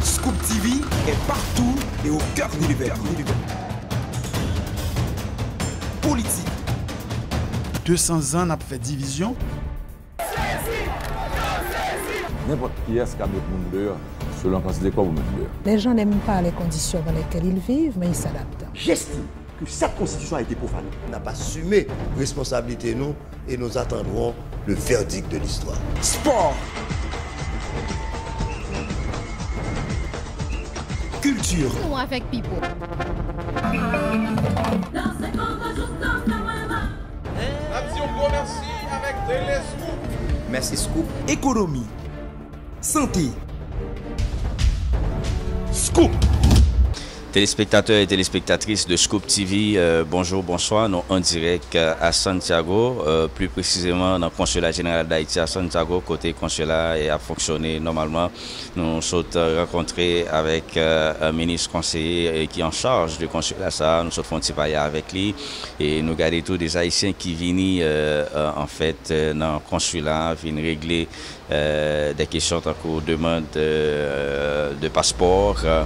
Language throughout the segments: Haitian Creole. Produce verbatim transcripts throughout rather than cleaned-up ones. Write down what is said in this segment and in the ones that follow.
Scoop T V est partout et au cœur de l'univers. Politique. De san zan n ap fè divizyon. Nenpòt kiyès ka met moun deyò, selon kantite kòb ou met deyò. Les gens n'aiment pas les conditions dans lesquelles ils vivent, mais ils s'adaptent. J'estime que cette constitution a été profanée. N ap asime responsablite nou e nous attendrons le verdict de l'histoire. Sport. Kilti. Nou avèk Pipo. N ap di yon gwo mèsi avèk Tele Scoop. Mèsi Scoop. Ekonomi. Sante. Scoop. Telespektatè e telespektatris de Scoop T V, euh, bonjou, bonswa. Nou an dirèk, euh, a Santiago, euh, pli presizeman nan Konsila Jeneral Dayiti a Santiago, kote konsila a ap fonksyone nòmalman. Nou sot, euh, rankontre avèk, euh, euh, minis konseye, euh, ki an chaj de konsila sa a. Nou sot fè yon ti pale avèk li. E nou gade tou de Ayisyen ki vini, euh, euh, anfèt, euh, nan konsila a, vin regle, euh, de kesyon tankou demann, euh, de paspò. Euh,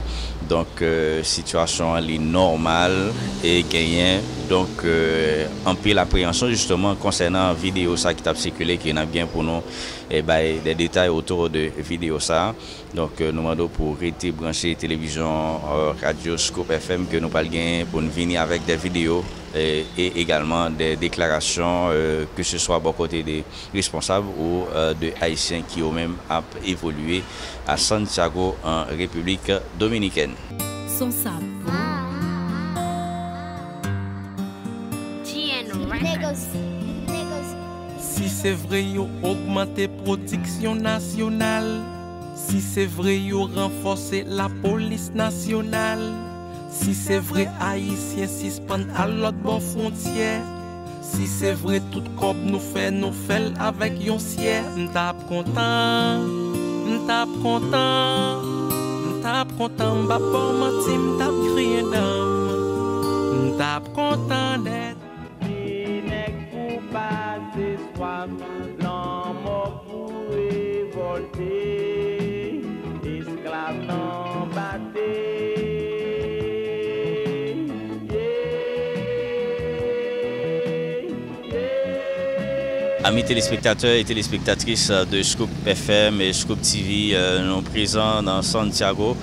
donk, euh, sitiyasyon an li nòmal e genyen, donk, euh, anpil apreyansyon jisteman konsènan videyo sa ki t ap sikile, ke n ap gen pou nou, eh, bay de detay otou de videyo sa. Donk, euh, nou mande w pou w rete branche televizyon, euh, radyo Scoop F M, ke nou pral genyen pou n vini avèk de videyo, euh, e egalman de deklarasyon, euh, ke se swa bò kote de responsab ou, euh, de Ayisyen ki yo menm ap evolye a Santiago, an Repiblik Dominikèn. Son sap. Si se vre yo ogmante pwodiksyon nasyonal, si se vre yo ranfòse lapolis nasyonal, si se vre Ayisyen sispann al lòt bò fwontyè, si se vre tout kòb nou fè, nou fè l avèk yon syè, m t ap kontan, m t ap kontan, m t ap kontan, m p ap ba w manti, m t ap griyen dan m, m t ap kontan nèt. Ti nèg pou pase swaf, lanmò pou revòlte, esklav nan bate. Yeah, yeah. Ami telespektatè e telespektatris de Scoop F M e Scoop T V, euh, nou prezan nan Santiago,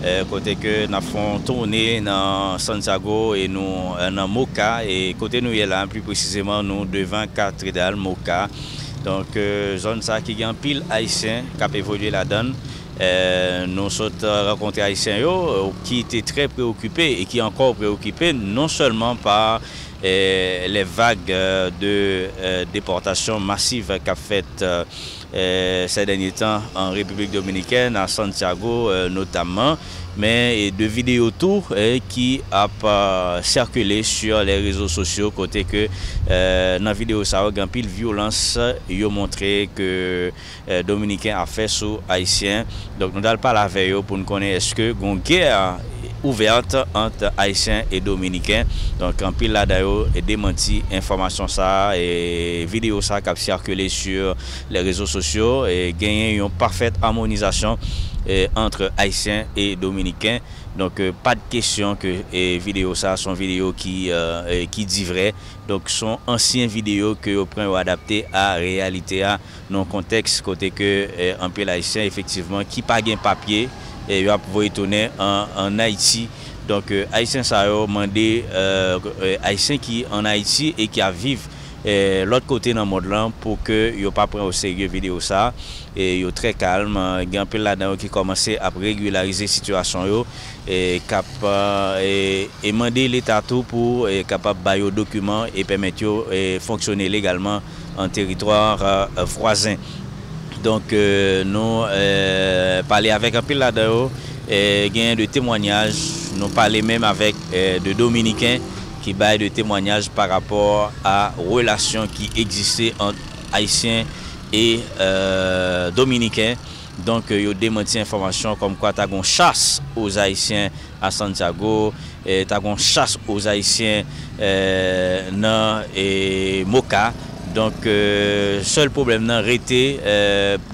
euh, kote ke n ap fè yon toune nan Santiago e nou, euh, nan Moca, e kote nou ye la, pli presizeman, nou devan Katedral Moca. Donk, euh, zòn sa ki gen anpil Ayisyen k ap evolye ladan l. Euh, nou sot, euh, rankontre Ayisyen yo, euh, ki te trè preokipe e ki ankò preokipe non sèlman pa, euh, les vagues, euh, de, euh, déportation massive k ap fèt, euh, euh, ces derniers temps en République Dominicaine, à Santiago, euh, notamment, men, e, de videyo tou, euh, ki ap, euh, sikile sur les réseaux sociaux, kote ke, euh, nan videyo sa yo, gen anpil vyolans yo montre ke, euh, Dominiken ap fè sou Ayisyen. Donk, nou t al pale avè yo pou n konnen èske gon gè ouvèt ant Ayisyen e Dominiken. Donk, anpil ladan yo demanti enfòmasyon sa a, e videyo sa a k ap sikile sur les réseaux sociaux, e genyen yon pafèt amonizasyon, e, ant Ayisyen e Dominiken. Donk, e, pa de kesyon ke, e, videyo sa a se yon videyo ki, e, e, ki di vrè. Donk, se yon ansyen videyo ke yo pran, yo adapte a reyalite a, nan yon kontèks kote ke, e, anpil Ayisyen, efektivman, ki pa gen papye, e, yo ap voye tounen an, ann Ayiti. Donk, e, Ayisyen sa yo mande, e, e, Ayisyen ki ann Ayiti e ki ap viv, e, lòt kote nan mond lan pou ke yo pa pran oserye videyo sa a. E yo trè kalm, e, gen anpil ladan yo ki kòmanse ap regilarize sitiyasyon yo, e k ap, e, e mande Leta tou pou, e, kapab ba yo dokiman e pèmèt yo, e, fonksyone legalman an teritwa, e, vwazen. Donk, e, nou, e, pale avèk anpil ladan yo, e, genyen de temwanyaj, nou pale menm avèk, e, de Dominiken ki bay de temwanyaj pa rapò a relasyon ki egziste ant Ayisyen e, e, Dominiken. Donk, e, yo demanti enfòmasyon kòmkwa ta gon chasse aux Haïtiens à Santiago, e, ta gon chasse aux Haïtiens, e, nan, e, Moca. Donk, e, sèl pwoblèm nan rete, e,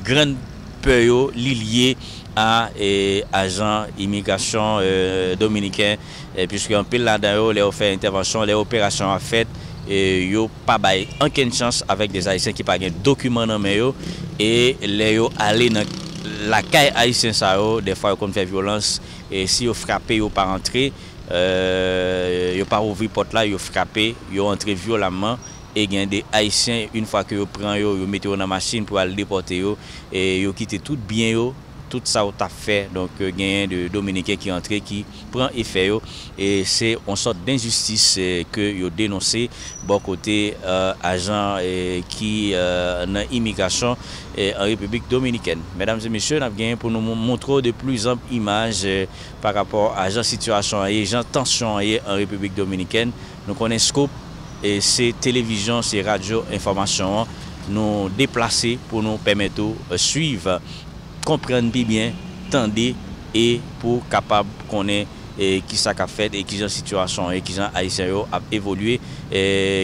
grann pè yo, li lye a e, ajan imigrasyon e, dominiken, e, piske anpil ladan yo, lè yo fè entèvansyon, lè operasyon an ap fèt, e, yo pa bay ankenn chans avèk de Ayisyen ki pa gen dokiman nan men yo, e lè yo ale nan lakay Ayisyen sa yo, dèfwa yo konn fè vyolans, e si yo frape, yo pa antre, e, yo pa ouvri pòt la, yo frape, yo antre vyolamman, e gen de Ayisyen, yon fwa ke yo pran yo, yo mete yo nan machin pou al depòte yo, e yo kite tout byen yo, tout sa yo t ap fè. Donk, e, genyen de Dominiken ki antre, ki pran efè yo, e se yon sòt denjistis, e, ke yo denonse bò kote, e, ajan, e, ki, e, nan imigrasyon, e, an Repiblik Dominikèn. Medam e mesye, n ap genyen pou nou mou-, montre w de plizanp imaj, e, pa rapò a jan sitiyasyon an ye, jan tansyon an ye an Repiblik Dominikèn. Nou konnen Scoop, e, se televizyon, se radyo enfòmasyon an. Nou deplase pou nou pèmèt ou, e, swiv, konprann pi byen, tande, e pou kapab konnen, e, kisa k ap fèt e kijan sitiyasyon an ye, kijan Ayisyen yo ap evolye, e,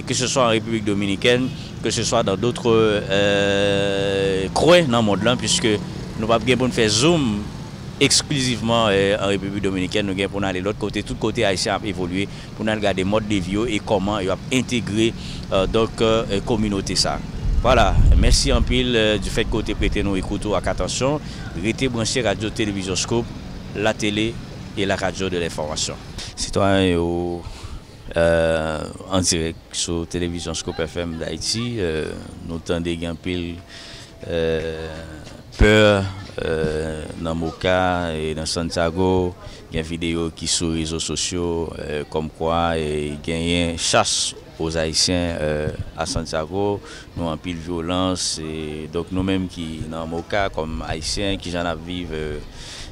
keseswa an Repiblik Dominikèn, keseswa dans d'autres, e, coins nan mond lan, piske nou p ap gen pou n fè zoom eksklizivman, e, an Repiblik Dominikèn, nou gen pou n ale lòt kote, tout kote Ayisyen ap evolye, pou n al gade mòd de vi yo e kòman yo ap entegre, e, donk, e, kominote sa. Vwala, mèsi anpil, e, du fait ke w te prete nou ekout ou ak atansyon. Rete branche Radyo Televizyon Scoop, la télé et la radio de l'information. Sitwayen yo, e, an dirèk sou Televizyon Scoop F M Dayiti, e, nou tande gen anpil, e, pè, e, nan Moca e nan Santiago. Gen videyo ki sou rezo sosyo, e, kòmkwa, e, genyen chas aux Ayisyen, e, a Santiago. Nou anpil vyolans, e, donk nou menm ki nan Moca kòm Ayisyen, kijan n ap viv, e,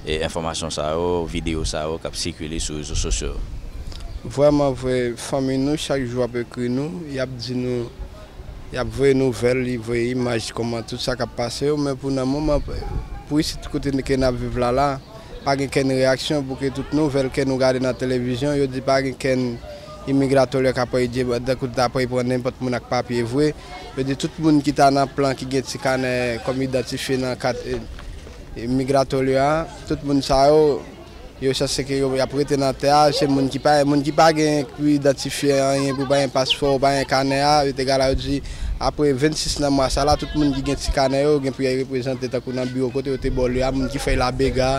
e, enfòmasyon sa yo, videyo sa yo k ap sikile sou rezo sosyo? Vrèman vre, fanmi nou chak jou ap ekri nou, y ap di nou, y ap voye nouvèl, y voye imaj kòman tout sa k ap pase yo, men pou nan moman, pou isit kote ke n ap viv la la, pa gen kenn reyaksyon pou ke tout nouvèl ke nou gade nan televizyon, yo di pa gen kenn imigratòlè k ap reye, tankou t ap reye pran nenpòt moun ak papye vre. Yo di tout moun ki ta nan plan, ki gen ti kanè kòm idantifye nan kat, e, imigratòlè a, tout moun sa yo, yo sanse ke yo, y ap rete nan tè a, se moun ki pa, moun ki pa gen pou idantifye anyen, pou pa gen paspò, pa gen kanè a, yo te gala, yo di, apre vennsis nan mwa sa la, tout moun ki gen ti kanè yo, gen pou y al reprezante tankou nan biwo kote yo te ba w li a, moun ki fèy La Vega,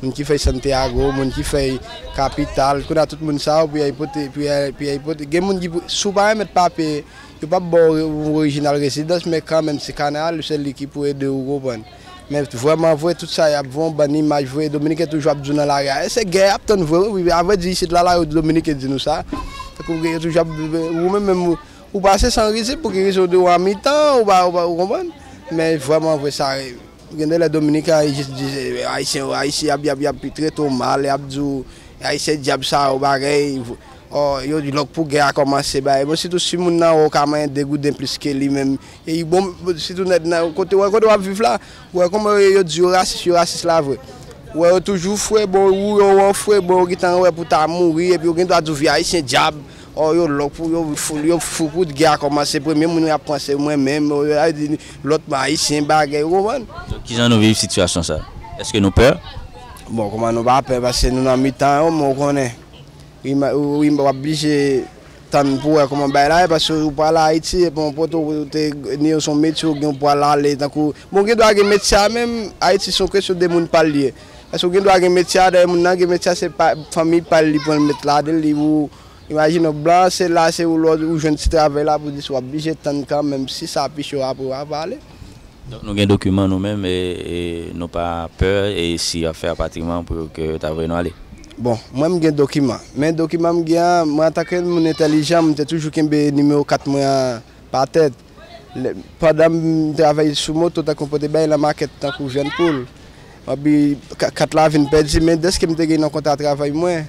moun ki fèy Santiago, moun ki fèy kapital, kounye a tout moun sa yo pou y al pote, pou y al, pou y al pote, gen moun ki pou, si w pa remèt papye, yo p ap ba w yon orijinal rezidans, men kanmenm se kanè a, se li ki pou ede w, ou konprann. Men vrèman vre, tout sa y ap voye yon bann imaj vre, Dominiken toujou ap di w nan lari a, e se gè y ap tann vre, wi, wi, avrèdi isit la, la, yo Dominiken di nou sa. Tankou yo toujou ap, ou menm menm, ou, ou pase san rizib, pou ki rezon de w an mitan, ou pa, ou pa, ou konprann? Men vrèman vre, sa, gen de lè Dominiken an jis di, e, Ayisyen, Ayisyen, y ap, y ap, y ap trete w mal, y ap di w, Ayisyen dyab sa yo, bagay, ò, yo di lòk pou gè a kòmanse, bagay. Bon, sitou si moun nan wè w ka manyen de gouden plis ke li menm, e bon, sitou nèg nan kote, wè kote w ap viv la, wè kòman yo, yo di yo rasis, yo rasis la vre. Wè yo toujou fre, bon, ou yo an fre, bon, yo gentan wè pou ta mouri, epi yo gen dwa di w vye Ayisyen dyab, ò, yo lòk pou, yo fou, yo fou pou gè a kòmanse, premye moun y ap panse mwen menm, yo, yo di lòt Ayisyen bagay, ou konprann? Donk, kijan nou viv sitiyasyon sa? Èske nou pè? Bon, kòman nou pa pè, paske nou nan mitan yo, men w konnen. Wi, ma-, wi, w ap blije tann pou wè kòman bagay la ye, paske ou pral Ayiti, epi yon poto ou te ni yon son metye ou gen pou al ale, tankou, bon, gen dwa gen metye a menm, Ayiti se yon kesyon de moun pa l li ye. Paske ou gen dwa gen metye a, dayè moun nan gen metye a, se pa, fanmi pa l li pran l met ladan l, li pou, imajine w, blan, se la, se ou lòd, ou jwenn ti travay la, pou di w ap blije tann kanmenm, si sa pi cho apre w ap ale. Donk, nou gen dokiman nou menm, e, e nou pa pè, e si y ap fè rapatriman pou yo ke yo ta voye nou ale? Bon, mwen m gen dokiman. Men dokiman m gen an, mwen antanke moun entèlijan, m te toujou kenbe nimewo kat mwen an pa tèt. Lè, pandan m travay sou moto, tankou pote bagay nan makèt, tankou vyann poul. Epi, ka-, kat la vin pèdi, men dèske m te gen nan kontra travay mwen,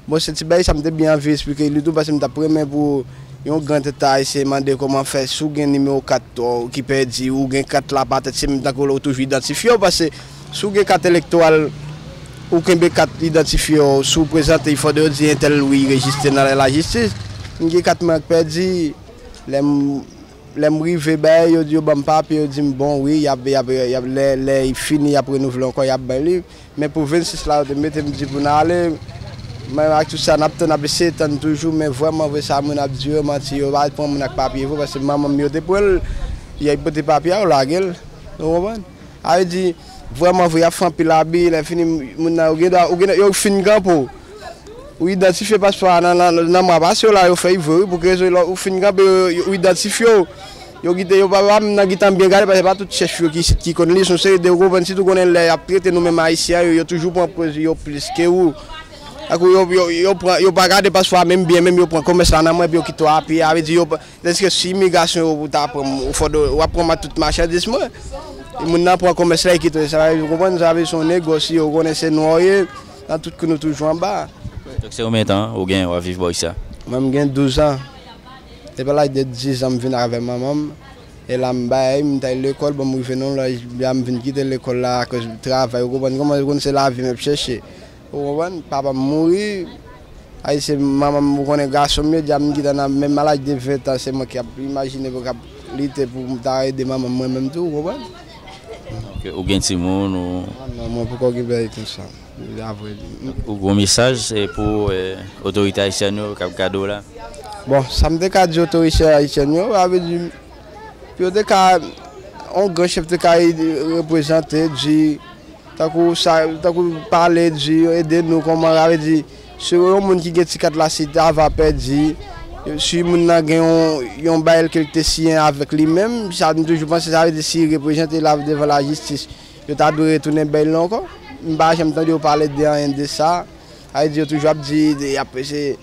bon, se ti bagay sa m te byen anvi esplike li tou, paske m t ap renmen pou yon gran eta ayisyen mande kòman fè, si w gen nimewo kat w ki pèdi, ou gen kat la pa tèt, se menm tankou lè w toujou idantifye w, paske si w gen kat elektoral, ou kenbe kat idantifye w, si w prezante, fò yo di entèl wi rejistre nan lajistis. M gen kat mwen k pèdi, lè m Lè m rive bay, yo di yo ban m papye, yo di m bon, wi, y ap, y ap, y ap, lè, lè li fini, y ap renouvle ankò, y ap bay li. Men pou vennsis la, yo te mete m di pou n ale. Men ak tout sa, n ap tann, n ap eseye tann toujou, men vrèman vre sa moun ap di yo manti, yo pa pran moun ak papye vre, paske manman m yo te pran l, y a pote papye a, yo lage l. Ou konprann? Sa vle di, vrèman vre, y ap fè anpil abi, lè fini, moun nan, yo gen dwa, yo gen, yo fin kanpe w. Ou idantifye paspò a nan, nan, nan mwa pase yo la, yo fè l vre, wi, pou ki rezon, lè ou fin kanpe, yo, yo, ou idantifye w. Yo kite, yo pa, pa menm nan gentan byen gade, paske pa tout chèf yo ki isit ki konn li, se yon seri de, ou konprann, sitou konnen lè y ap trete nou menm Ayisyen an, yo, yo toujou pran pòz yo plis ke ou. Tankou yo, yo, yo pran, yo pa gade paspò a menm byen, menm yo pran kòmès la nan men, epi yo kite w apiye, sa vle di yo pa, tandis ke si imigrasyon yo ta pran m, ou fò w ap pran m ak tout machandiz mwen. Moun nan pran kòmès la, li kite w, sa vle di, ou konprann, sa vle di se yon negosye, ou konnen se nwa w ye, nan tout kou nou toujou anba. Donk se konbyen tan ou gen w ap viv bò isi a? Mwen, m gen douz an. Depi laj de diz an, m vin avè manman m. E la m bay, m t al lekòl, bon, m rive nan yon laj, la m vin kite lekòl la akoz travay, ou konprann, kòman, ou konn se lavi m ap chèche. Ou konprann? Papa m mouri, ay se manman m, ou konnen gason m yo, dja m kite nan menm a laj de ven tan, se mwen k ap imajine pou k ap lite pou m ta ede manman m mwen menm tou, ou konprann? Ok, ou gen timoun, ou... Non, non, mwen poko gen bagay konsa. Apre, ou gen yon mesaj, eh, pou, eh, otorite ayisyèn yo k ap gade w la? Bon, sa m te ka di otorite ayisyèn yo, sa vle di, pou yo te ka, yon gran chèf te ka reprezante, di, tankou sa, tankou pale, di, ede nou, kòman, sa vle di, si yon moun ki gen ti kat la, si ta va pèdi, si moun nan gen yon, yon bagay ke l te siyen avèk li menm, sa m toujou panse, sa vle di, si reprezante l devan lajistis, yo ta dwe retounen bay l ankò. M pa janm tande yo pale de anyen de sa. Sa vle di yo toujou ap di, de, y ap, se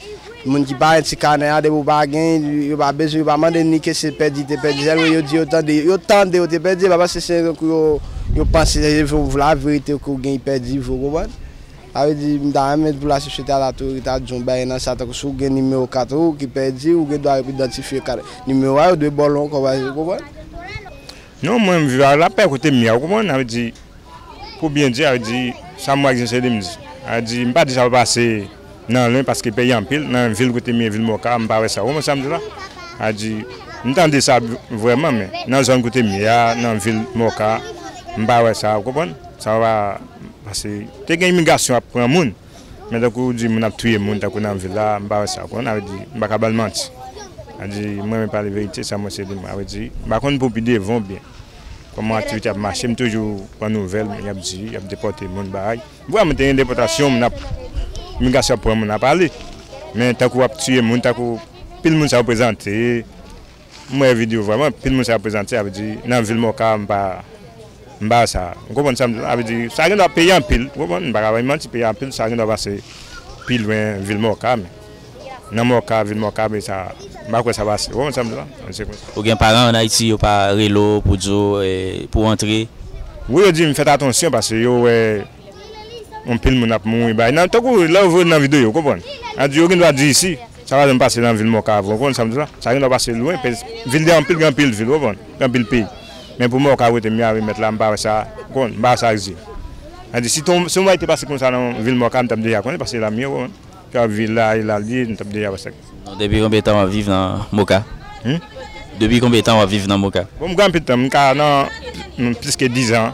moun ki pa gen ti kanè a, depi w pa gen, yo pa bezwen, yo pa mande ni ke se pèdi te pèdi, sèlman yo di yo tande, yo tande yo te pèdi, e pa paske se yo, yo panse se vre, laverite ke w gen pèdi vre, ou konprann? Sa vle di, m ta renmen pou lasosyete a la tou, ta di yon bagay nan sa, tankou si w gen nimewo kat ou ki pèdi, ou gen dwa idantifye kat, nimewo a, yo dwe ba w l ankò, ou konprann? Non, mwen, m viv a lapè kote m ye a, ou konprann? Sa vle di, pou byen di, sa vle di, sa m wè ak zye se li m di. Sa vle di, m pa di sa pa pase nan lwen, paske peyi anpil, nan vil kote m ye, vil Mòka, m pa wè sa. Ou konprann sa m di la? Sa vle di, m tande sa vrèman, men nan zòn kote m ye a, nan vil Mòka, m pa wè sa, ou konprann? Sa pa pase. Te gen imigrasyon ap pran moun. Men tankou w di moun ap touye moun, tankou nan vil la, m pa wè sa, w konprann? Sa vle di, m pa ka ba l manti. Sa vle di, mwen menm pale verite, sa mwen se li mwen. Sa vle di, m pa konn pou pi devan oubyen kòman aktivite ap mache, m toujou pran nouvèl, y ap di, y ap depòte moun, bagay. Vrèman, te gen depòtasyon, moun ap, imigrasyon ap pran moun ap ale. Men tankou w ap touye moun, tankou pil moun sa yo prezante, m wè videyo vrèman, pil moun sa yo prezante, sa vle di, nan vil Mòka, m pa, m pa sa. Ou konprann sa m di la? Sa vle di, sa gen dwa peye anpil, ou konprann? M pa ka bay manti, peye anpil, sa gen dwa pase pi lwen vil Mòka, men nan Mòka, vil Mòka, men sa, m pa kwè sa pase. Ou konprann sa m di la? Se konsa. Ou gen paran ann Ayiti, yo pa rele w pou di w, eh, pou w antre? Wi, yo di m fèt atansyon, paske yo wè anpil moun ap mouri, bay. Nan, tankou lè yo voye nan videyo, ou konprann? Sa vle di, yo gen dwa di isi. Sa pa janm pase nan vil Mòka avè w, ou konn sa m di la? Sa gen dwa pase lwen, pè-, vil de anpil, gen anpil vil, ou konprann? Gen anpil peyi. Men pou Mòka kote m ye a, wi, mèt la, m pa wè sa, ou konn, m pa wè sa ak zye m. Sa di, si ton, si yon bagay te pase konsa nan vil Mòka, m t ap deja konnen, paske la m ye, ou konprann? Ki ap vil la, e la l ye, m t ap deja wè sa. Non, depi konbyen tan w ap viv nan Mòka? Hmm? Depi konbyen tan w ap viv nan Mòka? Bon, m gen anpil tan, m ka nan, nan plis ke diz an.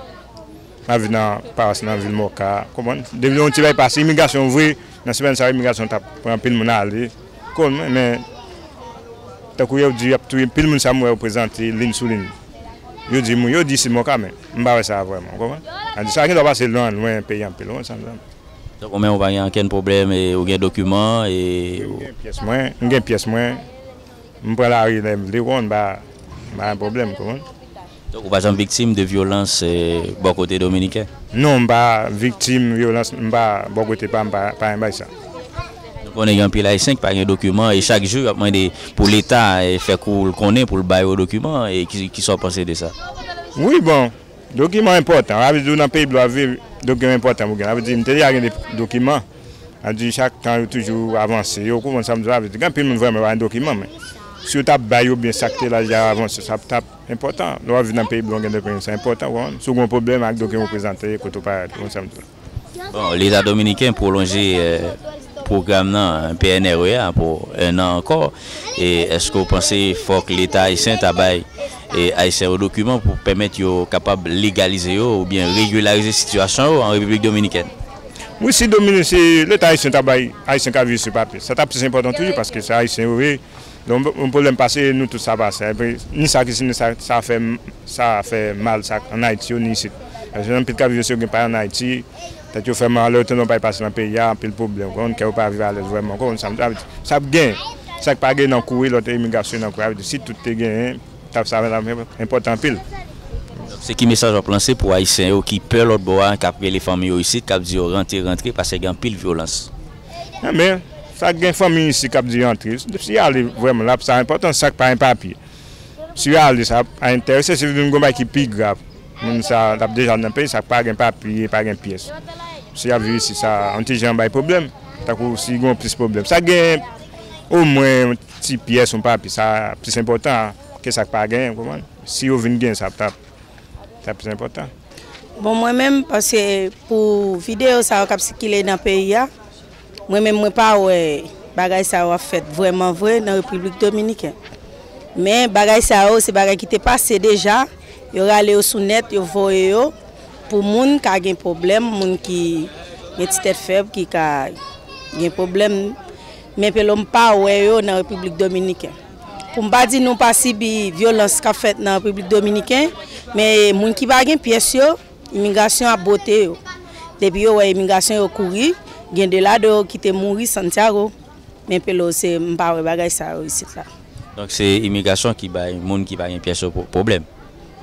M ap viv nan pawas nan vil Mòka, konprann? Depi yon ti bagay pase, imigrasyon vre, nan semèn sa yo, imigrasyon t ap pran anpil moun ale, konn, men, tankou yo di, y ap touye, anpil moun sa m wè yo prezante, liy sou liy. Yo di moun, yo di se Mòka, men m pa wè sa vrèman, konprann? Sa di, sa gen dwa pase lwen, lwen peyi anpil, ou konn sa m di la? Donk, ou menm, ou pa gen okenn pwoblèm, e ou gen dokiman, e... M gen pyès mwen, m gen pyès mwen. M pran lari lè m vle, ou konprann, m pa, m pa gen pwoblèm, ou konprann. Donk, ou pa janm viktim de vyolans, eh, bò kote dominiken? Non, m pa viktim vyolans, m pa, bò kote pa m, pa, pa gen bagay sa. Nou konnen gen anpil Ayisyen ki pa gen dokiman, e chak jou, y ap mande pou Leta, eh, fè kou l konnen pou l ba yo dokiman, e ki, kisa w panse de sa? Wi, bon, dokiman enpòtan. Sa vle di, w nan peyi blan w ap viv, dokiman enpòtan pou gen. Sa vle di, m te deja gen de dokiman. Sa vle di, chak tan, yo toujou avanse. Yo konprann sa m di la. Sa vle di, gen anpil moun vrèman pa gen dokiman, men si yo t ap bay yo, byen sa k te la deja avanse, sa t ap enpòtan. Lè w ap viv nan peyi blan, gen dokiman, sa enpòtan, ou konprann. Si w gen yon pwoblèm ak dokiman w prezante, kote w parèt, ou konn sa m di la. Bon, Leta dominiken pwolonje, eh, pwogram nan, P N R E a, pou en an ankò. E èske w panse fòk Leta ayisyen ta bay, e, Ayisyen yo dokiman pou pèmèt yo kapab legalize yo oubyen regilarize sitiyasyon yo an Repiblik Dominikèn? Wi, si Domini-, si Leta ayisyen ta bay Ayisyen k ap viv sou papye, sa t ap plis enpòtan toujou, paske se Ayisyen yo ye. Donk, yon pwoblèm pase, nou tout sa pase. Epi, ni sa ki si, ni sa, sa fè, sa fè mal, sa ann Ayiti yo, ni isit. Paske anpil k ap viv isit yo gen pa yo ann Ayiti, tèt yo fè mal, lè yo tande yon bagay pase nan peyi a, anpil pwoblèm, konprann, kè yo pa viv alèz vrèman, konprann sa m ta di. Sa ap gen, sa k pa gen nan kouri, lòt imigrasyon nan kouri, si tout te genyen, t ap sa t ap enpòtan anpil. Se ki mesaj w ap lanse pou Ayisyen yo ki pè lòt bò a, k ap rele fanmi yo isit, k ap di yo rantre, rantre, paske gen anpil vyolans? Enben, sa gen fanmi isit k ap di rantre. Si y ale vrèman, l ap sa enpòtan, sa k pa gen papye. Si y ale, sa pa enterese, se vin gon bagay ki pi grav. Moun sa, l ap deja nan peyi, sa k pa gen papye, pa gen pyès. Si y ap viv isit, sa, yon ti jan bay pwoblèm. Tankou si gon plis pwoblèm. Sa gen omwen yon ti pyès, yon papye, sa plis enpòtan ke sa k pa genyen, w konprann? Si yo vin gen sa, t ap, t ap plis enpòtan. Bon, mwen menm, paske pou videyo sa yo k ap sikile nan peyi a, mwen menm, mwen pa wè bagay sa yo ap fèt vrèman vre nan Repiblik Dominikèn. Men bagay sa yo, se bagay ki te pase deja, yo rale yo sou nèt, yo voye yo pou moun ka gen pwoblèm, moun ki gen ti tèt fèb, ki ka gen pwoblèm. Men pelo m pa wè yo nan Repiblik Dominikèn. Pou m pa di nou pa sibi vyolans k ap fèt nan Repiblik Dominiken, men moun ki pa gen pyès yo, imigrasyon ap bote yo. Depi yo wè imigrasyon, yo kouri, gen de ladan yo ki te mouri Santiago. Men pelo se, m pa wè bagay sa yo isit la. Donk se imigrasyon ki bay moun ki pa gen pyès yo pwo-, pwoblèm?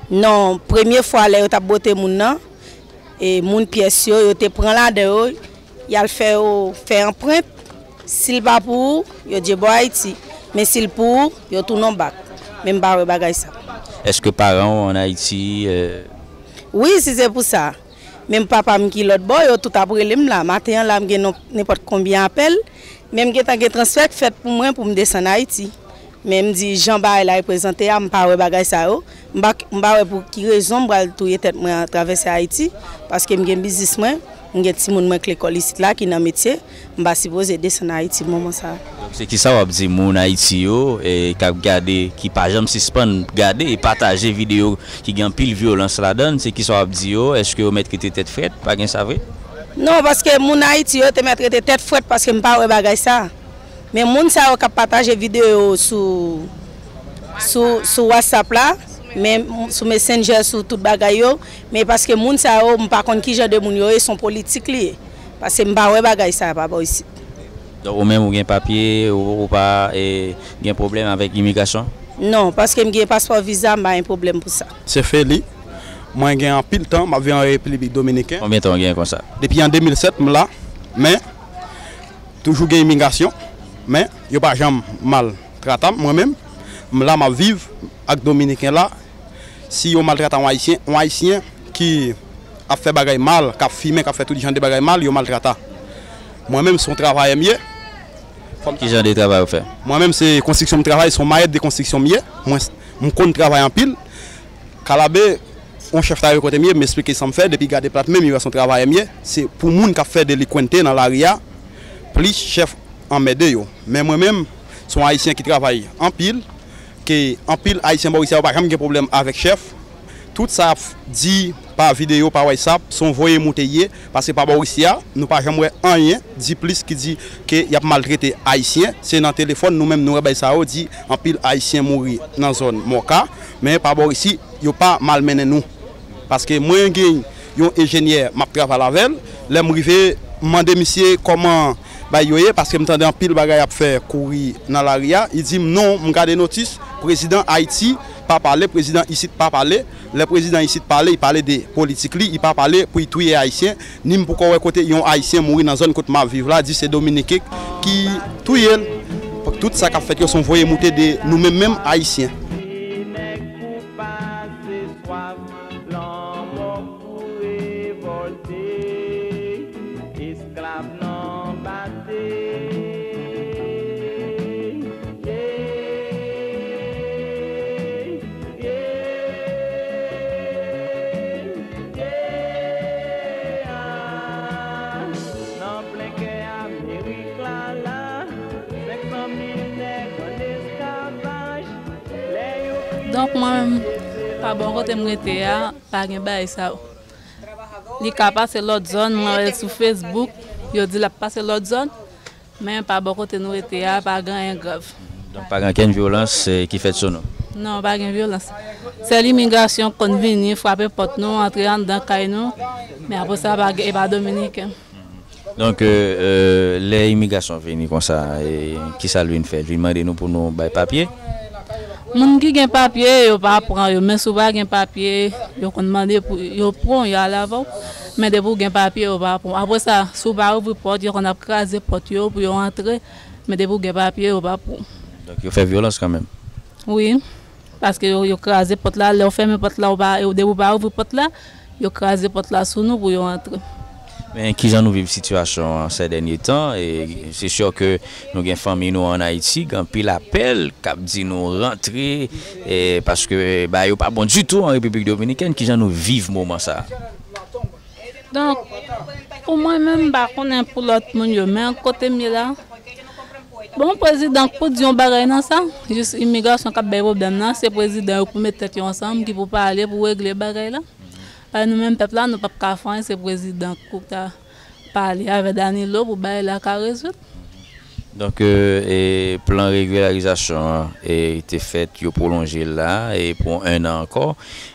Non, premye fwa lè yo t ap bote moun nan, e moun pyès yo, yo te pran ladan yo, y al fè yo fè anprent. Si l pa pou ou, yo di e bò Ayiti. Men si l pou ou, yo tounen w bak. Men m pa wè bagay sa. Èske paran w ann Ayiti, euh? Wi, si se pou sa. Menm papa m ki lòt bò, yo tout ap rele m la. Maten an la, m gen non-, nenpòt konbyen apèl. Men m gentan gen transfè k fèt pou mwen pou m desann Ayiti. Men m di, jan bagay la reprezante a, m pa wè bagay sa yo. M pa, m pa wè pou ki rezon m pral touye tèt mwen an travèse Ayiti, paske m gen biznis mwen, m gen timoun mwen k lekòl isit la ki nan metye, m pa sipoze desann Ayiti moman sa a. Donk se kisa w ap di moun Ayiti yo, e, k ap gade, ki pa janm sispann gade e pataje videyo ki gen anpil vyolans ladan l, se kisa w ap di yo? Èske yo mèt rete tèt frèt? Pa gen sa vre? Non, paske moun Ayiti yo te mèt rete tèt frèt paske m pa wè bagay sa. Men moun sa yo k ap pataje videyo sou, sou, sou WhatsApp la, men sou Messenger, sou tout bagay yo, men paske moun sa yo, m pa konn ki jan de moun yo ye, se yon politik li ye. Paske m pa wè bagay sa pa bò isit. Donk ou menm ou gen papye, ou, ou pa, e, gen pwoblèm avèk imigrasyon? Non, paske m gen paspò, viza, m pa gen pwoblèm pou sa. Se Feli. Mwen gen anpil tan m ap viv an Repiblik Dominiken. Konbyen tan w gen konsa? Depi an de mil sèt, m la. Men, toujou gen imigrasyon, men yo pa janm maltrata m, mwen menm. M la, m ap viv ak Dominiken la. Si yo maltrata yon Ayisyen, yon Ayisyen ki ap fè bagay mal, k ap fimen, k ap fè tout jan de bagay mal, yo maltrata. Mwen menm, se yon travayè m ye. Ki jan de travay ou fè? Mwen menm, se konstriksyon m travay, se yon mayèt de konstriksyon m ye. Mwen, m konn travay anpil. Kalabe, yon chèf ta rekote m ye, m esplike sa m fè, depi gade plat men m, yo wè se yon travayè m ye. Se pou moun k ap fè delinkwente nan lari a, plis chèf anmède yo. Men mwen menm, se yon Ayisyen ki travay anpil, ke anpil Ayisyen bò isi a yo pa janm gen pwoblèm avèk chèf. Tout sa ap di pa videyo, pa WhatsApp, se yon voye moute ye, paske pa bò isi a, nou pa janm wè anyen di plis ki di ke y ap maltrete Ayisyen. Se nan telefòn, nou menm nou wè bagay sa yo di anpil Ayisyen mouri nan zòn Mòka, men pa bò isi, yo pa malmennen nou. Paske mwen gen yon enjenyè m ap travay avè l, lè m rive, m mande misye kòman bay yo ye, paske m tande anpil bagay ap fè kouri nan lari a. Li di m non, m gade notis, prezidan Ayiti pa pale, prezidan isit pa pale. Lè prezidan isit pale, li pale de politik li, li pa pale pou li touye Ayisyen, ni m poko wè kote yon Ayisyen mouri nan zòn kot m ap viv la, di se Dominiken ki touye l. Tout sa k ap fèt yo se yon voye moute de nou menm menm Ayisyen. Nèg pou pase swav, lanmò pou revòlte, esklav nan bate. Yeah, yeah, yeah, ah. Nan plen kè Amerik la. Donk, mwen menm, pa bò kote m rete a, pa gen bagay sa yo. Li ka pase lòt zòn, mwen wè l sou Facebook, yo di l ap pase lòt zòn, men pa bò kote nou rete a, pa gen anyen grav. Donk, pa gen okenn vyolans, eh, ki fèt sou nou? Non, pa gen vyolans. Sèl imigrasyon konn vini, frape pòt nou, antre anndan kay nou, men apre sa, pa gen, e pa dominiken. Donk, eh, eh, lè imigrasyon vini konsa, eh, kisa l vin fè? L vin mande nou pou nou bay papye? Moun ki gen papye, yo pa pran yo, men si w pa gen papye, yo konn mande pou yo pran, yo ale avè w. Men depi w gen papye, yo pa pran. Apre sa, si w pa ouvri pòt, yo konn ap kraze pòt yo pou yo antre, men depi w gen papye, yo pa pran. Donk, yo fè vyolans kanmenm? Wi, paske yo, yo kraze pòt la, lè w fèmen pòt la, ou pa, depi w pa ouvri pòt la, yo kraze pòt la sou nou pou yo antre. Men kijan nou viv sitiyasyon an sè dènye tan? E se sè ke nou gen fanmi nou ann Ayiti, gen anpil apèl k ap di nou rantre, e paske bagay yo pa bon ditou an Repiblik Dominikèn. Kijan nou viv moman sa a? Donk, pou mwen menm, m pa konnen pou lòt moun yo, men kote m ye la, bon, prezidan k pou di yon bagay nan sa, jis imigrasyon k ap bay pwoblèm nan, se prezidan yo pou met tèt yo ansanm, ki pou pale, pou regle bagay la. Paske nou menm pèp la, nou p ap ka fè anyen, se prezidan k pou ta pale avè Danilo pou bagay la ka rezoud. Donk, e, e plan regilarizasyon an, e, te fèt, yo pwolonje l la, e pou en an ankò.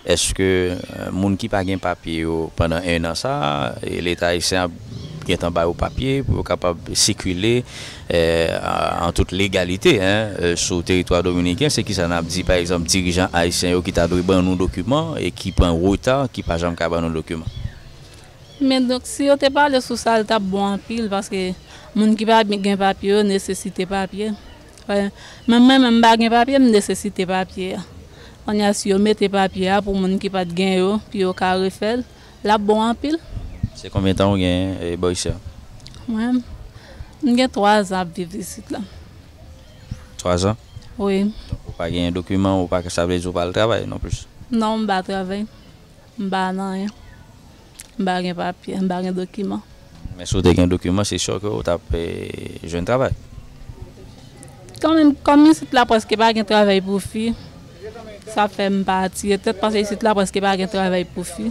Èske, e, moun ki pa gen papye yo pandan en an sa a, e, Leta ayisyen ap gentan ba yo papye pou yo kapab sikile, e, a, an tout legalite, en, e, sou teritwa dominiken? Se kisa n ap di, pa egzanp, dirijan ayisyen yo ki ta dwe ban nou dokiman e ki pran reta, ki pa janm ka ban nou dokiman? Men donk, si yo te pale sou sa, l t ap bon anpil, paske moun ki pa gen papye yo nesesite papye. Wè, men mwen menm, m pa gen papye, m nesesite papye a. Kounye a, si yo mete papye a pou moun ki pa t gen yo, pou yo ka refè l, l ap bon anpil. Se konbyen tan ou gen, e, bò isi a? Mwen, m gen twa zan ap viv isit la. Twa zan? Wi. Donk, ou pa gen dokiman, ou pa, sa vle di ou pa al travay non plis? Non, m pa travay. M pa nan anyen. M pa gen papye, m pa gen dokiman. Men si w te gen dokiman, se sè ke w t ap, e, jwenn travay. Kanmenm, kòm isit la prèske pa gen travay pou fi, sa fè m pa atire tèt, paske isit la prèske pa gen travay pou fi.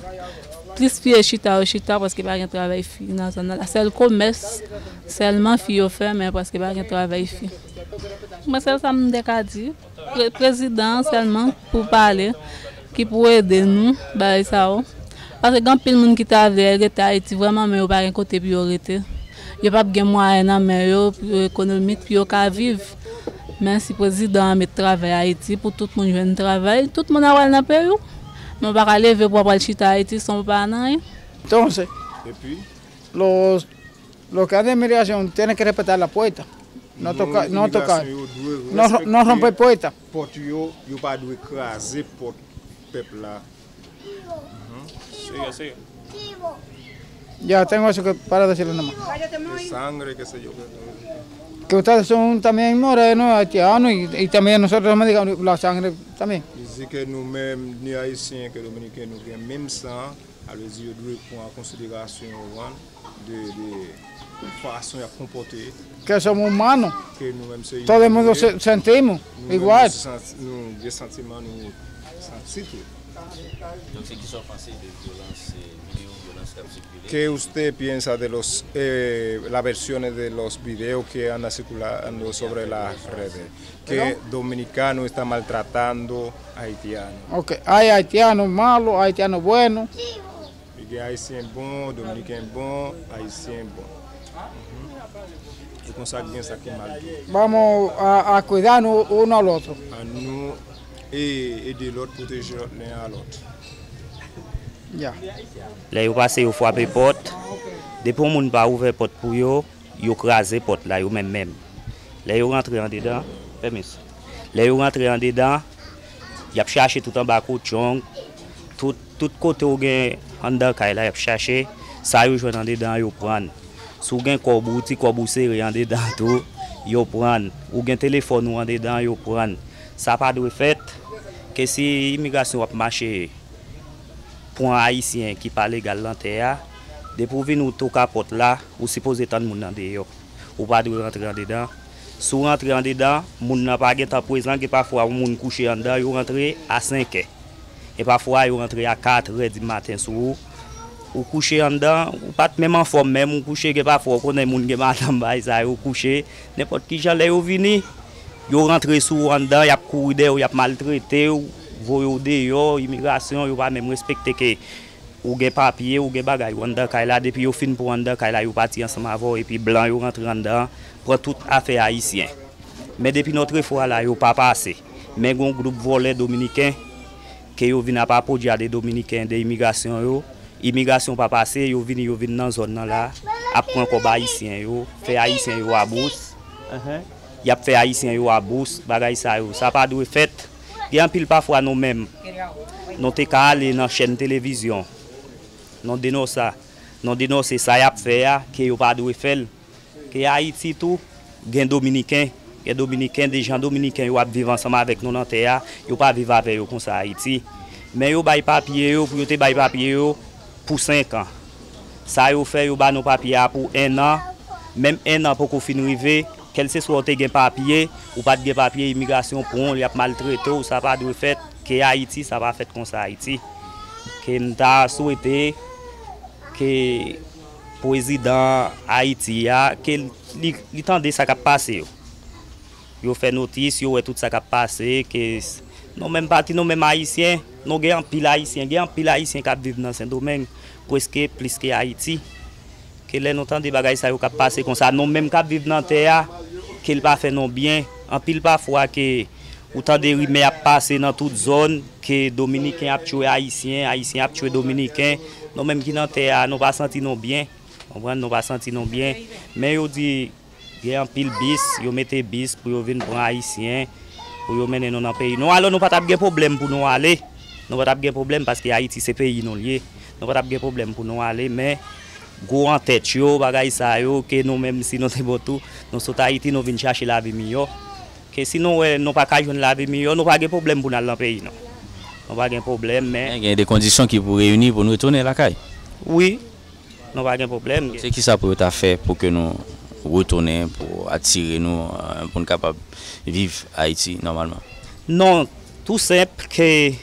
Plis fi e chita, yo chita, prèske pa gen travay fi nan zòn nan la. Sèl komès sèlman fi yo fè, men prèske pa gen travay fi. Mwen, sèl sa m te ka di. Pre-, prezidan an sèlman pou pale, ki pou ede nou, bagay sa yo. Paske gen anpil moun ki ta vle rete Ayiti vrèman, men yo pa gen kote pou yo rete. Yo p ap gen mwayen nan men yo, pou yo ekonomik, pou yo ka viv. Men si prezidan an met travay Ayiti, pou tout moun jwenn travay, tout moun ap al nan peyi w. Men w pa ka leve pou w ap al chita Ayiti san w pa nan anyen. Entonces, los, los que han de migración tienen que respetar la puerta. No tocar, no tocar. No, no romper puerta. Pòt yo, yo pa dwe kraze pòt pèp la. Mhm. Sigue, sigue. Ya tengo eso que para decirle nomás. De sangre, qué sé yo. Que ustedes son también morenos, haitianos, y, y también nosotros dominicanos, la sangre también. Li di ke nou menm, ni ayisyen ke dominiken, nou gen menm san. Sa vle di yo dwe pran an konsiderasyon yo, de, de fason y ap konpòte. Que somos humanos. Ke nou menm se imen, nou ye. Todo el mundo se, sentimos igual. Nou menm nou santi, nou gen santiman, nou santi tou. Donk, se kisa w panse de vyolans, eh, videyo vyolans k ap sikile? ¿Qué usted piensa de los, eh, las versiones de los videos que andan circulando sobre las redes? Que dominicano está maltratando haitiano. Ok, hay haitiano malo, haitiano bueno. Li gen ayisyen bon, dominiken bon, ayisyen bon. Mhm. E konsa gen sa ki mal tou. Vamos a, a cuidarnos uno al otro. Ann nou e, ede lòt, pwoteje lòt len a lòt. Ya. Lè yo pase, yo frape pòt. Depi yon moun pa ouvè pòt pou yo, yo kraze pòt la, yo menm menm. Lè yo rantre andedan, pèmis. Lè yo rantre andedan, y ap chache tout anba koutchong, tout, tout kote w gen anndan kay la, y ap chache. Sa yo jwenn andedan an, yo pran l. Si w gen kòb ou, ti kòb ou sere andedan tou, yo pran l. Ou gen telefòn ou andedan an, yo pran l. Sa pa dwe fèt, ke si imigrasyon w ap mache pran ayisyen ki pa legal nan tè a, depi w vin ou toka pòt la, ou sipoze tann moun nan deyò. Ou pa dwe rantre andedan. Si w rantre andedan, moun nan pa gentan prezan, gen pafwa yon moun kouche anndan, yo rantre a senk è. E pafwa, yo rantre a kat è di maten sou ou. Ou kouche anndan, ou pa t menm anfòm menm, ou kouche, gen pafwa, ou konnen moun gen madanm, bagay sa yo, ou kouche, nenpòt ki jan, lè yo vini, yo rantre sou ou anndan, y ap kouri dèyè w, y ap maltrete w, voye w deyò, imigrasyon, yo pa menm respekte ke ou gen papye, ou gen bagay ou anndan kay la, depi yo fin pran w anndan kay la, yo pati ansanm avè w, epi blan yo rantre anndan, pran tout afè ayisyen. Men depi Nòtrefò a la, yo pa pase. Men gen yon gwoup vòlè dominiken, ke yo vin ap apodya de dominiken, de imigrasyon yo. Imigrasyon pa pase, yo vini, yo vin nan zòn nan la, ap pran kòb ayisyen yo, fè ayisyen yo abous. Y ap fè ayisyen yo abous, bagay sa yo. Sa pa dwe fèt. Gen anpil pafwa nou menm, nou te ka ale nan chèn televizyon. Nou denonse sa. Nou denonse sa y ap fè a, ke yo pa dwe fè l. Ke Ayiti tou, gen dominiken, gen dominiken, de jan dominiken yo ap viv ansanm avèk nou nan tè a, yo pa viv avè yo konsa Ayiti. Men yo bay papye yo, pou yo te bay papye yo pou senk an. Sa yo fè, yo ba nou papye a pou en an. Menm en an poko fin rive, kèlseswa ou te gen papye, ou pa t gen papye, imigrasyon pran w, y ap maltrete w, sa pa dwe fèt. Ke Ayiti, sa pa fèt konsa Ayiti. Ke m ta swete ke prezidan Ayiti a, ke li, li tande sa k ap pase yo. Yo fè notis, yo wè tout sa k ap pase, ke s-, nou menm pati, nou menm Ayisyen, nou gen anpil Ayisyen, gen anpil Ayisyen k ap viv nan Sendomeng, prèske plis ke Ayiti. Ke lè nou tande bagay sa yo k ap pase konsa, nou menm k ap viv nan tè a, ke l pa fè nou byen. Anpil pafwa ke ou tande rimè ap pase nan tout zòn, ke Dominiken ap tchwe Ayisyen, Ayisyen ap tchwe Dominiken. Nou menm ki nan tè a, nou pa santi nou byen. Konprann? Nou pa santi nou byen. Men yo di, gen anpil bis, yo mete bis pou yo vin pran Ayisyen, pou yo mennen nou nan peyi nou. Alò, nou pa t ap gen pwoblèm pou nou ale. Nou pa t ap gen pwoblèm paske Ayiti se peyi nou l ye. Nou pa t ap gen pwoblèm pou nou ale, men gwo antèt yo, bagay sa yo, ke nou menm si nou te bon tou, nou sot Ayiti, nou vin chache lavi miyò. Ke si nou wè nou pa ka jwenn lavi miyò, nou pa gen pwoblèm pou n al nan peyi nou. Nou pa gen pwoblèm, men Men gen de kondisyon ki pou reyini pou nou retounen lakay. Wi, nou pa gen pwoblèm. Se ki sa pou yo ta fè pou ke nou retounen, pou atire nou, eh, pou n kapab viv Ayiti nòmalman? Non, tou senp ke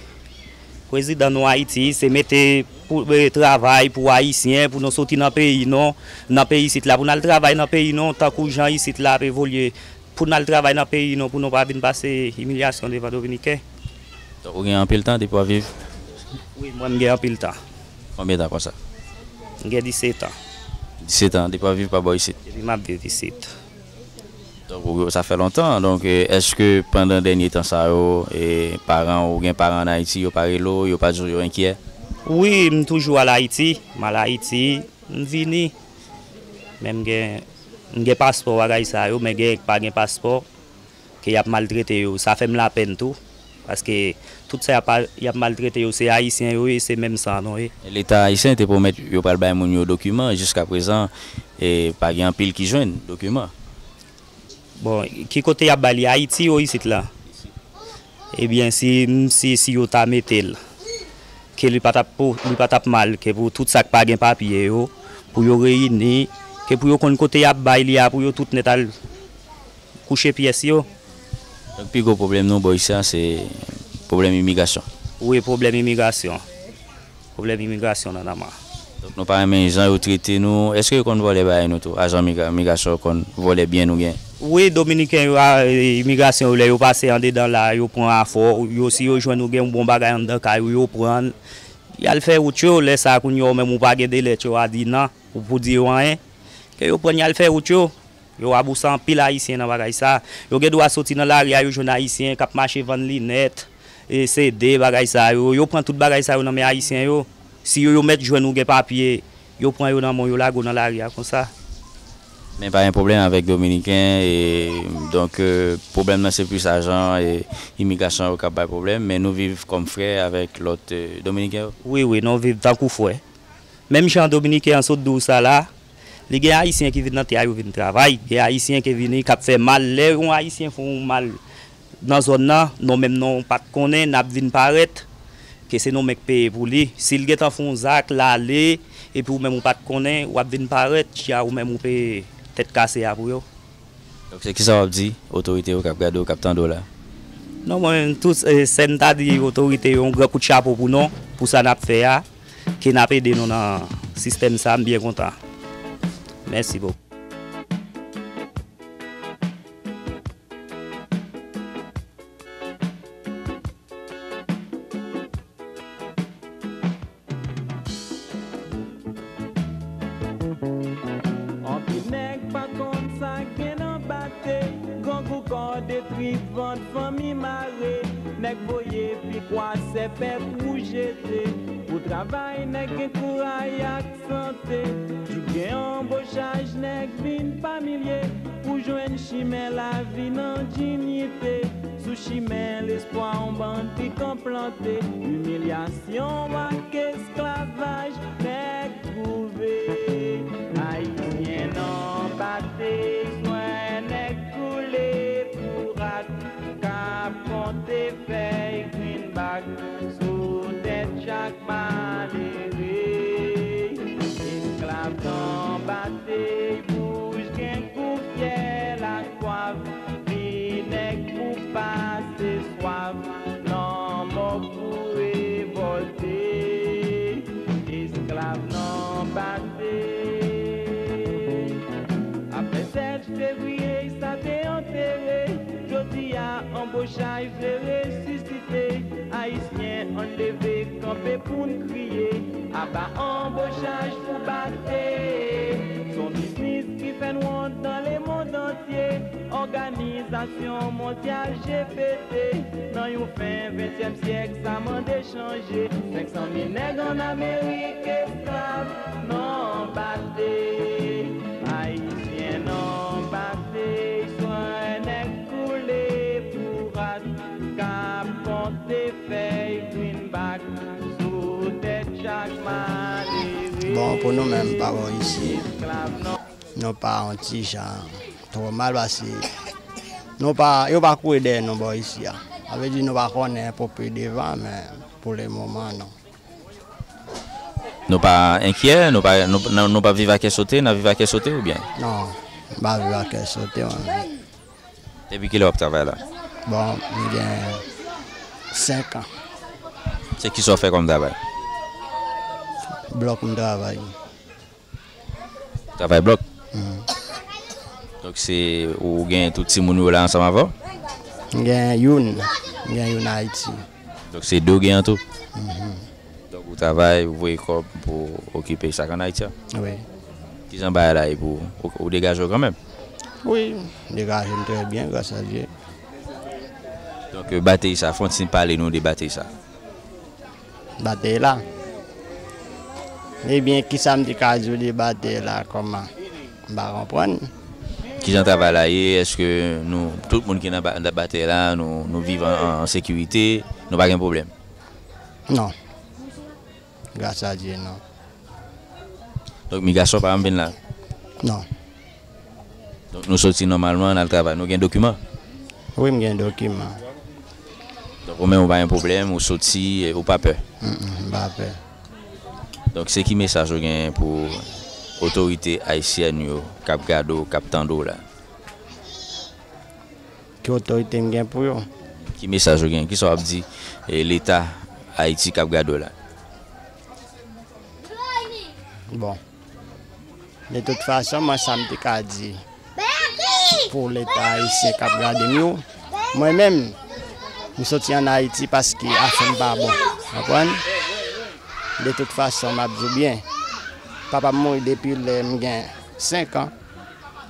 prezidan nou Ayiti, se mete pou, eh, travay pou Ayisyen, pou nou soti nan peyi nou, nan peyi isit la, pou n al travay nan peyi nou, tankou jan isit la ap evolye, pou n al travay nan peyi nou, pou nou pa vin pase imilyasyon devan Dominiken. Donk, ou gen anpil tan depi w ap viv? Wi, mwen, m gen anpil tan. Konbyen tan konsa? M gen disèt an. Disèt an, depi w ap viv pa bò isit? Depi m ap viv isit. Donk, ou, sa fè lontan. Donk, eh, èske pandan dènye tan sa yo, eh, paran ou, ou gen paran ann Ayiti, yo pa rele w, yo pa di w yo enkyè? Wi, m toujou al Ayiti. M al Ayiti, m vini. Men m gen, m gen paspò, bagay sa yo, men gen k pa gen paspò, ke y ap maltrete yo. Sa fè m lapèn tou, paske tout sa y ap, y ap maltrete yo, se Ayisyen yo ye, se menm san nou ye. Leta ayisyen te pwomèt yo pral bay moun yo dokiman, jiskaprezan, e, pa gen anpil ki jwenn dokiman. Bon, ki kote y ap bay li, Ayiti ou isit la? Ebyen, si, si, si yo ta mete l, ke li pa t ap po-, li pa t ap mal, ke pou tout sa k pa gen papye yo, pou yo reyini, ke pou yo konn kote y ap bay li a, pou yo tout nèt al kouche pyès yo. Donk, pi gwo pwoblèm nou bò isi a, se pwoblèm imigrasyon. Wi, pwoblèm imigrasyon. Pwoblèm imigrasyon nan Dama. Donk, nou pa renmen jan yo trete nou. Èske yo konn vòlè bagay nou tou? Ajan migra-, migrasyon yo konn vòlè byen nou gen? Wi, Dominiken yo, a, e, imigrasyon yo, lè yo pase andedan la, yo pran afè w, yo, si yo jwenn ou gen yon bon bagay anndan kay ou, yo pran l, y al fè wout yo. Lè sa a, kounye a, ou menm ou pa gen de lèt, yo a di nan, ou pou di yo anyen. Ke yo pran l, y al fè wout yo. Yo rabouse anpil Ayisyen nan bagay sa. Yo gen dwa soti nan lari a, yo jwenn Ayisyen k ap mache vann linèt, e, C D, bagay sa yo. Yo pran tout bagay sa yo nan men Ayisyen yo. Si yo, yo mèt jwenn ou gen papye, yo pran yo nan men w, yo lage w nan lari a konsa. Men pa gen pwoblèm avèk Dominiken, e, donk, e, pwoblèm nan se plis ajan, e, imigrasyon yo k ap bay pwoblèm, men nou viv kòm frè avèk lòt, e, Dominiken yo. Wi, wi, nou viv tankou frè. Menm jan Dominiken an sot di w sa la, li gen Ayisyen ki vin nan tè a, yo vin travay. Gen Ayisyen ki vini, k ap fè mal. Lè yon Ayisyen fè yon mal nan zòn nan, nou menm nou pa t konnen, n ap vin parèt, ke se nou menm k peye pou li. Si l gentan fè yon zak, l ale, epi ou menm ou pa t konnen, w ap vin parèt, jan ou menm ou peye tèt kase a pou yo. Donk, se kisa w ap di otorite yo k ap gade w, k ap tande w la? Non, mwen menm, tout, eh, sa m ta di otorite yo, yon gran kout chapo pou nou, pou sa n ap fè a, ke n ap ede nou nan sistèm sa, m byen kontan. Mèsi bokou. Anpil nèg pa konn sa k gen nan bate, grangou kò detwi, vant fanmi mare, nèg voye pikwa, sèpèt ou jete. Pou travay, nèg gen kouray ak sante. Jou gen anbochaj, nèg vin pa milye pou jwenn chimen lavi nan diyite. Sou chimen lespwa, yon bandi k anplante imilyasyon ak esklavaj, nèg twouve. Ayisyen nan batey, swen nèg koule pou rat, k ap konte fèy greenback sou tèt chak malere. Esklav nan batey, bouch gen kou fyèl ak pwav, vi nèg pou pase swav, lanmò pou revòlte. Esklav nan batey. Apre sèt fevriye, sa te antere. Jodi a, anbochaj vle resisite. Ayisyen, ann leve kanpe pou n kriye. Aba anbochaj pou batey. Se yon biznis ki fè n wont nan lemonn antye. Òganizasyon mondyal G P T, nan yon fen ventyèm syèk, sa mande chanje. Senk san mil nèg ann Amerik esklav nan batey. Ayisyen nan batey, swen nèg koule pou rat, k ap konte fèy greenback sou tèt chak malere. Bon, pou nou menm pa bò isi, nou pa yon ti jan twò mal, paske nou pa, yo pa kouri dèyè nou bò isi a. Sa vle di nou pa konnen pou pi devan, men pou le moman, non. Nou pa enkyè, nou pa, nou, nou, nou pa viv a kè sote, n ap viv a kè sote oubyen? Non, m pa viv a kè sote, mwen menm. Depi kilè w ap travay la? Bon, m gen senk an. Se kisa w fè kòm travay? Blòk m travay. Travay blòk? Donk se ou gen tout timoun yo la ansanm avè w? M gen youn. M gen youn Ayiti. Donk se de w gen an tou? Donk ou travay, ou voye kòb pou okipe sa k ann Ayiti a? Wi. Kijan bagay la ye pou ou? Ou, ou degaje w kanmenm? Wi, m degaje m trè byen, gras a Dye. Donk batey sa, fè yon ti pale nou de batey sa. Batey la. Ebyen, kisa m te ka di w de batey la, kòman? M pa konprann. Kijan travay la ye? Èske nou, tout moun ki nan ba- nan batey la, nou, nou viv an, an sekirite, nou pa gen pwoblèm? Non. Gras a Dye, non. Donk migrasyon pa janm vin la? Non. Donk nou soti nòmalman, n al travay. Nou gen dokiman? Wi, m gen dokiman. Donk ou menm ou pa gen pwoblèm, ou soti, e ou pa pè? Mm, mm, m pa pè. Donk se ki mesaj ou gen pou otorite ayisyèn yo k ap gade w, k ap tande w la? Ki otorite m gen pou yo? Ki mesaj ou gen? Kisa w ap di e, Leta Ayiti k ap gade w la? Bon. De tout fason, mwen sa m te ka di pou Leta ayisyen k ap gade m yo, mwen menm, m soti ann Ayiti paske afè m pa bon. Konprann? De tout fason, m ap di w byen. Papa m mouri depi lè m gen senk an.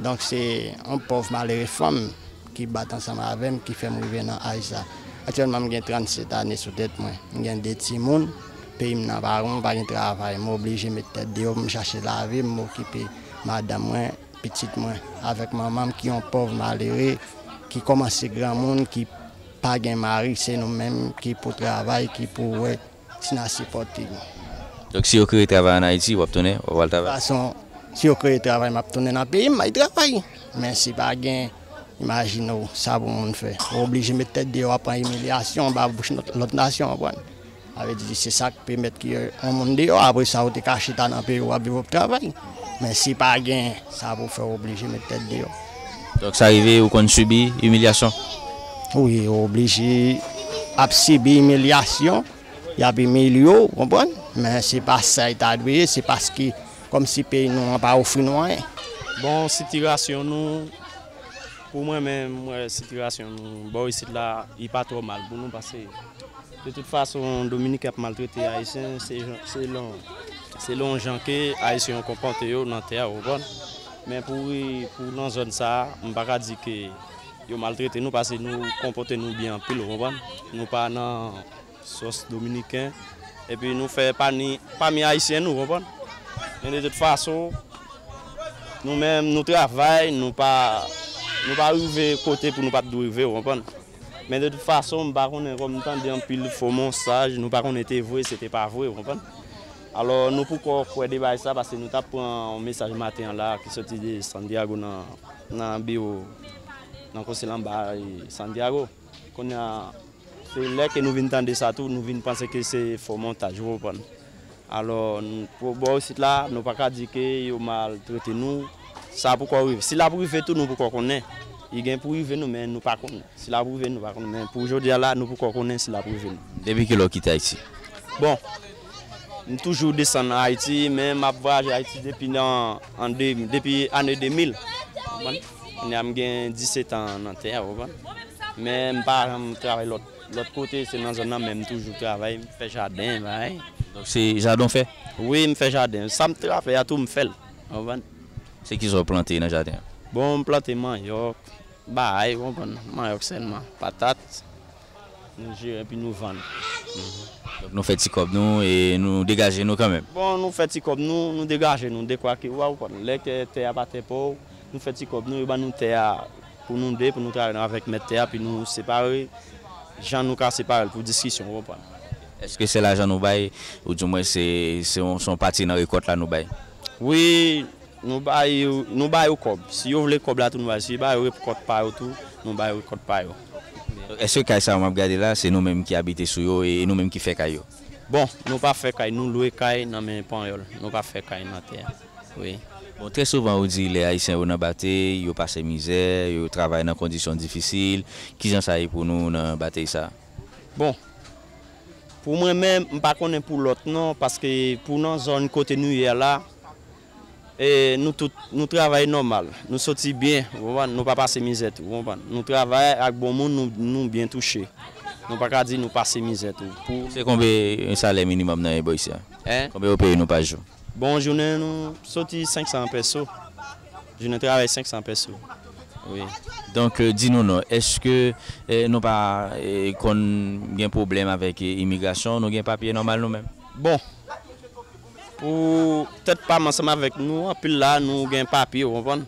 Donk se yon pòv malere fanm ki bat ansanm avè m ki fè m rive nan aj sa. Aktyèlman, m gen trannsèt ane sou tèt mwen. M gen de timoun. Peyi m nan pa bon, pa gen travay. M oblije met tèt deyò pou m chache lavi m, m okipe madanm mwen, pitit mwen, avèk manman m ki yon pòv malere, ki kòmanse granmoun, ki pa gen mari, se nou menm ki pou travay, ki pou wè si n a sipòte yo. Donk si yo kreye travay ann Ayiti, w ap tounen, w ap al travay? Fason, si yo kreye travay, m ap tounen nan peyi m, m al travay. Men si pa gen, imajine w, sa pou moun fè. Ou oblije met tèt deyò, w ap pran imilyasyon anba bouch lòt, lòt nasyon, w konprann? Sa vle di, se sa k pèmèt ke yon moun deyò, apre sa, ou te ka chita nan peyi w, w ap viv, w ap travay. Men si pa gen sa pou fè, w oblije met tèt deyò. Donk sa rive ou konn sibi imilyasyon? Wi, ou oblije ap sibi imilyasyon, y ap imilye w, ou konprann? Men se pa sa l ta dwe ye, se paske kòmsi peyi nou an pa ofri nou anyen. Bon, sitirasyon nou, pou mwen menm, mwen wè sitirasyon nou bò isit la, li pa twò mal pou nou paske de tout fason, Dominiken ap maltrete Ayisyen, se jan, selon, selon jan ke Ayisyen yo konpòte yo nan tè a, ou konprann? Men pou, pou nan zòn sa a, m pa ka di ke yo maltrete nou, paske nou konpòte nou byen anpil, ou konprann? Nou pa nan sòs Dominiken, epi nou fè pami, pami Ayisyen nou, ou konprann? Men de tout fason, nou menm, nou travay, nou pa, nou pa rive kote pou nou pa t dwe rive, ou konprann? Men de tout fason, m pa konnen, kòm m tande anpil fo mensaj, nou pa konnen te vre, se te pa vre, ou konprann? Alò, nou poko kwè de bagay sa, paske nou t ap pran yon mesaj maten an la, ki soti de Santiago nan, nan biwo, nan konsèy anba, e, Santiago. Kounye a, se lè ke nou vin tande sa tou, nou vin panse ke se fo montaj, ou konprann? Alò, n-, pou bò isit la, nou pa ka di ke yo maltrete nou. Sa poko rive. Si l ap rive tou, nou poko konnen. Li gen pou rive nou, men nou pa konnen. Si l ap rive, nou pa konnen. Men pou jodi a la, nou poko konnen si l ap rive nou. Depi kilè w kite Ayiti? Bon, m toujou desann Ayiti, men m ap vwayaje Ayiti depi nan, an de, depi ane de mil. Konprann? Kounye a m gen disèt an nan tè a, ou konprann? Men m pa janm travay lòt, lòt kote, se nan zòn nan menm m toujou travay, m fè jaden, bagay. Donk se jaden w fè? Wi, m fè jaden. Sa m travay a tou, m fè l. Ou konprann? Se kisa w plante nan jaden an? Bon, m plante manyòk, bagay, ou konprann? Manyòk sèlman, patat. Nou jere epi nou vann. Donk nou fè ti kòb nou e nou degaje nou kanmenm. Bon, nou fè ti kòb nou, nou degaje nou, dekwa ke w a, ou konprann, lè ke tè a pa tè pa w, nou fè ti kòb nou, yo ban nou tè a pou nou de, pou nou travay avèk mèt tè a, epi nou separe jan nou ka separe l pou diskisyon, ou konprann. Èske se lajan nou bay, oudimwen se, se yon, se yon pati nan rekòt la nou bay? Wi, nou ba yo, nou ba yo kòb. Si yo vle kòb la tou, nou ba yo. Si yo ba yo rekòt pa yo tou, nou ba yo rekòt pa yo. Èske kay sa yo m ap gade la, se nou menm ki abite sou yo e nou menm ki fè kay yo? Bon, nou pa fè kay, nou lwe kay nan men panyòl. Nou pa fè kay nan tè a. Wi. Bon, trè souvan ou di lè Ayisyen yo nan batey, yo pase mizè, yo travay nan kondisyon difisil. Kijan sa ye pou nou nan batey sa? Bon, pou mwen menm, m pa konnen pou lòt non, paske pou nan zòn kote nou ye a la, e, nou tout, nou travay nòmal. Nou soti byen, ou konprann? Nou pa pase mizè tou, ou konprann? Nou travay ak bon moun, nou, nou byen touche. Nou pa ka di nou pase mizè tou. Pou... Se konbyen yon salè minimòm nan bò isi a? Hein? Konbyen yo peye nou pa jou? Bon, jounen nou soti senk san peso. Jounen travay senk san peso. Wi. Donk, eh, di nou non, èske, eh, nou pa, eh, konn gen pwoblèm avèk, eh, imigrasyon? Nou gen papye nòmal nou menm? Bon, pou tèt pa m ansanm avèk nou, anpil la, nou gen papye, ou konprann?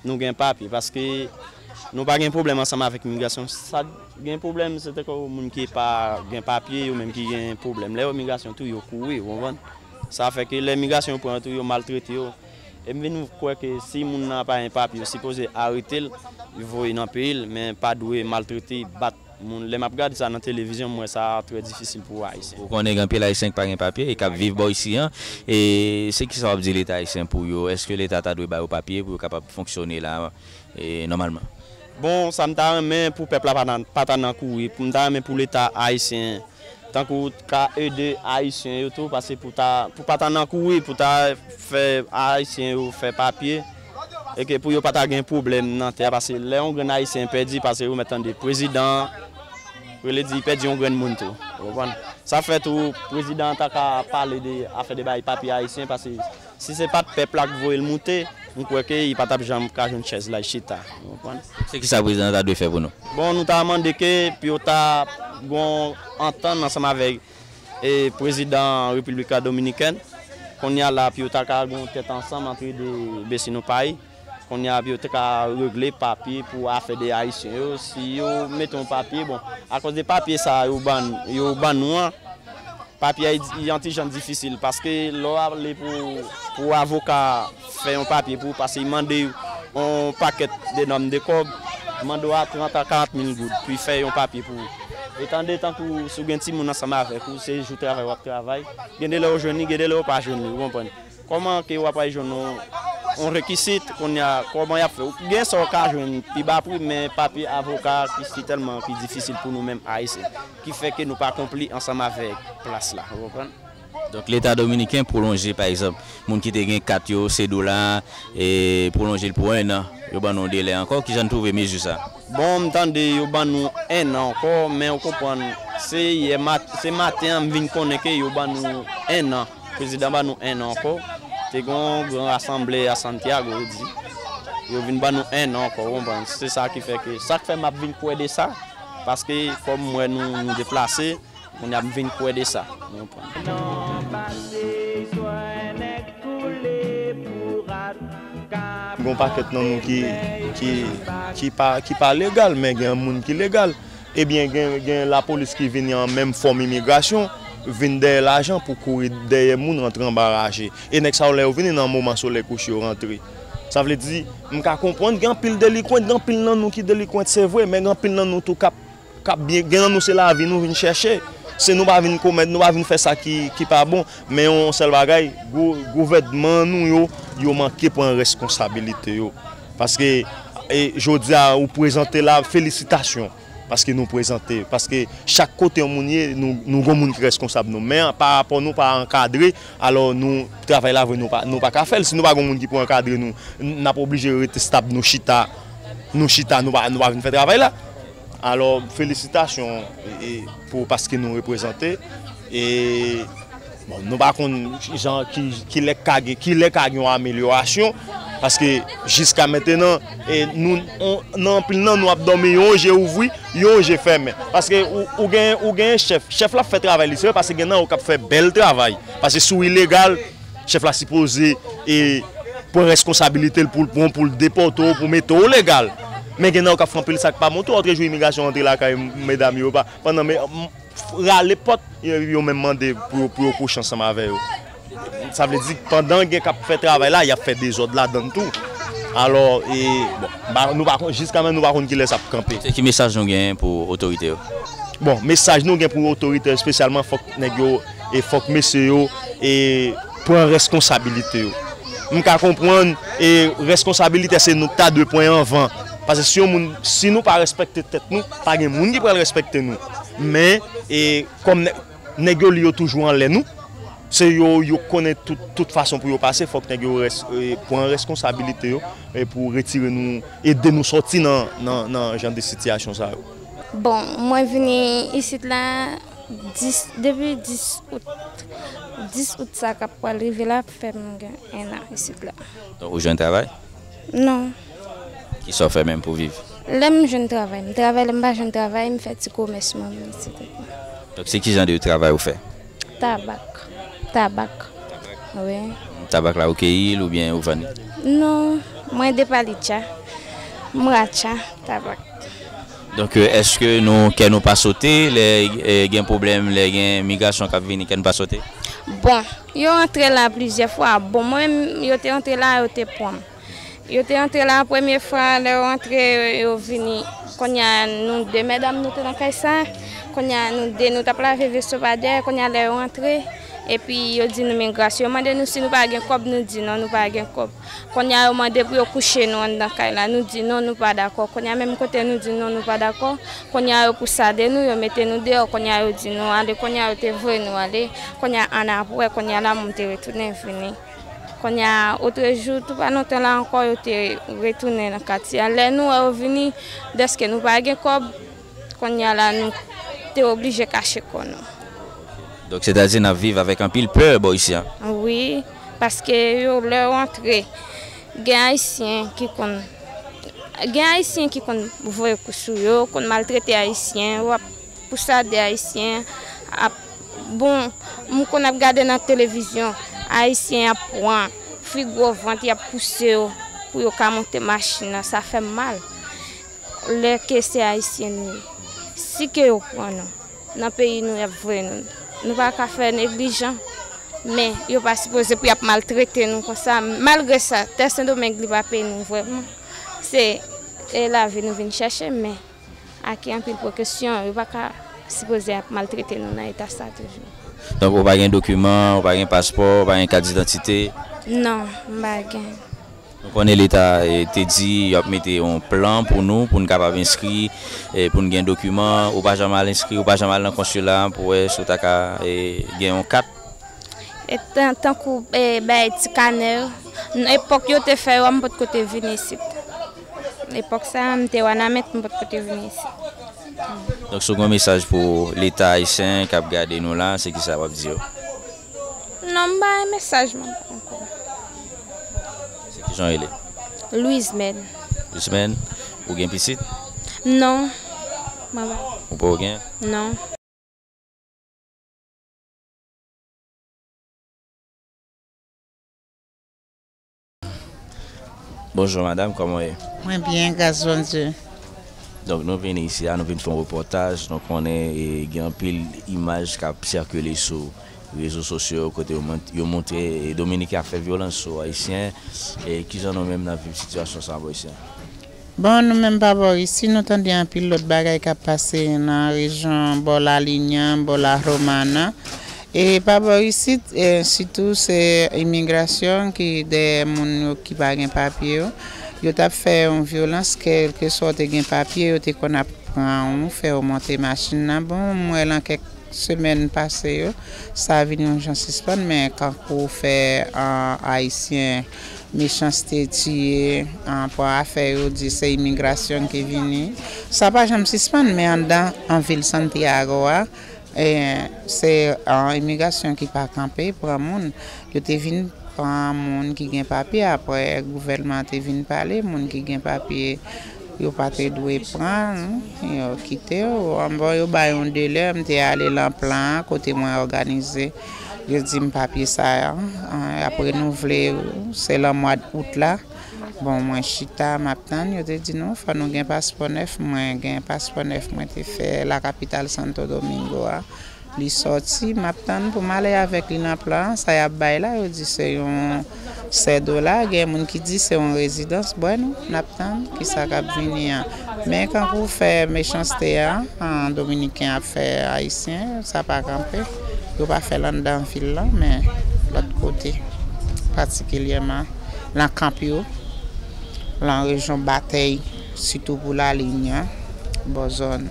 Nou gen papye, paske nou pa gen pwoblèm ansanm avèk imigrasyon. Sa gen pwoblèm, se tankou moun ki pa gen papye, yo menm ki gen pwoblèm. Lè yo imigrasyon tou, yo kouri, ou konprann? Sa fè ke lè imigrasyon pran yo tou, yo maltrete yo. E m vin kwè ke si moun nan pa gen papye, yo sipoze arete l, voye nan peyi l, men pa dwe maltrete, bat moun. Lè m ap gade sa nan televizyon, m wè sa trè difisil pou Ayisyen. Ou konnen gen anpil Ayisyen ki pa gen papye e k ap viv bò isi an. E se kisa w ap di Leta ayisyen pou yo? Èske Leta ta dwe ba yo papye pou yo kapab fonksyone la, e, nòmalman? Bon, sa m ta renmen pou pèp la pa nan, pa ta nan kouri. Pou m ta renmen pou Leta ayisyen, tankou ka ede Ayisyen yo tou, paske pou ta, pou pa ta nan kouri, pou ta fè Ayisyen yo fè papye, e ke pou yo pa ta gen pwoblèm nan tè a, paske lè yon grenn Ayisyen pèdi, paske ou mèt tande prezidan, rele di pèdi yon grenn moun tou. Ou konprann? Sa fè tou, prezidan an ta ka pale de afè de bay papye ayisyen, paske si se pa t pèp la k voye l moute, m kwè ke li pa t ap janm ka jwenn chèz la chita. Ou konprann? Se kisa prezidan an ta dwe fè pou nou? Bon, nou ta mande ke pou yo ta gon antann ansanm avèk, e, prezidan Repiblik Dominikèn. Kounye a la, pou yo ta ka gon tèt ansanm antre de Besino Payi. Kounye a, pou yo ta ka regle papye pou afè de Ayisyen yo. Si yo mete yon papye, bon, akòz de papye sa yo ban, yo ban nou an, papye a, li, li yon ti jan difisil, paske lè w ale pou, pou avoka fè yon papye pou ou, paske li mande yon pakèt de nòm de kòb, li mande w a trant a karant mil goud pou l fè yon papye pou ou. Etan de tankou si w gen timoun ansanm avèk ou, se jou travay w ap travay. Gen de lè w jwenn li, gen de lè w pa jwenn li, ou konprann? Kòman ke w ap al jwenn yon Yon rekisit, kounye a, kòman y ap fè? Ou gen sa w ka jwenn pi ba pri, men papye avoka ki si tèlman ki difisil pou nou menm Ayisyen, ki fè ke nou pa konpli ansanm avèk plas la, ou konprann? Donk, Leta dominiken pwolonje, pa egzanp, moun ki te gen kat yo, sedola, e pwolonje l pou enn an. Yo ban nou delè ankò. Kijan n twouve mezi sa? Bon, m tande yo ban nou enn an ankò, men ou konprann, se yè mat-, se maten an m vin konnen ke yo ban nou enn an. Prezidan ban nou enn an ankò. Te gen yon gran rasanble a Santiago, yo di. Yo vin ban nou enn an ankò, ou konprann. Se sa ki fè ke, sa k fè m ap vin kwè de sa, paske kòm m wè nou, nou deplase, kounye a m vin kwè de sa, ou konprann. Gen yon pakèt nan nou ki, ki, ki pa, ki pa legal, men gen moun ki legal. Ebyen, gen, gen lapolis ki vini an menm fòm imigrasyon, vin dèyè lajan pou kouri dèyè moun rantre anba raje. E nèg sa yo, lè yo vini nan moman solèy kouche, yo rantre. Sa vle di, m ka konprann, gen anpil delikwent, gen anpil nan nou ki delikwent, se vre, men gen anpil nan nou tou k ap, k ap byen, gen nan nou se lavi nou vin chèche. Se nou pa vin komèt, nou pa vin fè sa ki, ki pa bon. Men yon sèl bagay, gou-, gouvènman nou yo, yo manke pran reskonsabilite yo. Paske, e, jodi a, ou prezante la, felisitasyon. Paske nou prezante, paske chak kote yon moun ye, nou, nou gon moun ki reskonsab nou. Men pa rapò nou pa ankadre, alò nou, travay la vre, nou pa, nou pa ka fè l. Si nou pa gon moun ki pou ankadre nou, n ap oblije rete stab, nou chita, nou chita, nou pa, nou pa vin fè travay la. Alò, felisitasyon, e, e, pou, paske nou reprezante. E, bon, nou pa konn jan ki, ki lè ka gen, ki lè ka gen yon amelyorasyon, paske jiska mentenan, e, nou, on, nan anpil nan nou ap dòmi, yon je ouvri, yon je fèmen. Paske ou, ou gen, ou gen chèf, chèf la ap fè travay li, se vre, paske gen nan yo k ap fè bèl travay. Paske si w ilegal, chèf la sipoze, e, pran reskonsabilite l pou l pran, pou l depòte w, pou mete w legal. Men gen nan yo k ap fè anpil sa k pa bon tou. Lòt jou imigrasyon antre lakay medam yo, pa, pandan me, m, rale pòt, yo, yo menm mande pou yo, pou yo kouche ansanm avè yo. Sa vle di, pandan gen k ap fè travay la, y ap fè dezòd ladan l tou. Alò, e, bon, ba, nou pa konn, jiska menm nou pa konn kilè sa ap kanpe. Se ki mesaj nou genyen pou otorite yo? Bon, mesaj nou gen pou otorite yo, espesyalman, fòk nèg yo, e fòk mesye yo, e pran reskonsabilite yo. M ka konprann, e reskonsabilite se nou k ta dwe pran anvan. Paske si yon moun, si nou pa respekte tèt nou, pa gen moun ki pral respekte nou. Men, e kòm nè-, nèg yo li yo toujou anlè nou, se yo, yo konnen tout, tout fason pou yo pase, fòk nèg yo rès-, e, pran reskonsabilite yo, e pou retire nou, ede nou sòti nan, nan, nan jan de sitiyasyon sa yo. Bon, mwen vini isit la dis, depi dis out. Dis out sa k ap pral rive la, fè m gen enn an isit la. Donk, ou jwenn travay? Non. Kisa w fè menm pou viv? Lè m jwenn travay, m travay, lè m pa jwenn travay, m fè ti komès mwen menm, etsetera. Donk, se ki jan de travay ou fè? Tabak. Tabak. Wi. Tabak la, ou keyi l oubyen ou vann li? Non, mwen ede pa li tcha. M ra tcha, tabak. Donk, èske nou, kè nou pa sote, lè, e, gen pwoblèm, lè gen migrasyon k ap vini, kè nou pa sote? Bon, yo antre la plizyè fwa. Bon, mwen menm, yo te antre la, yo te pran m. Yo te antre la premye fwa, lè yo antre, yo vini. Kounye a, nou de medam, nou te nan kay sa. Kounye a, nou de, nou t ap lave veso pa dèyè. Kounye a, lè yo antre, epi yo di nou migrasyon. Yo mande nou si nou pa gen kòb, nou di non, nou pa gen kòb. Kounye a, yo mande pou yo kouche nou anndan kay la. Nou di non, nou pa dakò. Kounye a, menm kote nou di non, nou pa dakò, kounye a, yo pousade nou, yo mete nou deyò. Kounye a, yo di nou ale. Kounye a, yo te voye nou ale. Kounye a, annapre, kounye a, la, mwen te retounen vini. Kounye a, otrejou, tou pa lontan la ankò, yo te retounen nan katye a. Lè nou wè yo vini, dèske nou pa gen kòb, kounye a la, nou te oblije kache kò nou. Donk, sètadi n ap viv avèk anpil pè bò isi a? Wi, paske yo, lè yo antre, gen Ayisyen ki konn, gen Ayisyen ki konn voye kou sou yo, konn maltrete Ayisyen, yo ap pousade Ayisyen, ap, bon, m konn ap gade nan televizyon, Ayisyen ap pran fi gwo vant, y ap pouse yo pou yo ka monte machin nan, sa fè m mal. Lè ke se Ayisyen nou ye, si ke yo pran nou, nan peyi nou y ap voye nou, nou pa ka fè neglijan, men yo pa sipoze pou y ap maltrete nou konsa. Malgre sa, tè Sendomeng li pa peyi nou vrèman. Se, e, lavi nou vin chèche, men ak anpil prekosyon, yo pa ka sipoze ap maltrete nou nan eta sa toujou. Donk, ou pa gen dokiman, ou pa gen paspò, ou pa gen kat didantite? Non, m pa gen. Nou konnen Leta, e, te di y ap mete yon plan pou nou, pou n kapab enskri, e, pou n gen dokiman. Ou pa janm al enskri, ou pa janm al nan konsila pou wè si w ta ka, e, gen yon kat. E tan, tankou, e, bay ti kanè yo. N-, epòk yo te fè yo a, m potko te vin isit. Epòk sa a, m te Wanament, m potko te vin isit. Donk, si w gen yon mesaj pou Leta ayisyen k ap gade nou la, se kisa w ap di yo? Non, m pa gen mesaj mwen ankò. Se kijan w rele? Louise Mèn. Louise Mèn, ou gen pitit? Non. Mwen pa. Ou pa gen? Non. Bonjou, madam, kòman w ye? Mwen byen, gras Bondye. Donk, nou vin isi a, nou vin fè yon repòtaj. Nou konnen, e, gen anpil imaj k ap sikile sou rezo sosyo yo, kote yo mont-, yo montre, e, Dominiken ap fè vyolans sou Ayisyen. E kijan nou menm n ap viv sitiyasyon sa a bò isi a? Bon, nou menm pa bò isi, nou tande anpil lòt bagay k ap pase nan rejyon bò Lalinyan, bò La Romana. E pa bò isit, e, sitou se imigrasyon ki dèyè moun yo ki pa gen papye yo. Yo t ap fè yon vyolans, kèlkeswa w te gen papye, yo te konn ap pran ou, fè w monte machin nan. Bon, m wè nan kèk semèn pase yo, sa vin yon jan sispann, men kankou fè, a, Ayisyen mechanste, tiye, a, pran afè yo, di se imigrasyon ki vini. Sa pa janm sispann, men anndan, an vil Santiago a, e, se, a, imigrasyon ki pa kanpe, pran moun. Yo te vin pran moun ki gen papye, apre gouvènman an te vin pale, moun ki gen papye, yo pa te dwe pran, yo kite yo. Bon, yo bay yon delè, m te ale lan plan an, kote mwen òganize. Yo di m papye sa a, a, y ap renouvle, se lan mwa out la. Bon, mwen chita, m ap tann, yo te di nou, fò nou gen paspò nèf, mwen gen paspò nèf, mwen te fè la kapital Santo Domingo a. Li sòti, m ap tann pou m ale avèk li nan plan an. Sa y ap bay la, yo di se yon sèdola. Gen moun ki di se yon rezidans. Bwè nou, n ap tann kisa k ap vini an. Men kankou fè mechanste a, an, Dominiken ap fè Ayisyen, sa pa kanpe. Yo pa fè l anndan vil lan, men lòt kote, patikilyèman lan kanp yo, lan rejyon Batèy, sitou pou Lalinyan, bò zòn,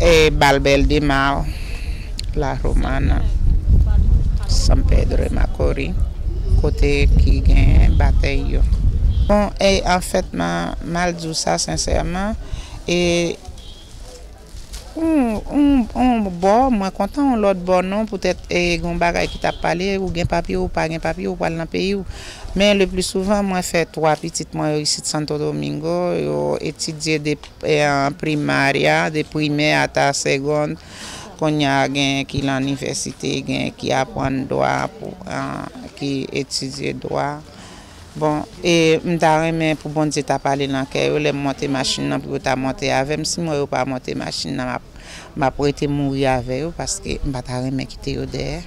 e, Balbèl de Mar, La Romana, San Pedro de Macorís, kote ki gen Batèy yo. Bon, e, anfèt, m a, m al di w sa sensèman, e, yon, yon, yon bò, mwen kontan, yon lòt bò non, poutèt, e, gen yon bagay ki t ap pale, ou gen papye, ou pa gen papye, ou pral nan peyi w. Men le pli souvan, mwen fè twa pitit mwen yo isit Santo Domingo, yo etidye de, e, an primarya, de primè ata segond. Kounye a, gen ki lan inivèsite, gen ki aprann dwa, pou, a, ki etidye dwa. Bon, e m ta renmen pou Bondye ta pale nan kè yo, lè m monte machin nan, pou yo ta monte avè m. Si m wè yo pa monte machin nan, m ap, m ap rete mouri avè yo, paske m pa ta renmen kite yo dèyè.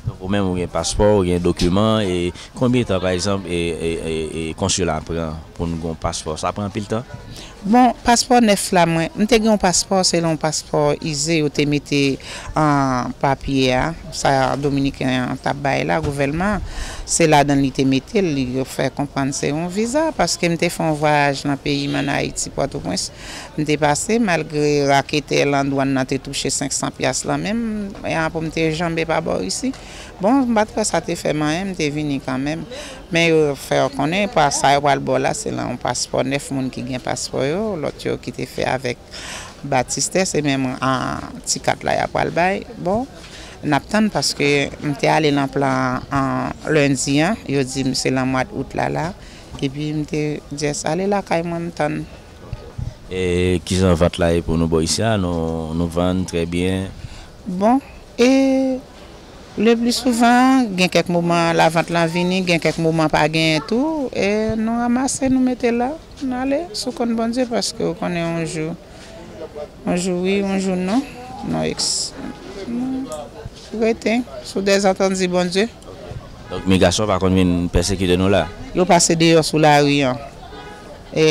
Donk, ou menm, ou gen paspò, ou gen dokiman, e konbyen tan, pa egzanp, e, e, e, e konsila pran pou n gen yon paspò? Sa pran anpil tan? Bon, paspò nèf la, mwen, m te gen yon paspò, se yon paspò ize, yo te mete, an, papye a, sa Dominiken an t ap bay la, gouvèlman an, se ladan l li te mete l, li yo fè konprann se yon viza, paske m te fè yon vwayaj nan peyi m, ann Ayiti, Pòtoprens, m te pase, malgre raketè lan dwàn nan te touche senk san pyas lan menm, e an pou m te janbe pa bò isi. Bon, m pa t kwè sa te fè m anyen, m te vini kanmenm. Men yo fè w konnen, pa sa yo pral ba w la, se lan yon paspò nèf, moun ki gen paspò yo, lòt yo ki te fè avèk batistè, se menm, a, ti kat la y ap pral bay. Bon, n ap tann paske m te ale lan plan an lendi an, yo di m se lan mwa d out la la, epi m te just ale lakay mwen, m tann. E kijan vant la ye pou nou bò isi a? Nou, nou vann trè byen? Bon, e le pli souvan, gen kèk moman lavant lan vini, gen kèk moman pa genyen tou, e nou ranmase, nou mete la, n ale sou kont Bondye, paske ou konnen yon jou, yon jou wi, yon jou non, nou eks-, nou rete sou dèzantandi Bondye. Donk, migrasyon pa konn vin pèsekite nou la? Yo pase deyò sou lari an. E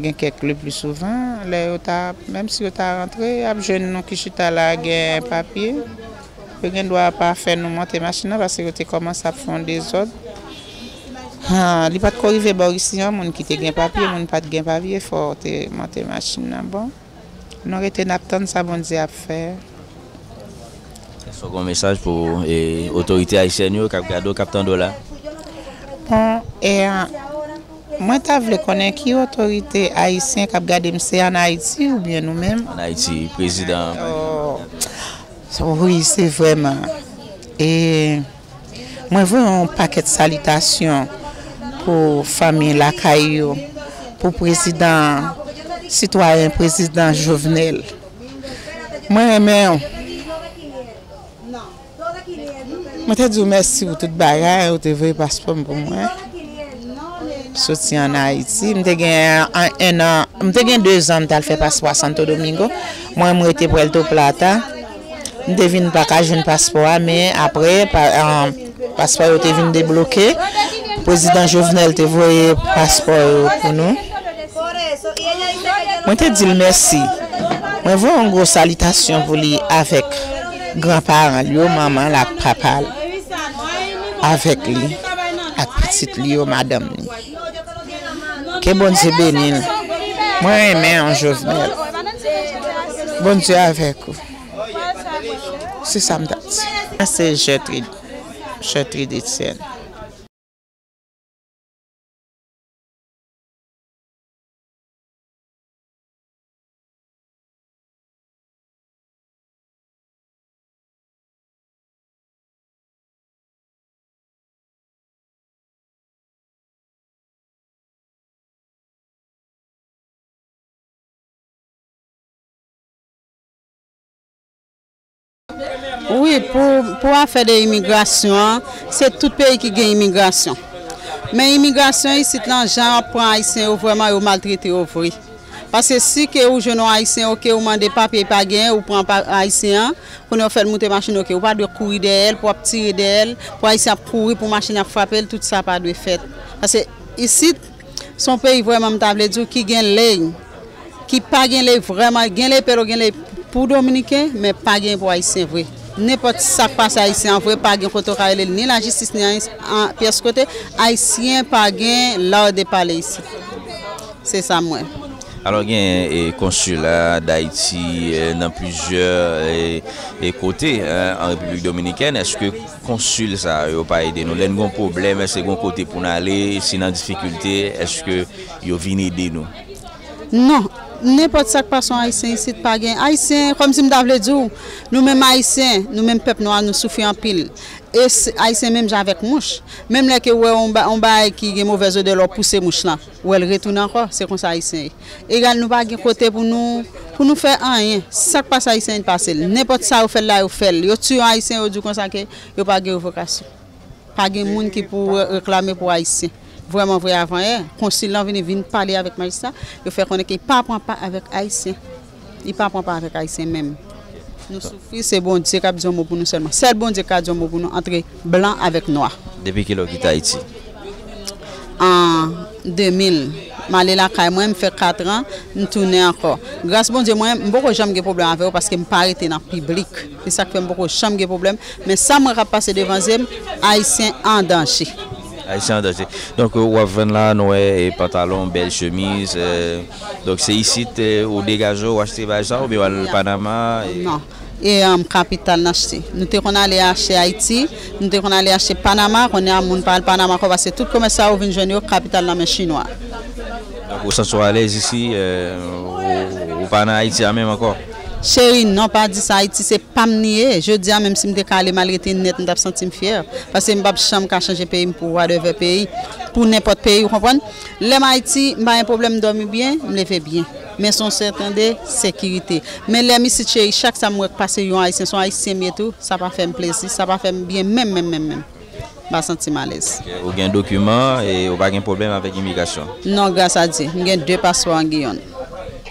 gen kèk le pli souvan, lè yo ta, menm si yo ta rantre, y ap jwenn nou ki chita la, gen papye. Yo gen dwa pa fè nou monte machin nan, paske yo te kòmanse ap fè yon dezòd. Ah, li pa t ko rive bò isi an, moun ki te gen papye, moun pa t gen papye, fò te monte machin nan. Bon, nou rete n ap tann sa Bondye ap fè. Èske w gen yon mesaj pou e, otorite ayisyèn yo k ap gade w, k ap tande w la? Bon, e, mwen ta vle konnen ki otorite ayisyen k ap gade m, se ann Ayiti oubyen nou menm? Ann Ayiti, prezidan. Oh, wi, se vrèman. E mwen voye yon pakèt salitasyon pou fanmi lakay yo, pou prezidan, sitwayen prezidan Jovenel. Mwen renmen w. Mwen te di w mèsi pou tout bagay, ou te voye paspò m pou mwen. Soti ann Ayiti, m te gen an, en an, m te gen dezan m t al fè paspò a Santo Domingo. Mwen, m rete Puerto Plata. M te vin pa ka jwenn paspò a, men apre, pa, an, paspò yo te vin debloke. Prezidan Jovenel te voye paspò yo pou nou. Mwen te di l mèsi. Mwen voye yon gwo salitasyon pou li avèk granparan l yo, manman l ak papa l, avèk li, ak pitit li yo, madanm li. Ke Bondye beni l. Mwen renmen an Jovenel. Bondye avèk ou. Se sa m t ap di. Mwen se Gertrude, Gertrude Etienne. Wi, pou, pou afè de imigrasyon an, se tout peyi ki gen imigrasyon. Men imigrasyon isit lan, jan y ap pran Ayisyen yo, vrèman, yo maltrete yo vre. Paske si ke ou jwenn yon Ayisyen, oke, ou mande papye, li pa genyen, ou pran pa, Ayisyen an, kounye a ou fè l moute machin, oke, ou pa dwe kouri dèyè l, pou w ap tire dèyè l, pou Ayisyen ap kouri, pou machin ap frape l, tout sa pa dwe fèt. Paske isit, se yon peyi vrèman, m ta vle di w, ki gen lèy, ki pa gen lèy vrèman, gen lèy pèl, gen lèy pou Dominiken, men pa gen pou Ayisyen vre. Nenpòt sa k pase Ayisyen an vre, pa gen kote w ka rele l, ni lajistis, ni anyen, an pyès kote, Ayisyen pa gen lwa de pale isit. Se sa m wè. Alò, gen, e, konsila Dayiti, e, nan plizyè, e, e, kote, e, an Repiblik Dominikèn. Èske konsil sa yo pa ede nou? Lè n gen yon pwoblèm, èske gen yon kote pou n ale? Si n an difikilte, èske yo vin ede nou? Non. Nenpòt sa k pase yon Ayisyen isit, pa gen Ayisyen, kòmsi m ta vle di w, nou menm Ayisyen, nou menm pèp nwa, nou soufri anpil. E s-, Ayisyen menm jan avèk mouch. Menm lè ke w wè yon ba-, yon bagay ki gen movèz odè, lè w pouse mouch lan, w wè l retounen ankò, se konsa Ayisyen ye. Egal, nou pa gen kote pou nou, pou nou fè anyen. Sa k pase Ayisyen, pase l. Nenpòt sa yo fè l la, yo fè l. Yo tiye yon Ayisyen, yo di w konsa ke yo pa gen revokasyon. Pa gen moun ki pou re-, reklame pou Ayisyen. Vrèman vre, avanyè, konsil lan vini, vin pale avèk majistra, yo fè konnen ke li pa pran pa avèk Ayisyen. Li pa pran pa avèk Ayisyen menm. Nou soufri, se Bondye k ap di yon mo pou nou sèlman. Sèl Bondye k ka di yon mo pou nou, antre blan avèk nwa. Depi kilè w kite Ayiti? An de mil. M ale lakay mwen, m fè kat an, m tounen ankò. Gras Bondye, mwen, m poko janm gen pwoblèm avè yo paske m pa rete nan piblik. Se sa k fè m poko janm gen pwoblèm. Men sa m wè k ap pase devan zye m, Ayisyen an danje. Ayisyen an danje. Donk, w ap vann la, nou wè, e, pantalon, bèl chemiz, e, donk, se isit, e, ou degaje w, w achte bagay sa, oubyen w al Panama, e? Non. E, um, kapital n achte. Nou te konn ale achte Ayiti, nou te konn ale achte Panama, kounye a moun pa al Panama ankò, paske tout komès sa yo vin jwenn yo kapital nan men chinwa. Donk, ou santi w alèz isi, e, ou, ou pa nan Ayiti a menm ankò? Cheri, non, pa di sa, Ayiti se pa m li ye. Jodi a, menm si m te ka ale, m al rete nèt, m t ap santi m fyè. Paske m p ap janm ka chanje peyi m pou whatever peyi, pou nenpòt peyi, ou konprann? Lè m Ayiti, m pa gen pwoblèm, m dòmi byen, m leve byen. Men se yon sèten de sekirite. Men lè m isit, cheri, chak sa m wè k pase yon Ayisyen, se yon Ayisyen m ye tou, sa pa fè m plezi, sa pa fè m byen menm, menm, menm, menm. M pa santi m alèz. Ok, ou gen dokiman e ou pa gen pwoblèm avèk imigrasyon? Non, gras a Dye. M gen de paspò an Giyòn.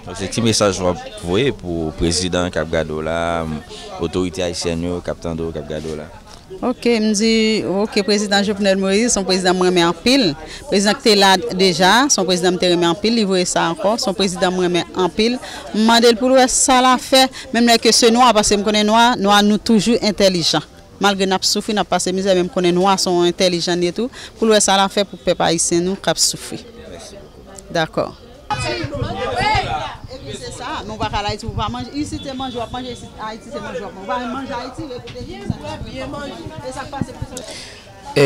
Donk, se ki mesaj w ap voye pou prezidan k ap gade w la, otorite ayisyèn yo k ap tande w, k ap gade w la? Ok, m di, ok, prezidan Jovenel Moïse, se yon prezidan m renmen anpil. Prezidan ki te la deja, se yon prezidan m te renmen anpil, li voye sa ankò, se yon prezidan m renmen anpil. M mande l pou l wè sa l a fè, menm lè ke se nwa, paske m konnen nwa, nwa nou toujou entèlijan. Malgre n ap soufri, n ap pase mizè, men m konnen nwa se yon entèlijan li ye tou, pou l wè sa l ap fè pou pèp ayisyen nou k ap soufri. Dakò. Ebyen se sa, men w pa ka al Ayiti pou w pa manje. Isit se manje w ap manje, isit Ayiti se manje w ap manje. Ou pa menm manje Ayiti, repote ki sa. E sa k pase pou sa. E,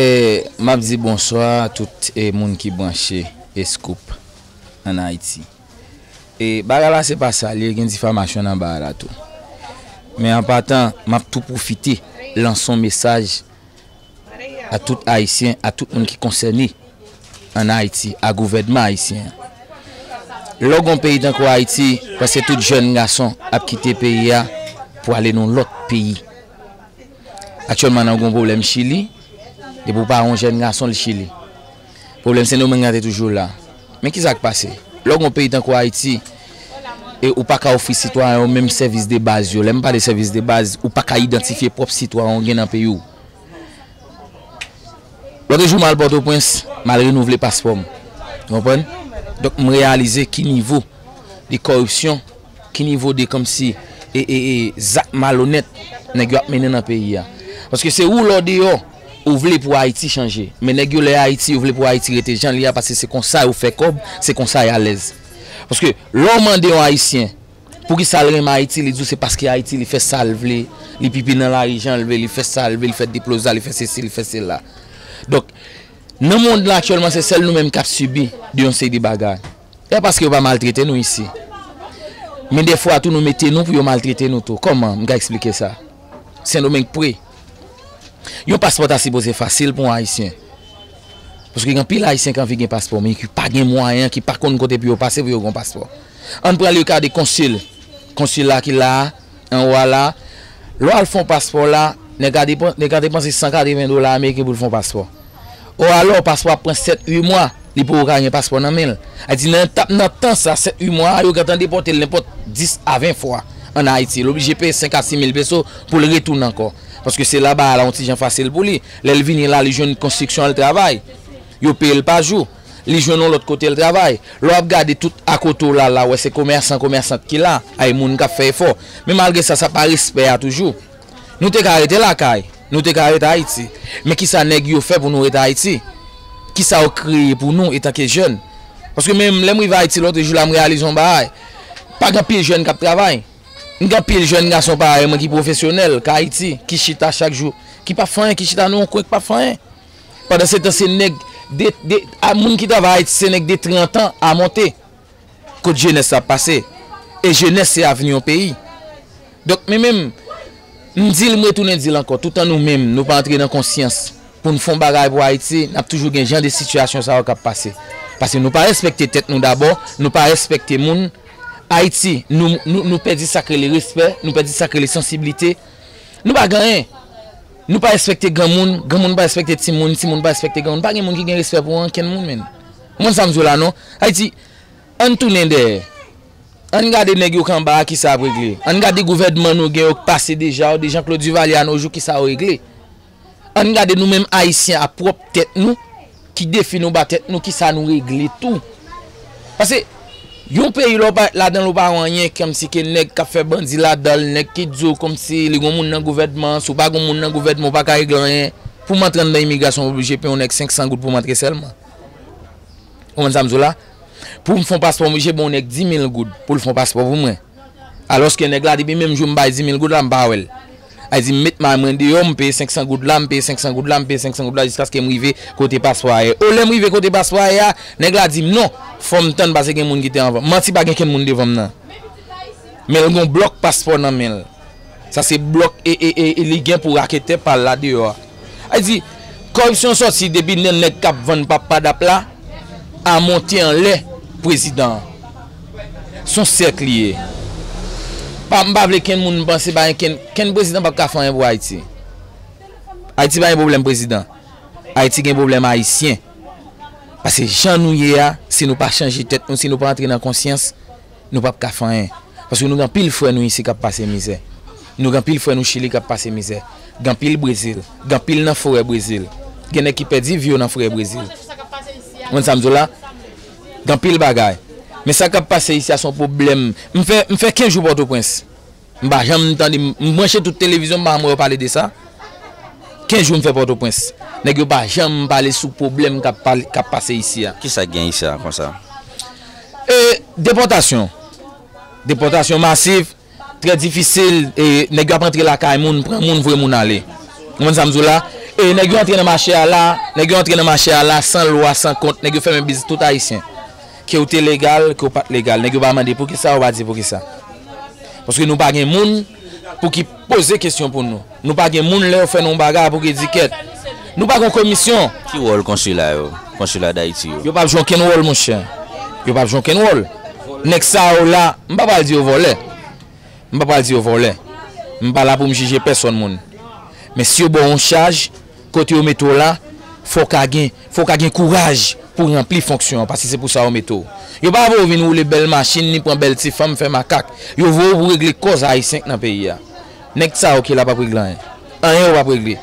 m ap di bonswa a tout, e, moun ki branche e Scoop ann Ayiti. E bagay la se pa sa l ye, gen difamasyon nan bagay la tou. Men an patan, m ap tou pwofite lanse yon mesaj a tout Ayisyen, a tout moun ki konsène ann Ayiti, a gouvènman ayisyen an. Lè w gen yon peyi tankou Ayiti, prèske tout jèn gason ap kite peyi a pou ale nan yon lòt peyi. Aktyèlman, n ap gen yon pwoblèm Chili, depi w pa yon jèn gason, l Chili. Pwoblèm Sendomeng nan te toujou la. Men kisa k pase? Lè w gen yon peyi tankou Ayiti, e ou pa ka ofri sitwayen yo menm sèvis de baz yo. Lè m pale sèvis de baz, ou pa ka idantifye pwòp sitwayen w gen nan peyi w. Lòt jou, m al Pòtoprens, m al renouvle paspò m. Ou konprann? Donk, m reyalize ki nivo de kòripsyon, ki nivo de kòmsi e, e, e, zak malonèt nèg yo ap mennen nan peyi a. Paske se ou lè w deyò, ou vle pou Ayiti chanje. Men nèg yo lè Ayiti, yo vle pou Ayiti rete jan l ye a, paske se konsa yo fè kòb, se konsa y alèz. Paske lè w mande yon Ayisyen, poukisa l renmen Ayiti, li di w se paske Ayiti, li fè sa l vle, li pipi nan lari jan l vle, li fè sa l vle, li fè deploza, li fè sesi, li fè sela. Donk, nan mond lan aktyèlman, se sèl nou menm k ap sibi de yon seri de bagay. E paske yo pa maltrete nou isi. Men dèfwa tou, nou mete nou pou yo maltrete nou tou. Kòman m ka eksplike sa? Sendomeng pre. Yon paspò ta sipoze fasil pou yon Ayisyen. Paske gen anpil Ayisyen ki anvi gen paspò, men ki pa gen mwayen, ki pa konn kote pou yo pase pou yo gen yon paspò. Ann pran le ka de konsil. Konsil la ki la a, anwo a la. Lè w al fè yon paspò la, nèg a depan-, nèg a depanse san katreven dola ameriken pou l fè yon paspò. O alò, paspò ap pran sèt, uit mwa, li poko ka gen paspò nan men l. A di nan etap, nan tan sa, sèt, uit mwa a, yo gentan depòte l nenpòt dis a ven fwa ann Ayiti. L oblije peye senk a sis mil peso pou l retounen ankò. Paske se la bagay la yon ti jan fasil pou li. Lè l vini la, li jwenn konstriksyon al travay. Yo peye l pa jou. Li jwenn yon lòt kote l travay. Lè w ap gade tout akote w la, la, w wè se komèsan, komèsant ki la, ay moun k ap fè efò. Men malgre sa, sa pa respè a toujou. Nou te ka rete lakay, nou te ka rete Ayiti. Men kisa nèg yo fè pou nou rete Ayiti? Kisa yo kreye pou nou etanke jèn? Paske menm lè m rive Ayiti lòt jou la, m reyalize yon bagay. Pa gen anpil jèn k ap travay. M gen anpil jèn gason parèy mwen ki pwofesyonèl, k Ayiti, ki chita chak jou, ki p ap fè anyen, ki chita nan yon kwen, ki p ap fè anyen. Pandan se tan, se nèg, de, de, a, moun ki travay Ayiti, se nèg de trant an a monte. Kot jenès la ap pase? E jenès se avni yon peyi. Donk, men menm, m di l, m retounen di l ankò, toutan nou menm, nou pa antre nan konsyans pou n fè yon bagay pou Ayiti, n ap toujou gen jan de sitiyasyon sa yo k ap pase. Paske nou pa respekte tèt nou dabò, nou pa respekte moun. Ayiti, nou, nou, nou pèdi sa k rele respè, nou pèdi sa k rele sansiblite. Nou pa gen anyen. Nou pa respekte granmoun, granmoun pa respekte timoun, timoun pa respekte granmoun. Pa gen moun ki gen respè pou ankenn moun, menm. Ou konn sa m di w la, non? Ayiti, ann tounen dèyè. Ann gade nèg yo k anba a, kisa y ap regle. Ann gade gouvènman nou gen yo k pase deja yo, de Jean Claude Duvalier a nos jours, kisa yo regle. Ann gade nou menm Ayisyen a pwòp tèt nou, ki defi nou ba tèt nou, kisa nou regle tou. Paske, yon peyi lè w parèt ladan l, ou pa wè anyen, kòmsi ke nèg k ap fè bandi ladan l, nèg ki di w kòmsi li gon moun nan gouvènman an, si w pa gon moun nan gouvènman, ou pa ka regle anyen. Pou m antre anndan imigrasyon, m oblije peye yon nèg senk san goud pou m antre sèlman. Ou konprann sa m di w la? Pou m fè yon paspò, m oblije ba yon nèg dis mil goud pou l fè yon paspò pou mwen. Alòske nèg la, depi menm jou m bay dis mil goud la, m pa wè l. Ay di, m met may mwen deyò, m peye senk san goud la, m peye senk san goud la, m peye senk san goud la, jiskaske m rive kote paspò a ye. O, lè m rive kote paspò a ye a, nèg la di m non, fò m tann paske gen moun ki te anvan m. Manti, pa gen kenn moun devan m nan. Men l gon blòk paspò nan men l. Sa se blòk e, e, e, e li gen pou raketè pa l la deyò a. Ay di, kòripsyon sòti depi nan nèg k ap vann pap padap la, a monte anlè prezidan an. Se yon sèk li ye. Pa, m pa vle kenn moun panse pa gen kenn, kenn prezidan p ap ka fè anyen pou Ayiti. Ayiti pa gen pwoblèm prezidan. Ayiti gen pwoblèm ayisyen. Paske jan nou ye a, si nou pa chanje tèt nou, si nou pa antre nan konsyans, nou p ap ka fè anyen. Paske nou gen anpil frè nou isi k ap pase mizè. Nou gen anpil frè nou Chili k ap pase mizè. Gen anpil Brezil. Gen anpil nan forè Brezil. Gen nèg ki pèdi vi yo nan forè Brezil. Ou konn sa m di w la? Gen anpil bagay. Men sa k ap pase isi a se yon pwoblèm. M fè, m fè kenz jou Pòtoprens. M pa janm tande, m, m branche tout televizyon, m pa janm wè yo pale de sa. Kenz jou m fè Pòtoprens. Nèg yo pa janm pale sou pwoblèm k ap pale, k ap pase isi a. Kisa k gen isi a konsa? E, depòtasyon. Depòtasyon masiv, trè difisil, e, nèg yo ap antre lakay moun, pran moun, voye moun ale. Ou konprann sa m di w la? E, nèg yo antre nan mache a la, nèg yo antre nan mache a la, san lwa, san kont, nèg yo fèmen biznis tout Ayisyen. Ke w te legal, ke w pa t legal. Nèg yo pa mande poukisa, yo pa di poukisa. Paske nou pa gen moun pou ki poze kesyon pou nou. Nou pa gen moun lè yo fè nou yon bagay pou ki di kèt. Nou pa gen komisyon. Ki wòl konsila yo? Konsila Dayiti yo? Yo p ap jwe okenn wòl, monchè. Yo p ap jwe okenn wòl. Nèg sa yo la, m pa pral di yo vòlè. M pa pral di yo vòlè. M pa la pou m jije pèsòn moun. Men si yo ba w yon chaj, kote yo mete w la, fò w ka gen, fò w ka gen kouraj pou w ranpli fonksyon an, paske se pou sa yo mete w. Yo pa voye w vin woule bèl machin, ni pran bèl ti fanm, fè makak. Yo voye w pou w regle kòz ayisyen k nan peyi a. Nèg sa yo ki la p ap regle anyen. Anyen yo p ap regle.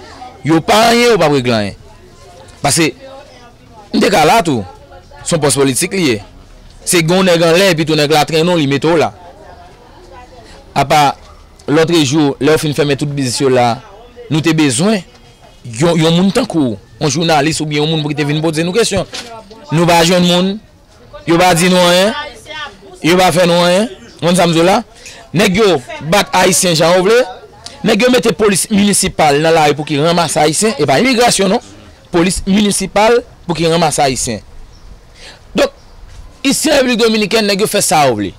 Yo pa anyen, yo p ap regle anyen. Paske, m te ka la tou. Se yon pòs politik li ye. Se gen yon nèg anlè, epi tou nèg la trennen w, li mete w la. Apa, lòtrejou, lè yo fin fèmen tout biznis yo la, nou te bezwen yon, yon moun tankou w, yon jounalis oubyen yon moun pou ki te vin poze nou kesyon. Nou pa jwenn moun, yo pa di nou anyen, yo pa fè nou anyen. Ou konn sa m di w la? Nèg yo bat Ayisyen jan yo vle. Nèg yo mete polis minisipal nan lari pou ki ranmase Ayisyen, e pa imigrasyon non. Polis minisipal pou ki ranmase Ayisyen. Donk, isi an Repiblik Dominikèn, nèg yo fè sa yo vle.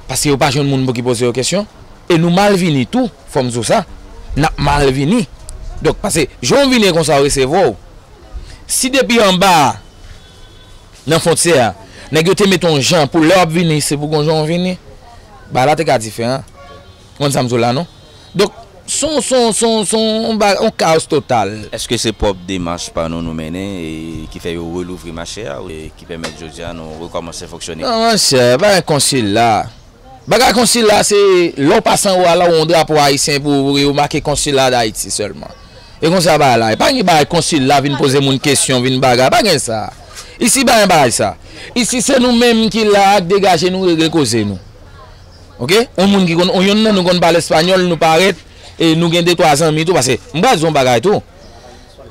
Paske yo pa jwenn moun pou ki poze yo kesyon. E nou mal vini tou, fò m di w sa. N ap mal vini. Donk, paske jan w vini e konsa yo resevwa w. Si depi anba a, nan fwontyè a, nèg yo te mete yon jan pou lè w ap vini, se pou gon jan w vini, bagay la te ka diferan. Ou konn sa m di w la, non? Donk, se yon, se yon, se yon, se yon, yon ba-, yon kawòs total. Èske se pwòp demach pa nou nou mennen e ki fè yo relouvri mache a, e ki pèmèt jodi a nou rekòmanse fonksyone? Non, monchè, pa gen konsila. Bagay konsila, se lè w pase anwo a la, w wè yon drapo ayisyen pou yo make konsila Dayiti sèlman. E konsa bagay la. E pa gen bagay konsila vin poze moun kesyon, vin bagay. Pa gen sa. Isi pa gen bagay sa. Isi se nou menm ki la ak degaje nou regle koze nou. Oke? Yon moun ki konn, yon nan nou konn pale espanyòl, nou parèt, e nou gen de twa zanmi tou, paske m pral di yon bagay tou.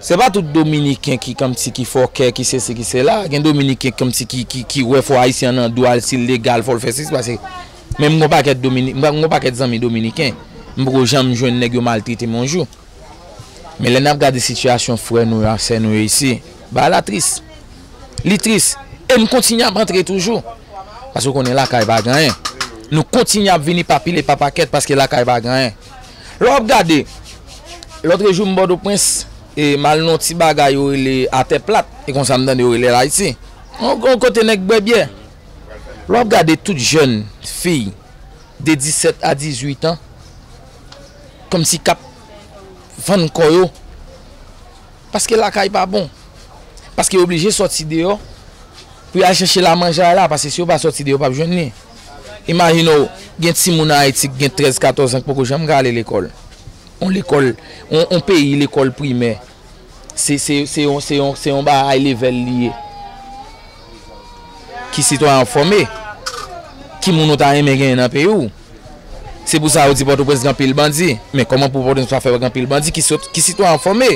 Se pa tout Dominiken ki kòmsi ki fòkè, ki sesi, ki sela. Gen Dominiken kòmsi ki, ki, ki wè fò Ayisyen an nan do al, si l legal, fò l fè sesi, paske menm m gon pakèt Domini-, m gon pakèt zanmi Dominiken, m poko janm jwenn nèg yo maltrete m yon jou. Men lè n ap gade sitiyasyon frè nou yo ak sè nou yo isi, bagay la tris. Li tris. E n kontinye ap antre toujou. Paske w konnen lakay pa gen anyen. Nou kontinye ap vini pa pile pa pakèt paske lakay pa gen anyen. Lè w ap gade, lòtrejou m Pòtoprens, e m al nan yon ti bagay yo rele Atè Plat, e konsa m tande yo rele l Ayiti. Yon, yon kote nèg bwè byè. Lè w ap gade tout jèn fi de disèt a dizuit an, kòmsi k ap vann kò yo. Paske lakay pa bon. Paske yo oblije sòti deyò pou y al chèche la manje a la, paske si yo pa sòti deyò, yo p ap jwenn li. Imajine w, gen timoun an Ayiti ki gen trèz, katòz an ki poko janm ka ale lekòl. On lekòl, on, on peyi lekòl primè, se, se, se yon, se yon, se yon bagay levèl li ye. Ki sitwayen w ap fòme? Ki moun ou ta renmen genyen nan peyi w? Se pou sa yo di Pòtoprens gen anpil bandi. Men kòman pou Pòtoprens pa fè gen anpil bandi? Ki sot, ki sitwayen w ap fòme?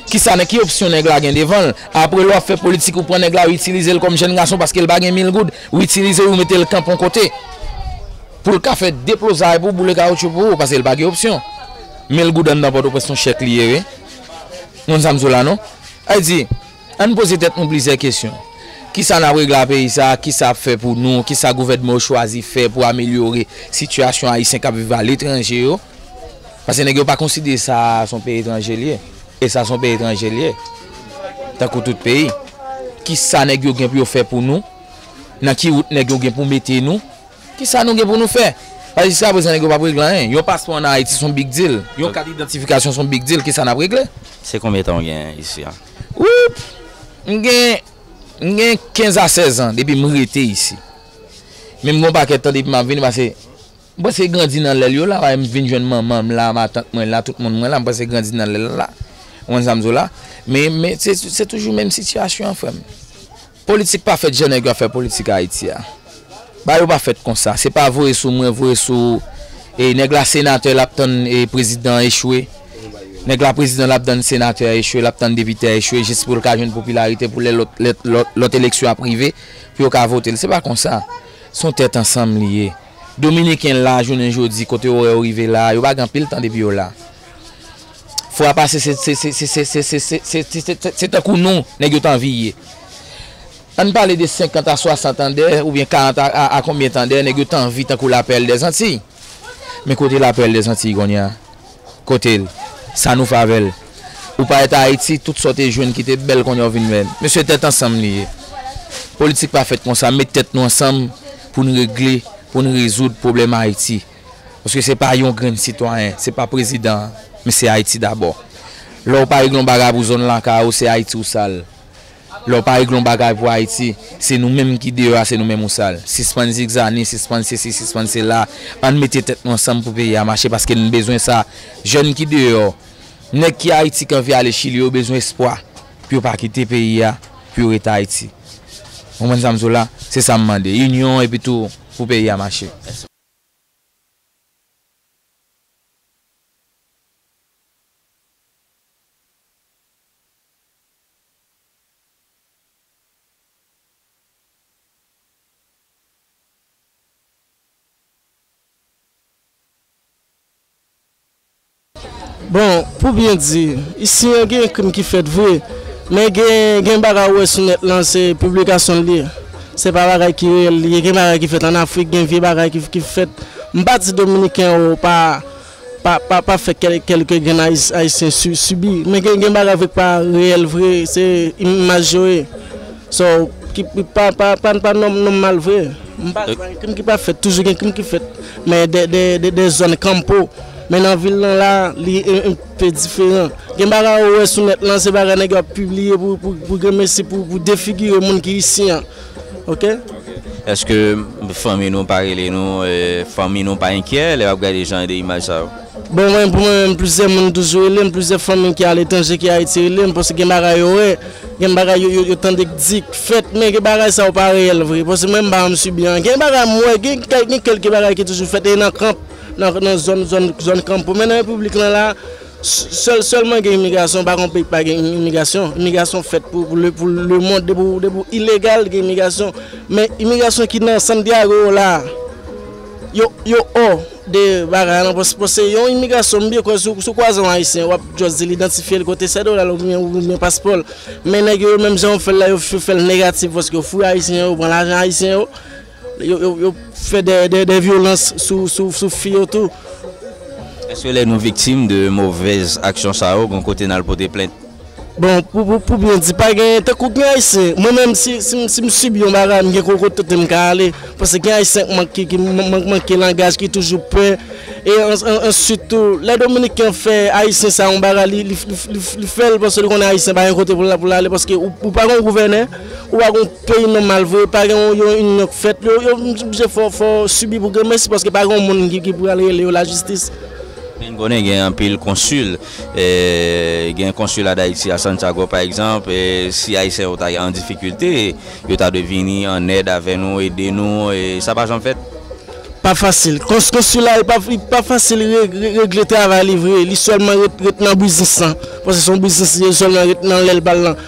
Kisa nèg, ki opsyon nèg la gen devan l? Apre lè w ap fè politik, ou pran nèg la, ou itilize l kòm jèn gason paske l pa gen mil goud. Ou itilize l, ou mete l kanpe yon kote. Pou l ka fè deplozay pou w, boule kawotchou pou ou, paske l pa gen opsyon. Mil goud anndan Pòtoprens se yon chèk li ye, wi. Moun sa m di w la, non? Sa vle di, ann poze tèt nou plizyè kesyon. Kisa n ap regle a peyi sa a? Kisa ap fè pou nou? Kisa gouvènman yo chwazi fè pou amelyore sitiyasyon ayisyen k ap viv aletranje yo? Paske nèg yo pa konsidere sa a se yon peyi etranje l ye. E sa se yon peyi etranje l ye. Tankou tout peyi. Kisa nèg yo gen pou yo fè pou nou? Nan ki wout nèg yo gen pou mete nou? Kisa nou gen pou nou fè? Paske jiskaprezan nèg yo p ap regle anyen. Yon paspò ann Ayiti se yon big deal. Yon kat idantifikasyon se yon big deal. Kisa n ap regle? Se konbyen tan w gen isi a? Woup! M gen, m gen kenz a sèz an depi m rete isi. Men m gen yon pakèt tan depi m ap vini, paske m prèske grandi nan lè l yo la, paske m vin jwenn manman m la, matant mwen la, tout moun mwen la, m prèske grandi nan lè l la. Ou konn sa m di w la? Men, men se, se toujou menm sitiyasyon an, frè m. Politik pa fèt jan nèg yo ap fè politik Ayiti a. Bagay yo pa fèt konsa. Se pa voye sou mwen, voye sou, e, nèg la senatè, l ap tann, e, prezidan echwe. Nèg la prezidan l ap tann senatè a echwe, l ap tann depite a echwe, jis pou l ka jwenn popilarite pou lè lòt, lè lòt, lòt eleksyon ap rive, pou yo ka vote l. Se pa konsa. Se yon tèt ansanm li ye. Dominiken la, jounen jodi, kote yo wè yo rive la, yo pa gen anpil tan depi yo la. Fwa pase, se, se, se tankou nou, nèg yo t anvi ye. Ann pale de senkant a swasant an dèyè, oubyen karant a, a, a konbyen tan dèyè, nèg yo t anvi tankou Lapèl dèzantiy. Men kote Lapèl dèzantiy kounye a? Kote l? Sa nou fè avè l? Ou parèt Ayiti, tout sa w te jwenn ki te bèl kounye a w vin bèl. Mesye, tèt ansanm li ye. Politik pa fèt konsa, met tèt nou ansanm pou n regle, pou n rezoud pwoblèm Ayiti. Paske se pa yon grenn sitwayen, se pa prezidan an, men se Ayiti dabò. Lè w pa regle yon bagay pou zòn lakay ou, se Ayiti ou sal. Lè w pa regle yon bagay pou Ayiti, se nou menm ki deyò a, se nou menm ou sal. Sispann zigzani, sispann sesi, sispann sela. Ann mete tèt nou ansanm pou peyi a mache, paske n bezwen sa. Jèn ki deyò, nèg ki Ayiti ki anvi ale Chili, yo bezwen espwa pou yo pa kite peyi a, pou yo ret Ayiti. Ou konprann sa m di w la? Se sa m mande. Inyon epi tou pou peyi a mache. Bon, pou byen di, isi an gen krim ki fèt vre, men gen, gen bagay ou wè sou nèt lan, se piblikasyon l ye. Se pa bagay ki reyèl li ye. Gen bagay ki fèt ann Afrik, gen vye bagay ki, ki fèt. M pa di Dominiken yo pa, pa, pa, pa fè kèl-, kèlke grenn Ayis-, Ayisyen si-, sibi, men gen, gen bagay vre k pa reyèl vre, se imaj yo ye. So, ki, pa, pa, pa, pa nòm-, nòmal vre. M pa di pa gen krim ki pa fèt, toujou gen krim ki fèt. Men de, de, de, de zòn kanpo. Men nan vil lan la, li en, en pe diferan. Gen bagay ou wè sou nèt lan, se bagay nèg yo ap pibliye pou, pou, pou granmesi, pou, pou defigire moun ki isi an. Oke? Èske fanmi nou pa rele nou, e, fanmi nou pa enkyè lè w ap gade jan de imaj sa yo? Bon, mwen, pou mwen menm, plizyè moun toujou rele m, plizyè fanmi ki aletranje, ki Ayiti rele m, paske gen bagay yo wè, gen bagay yo, yo, yo tande k di k fèt, men gen bagay sa yo pa reyèl vre, paske mwen, m pa janm sibi anyen. Gen bagay m wè, gen, gen kèlke bagay ki toujou fèt, e nan kanp, nan, nan zòn, zòn, zòn kanpo. Men nan repiblik lan la, s-, sèl, sèlman gen imigrasyon, pa gen yon peyi k pa gen imigrasyon. Imigrasyon fèt pou, pou le, pou lemonn, depi w, depi w ilegal, gen imigrasyon. Men imigrasyon ki nan Santiago yo la, yo, yo hors de bagay lan, paske, paske yon imigrasyon, m byen kwè, si w, si w kwaze yon Ayisyen, w ap just di l idantifye l kote sèdo l al oubyen, oubyen paspò l. Men nèg yo, yo menm jan yo fè l la, yo f-, fè l negatif, paske yo fouye Ayisyen yo, yo pran lajan Ayisyen yo, yo, yo, yo fè de, de, de vyolans sou, sou, sou fi yo tou. Èske lè nou viktim de movèz aksyon sa yo, gon kote n al pote plent? Bon, pou, pou, pou byen di, pa gen, tankou gen Ayisyen, mwen menm, si, si, si m sibi yon bagay, m gen ko-, kote m ka ale, paske gen Ayisyen k manke, ki man-, man-, manke langaj, ki toujou pè. E an-, an-, answit tou, lè Dominiken fè Ayisyen sa yon bagay, li, li, li, li, li fè l, paske li konnen Ayisyen pa gen kote pou l, pou l ale, paske ou, ou pa gen yon gouvènè, ou pa gen yon peyi nòmal vre, pa gen yon, yon inyon k fèt, yo, yo oblije fè w, fè w sibi pou granmesi, paske pa gen yon moun ki, ki pral rele yo lajistis. Men n konnen gen anpil konsil, e, gen konsila Dayiti a Santiago, pa egzanp, e, si Ayisyen yo ta an difikilte, yo ta dwe vini an èd avè nou, ede nou, e sa pa janm fèt? Pa fasil. Kons-, konsila, li pa, li pa fasil re-, re-, regle travay li vre. Li sèlman ret, ret nan biznis lan. Paske se yon biznis li ye, li sèlman ret nan lè l pa l lan.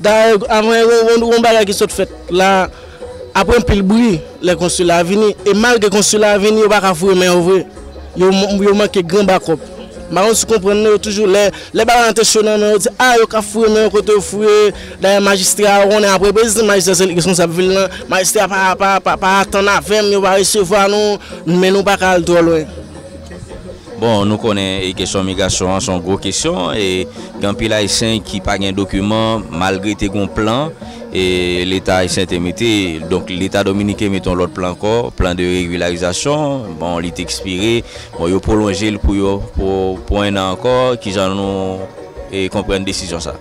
Dayè, avan yon, yon, yon bagay ki sot fèt la, apre anpil bri, lè konsila a vini, e malgre konsila a vini, yo pa ka foure men yo vre. Yo, yo manke gran bakòp. M pa konn si w konprann non, yo toujou lè, lè bagay lan te cho nan men yo, di, a, yo ka foure men yo kote yo foure. Dayè, majistra a, ou konnen apre prezidan, majistra se li k responsab vil lan. Majistra pa, pa, pa, pa atann avè m, yo pa resevwa nou, men nou pa ka al twò lwen. Bon, nou konnen, e, kesyon migrasyon an se yon gwo kesyon, e gen anpil Ayisyen ki pa gen dokiman, malgre te gen yon plan, e, Leta ayisyen te mete, donk, Leta dominiken mete yon lòt plan ankò, plan de regularizasyon, bon, li te ekspire, bon, yo pwolonje l pou yo, pou, pou en an ankò, kijan nou, e, konprann desizyon sa?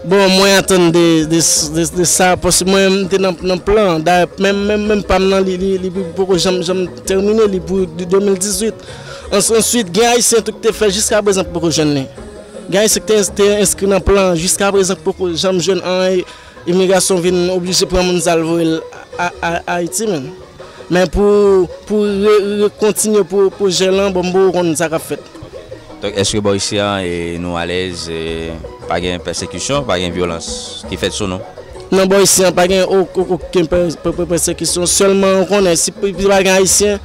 Bon, mwen atann de, de, de, de sa, paske mwen, m te nan, nan plan, dayè, menm, menm, menm pa m nan, li, li, li poko janm, janm tèmine, li pou de, de mil dizuit. Ans-, answit, gen Ayisyen tou ki te fè, jiska prezan k poko jwenn li. Gen Ayisyen ki te, te enskri nan plan, jiska prezan k poko janm jwenn anyen. Imigrasyon vin oblije pran moun sa l voye l a, a, Ayiti menm. Men pou, pou re, re kontinye pou pwojè lan, bon, m poko konn sa k ap fèt. Donk, èske bò isi a, e, nou alèz, e, pa gen pèsekisyon, pa gen vyolans ki fèt sou nou? Nan bò isi a, pa gen o- o- okenn pè- pè- pè- pèsekisyon. Sèlman, ou konnen, si pi- pi pa gen Ayisyen,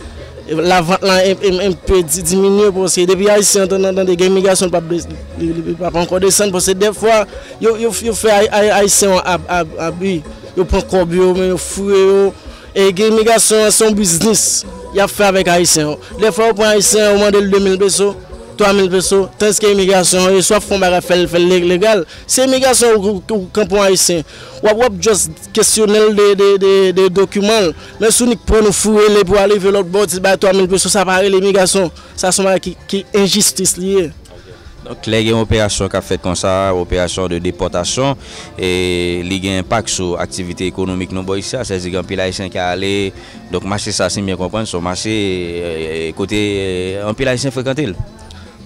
lavant lan en- en- enpe di- diminye, paske depi Ayisyen an tande, tande gen imigrasyon, l p ap des- li- li- li p ap ankò desann, paske dèfwa, yo, yo, yo fè Ay- Ay- Ayisyen an ab- ab- abi. Yo pran kòb yo, men yo foure yo. E gen imigrasyon an, se yon biznis y ap fè avèk Ayisyen yo. Dèfwa, yo pran Ayisyen, yo mande l de mil peso, twa mil peso, tandiske imigrasyon an, yo swa fè yon bagay, fè l, fè l le- legal. Se imigrasyon ou, ou, ou kanpe yon Ayisyen, w ap, w ap just kesyone l de, de, de, de dokiman l. Men si w nik pran nou foure l epi w al rive lòt bò, w di l bay twa mil peso, sa pa rele imigrasyon. Sa se yon bagay ki, ki enjistis li ye. Donk, lè gen operasyon k ap fèt konsa, operasyon de depòtasyon, e li gen enpak sou aktivite ekonomik nou bò isi a, sètadi gen anpil Ayisyen ki ale. Donk, mache sa, si m byen konprann, se yon mache, e, kote, e, anpil Ayisyen frekante l.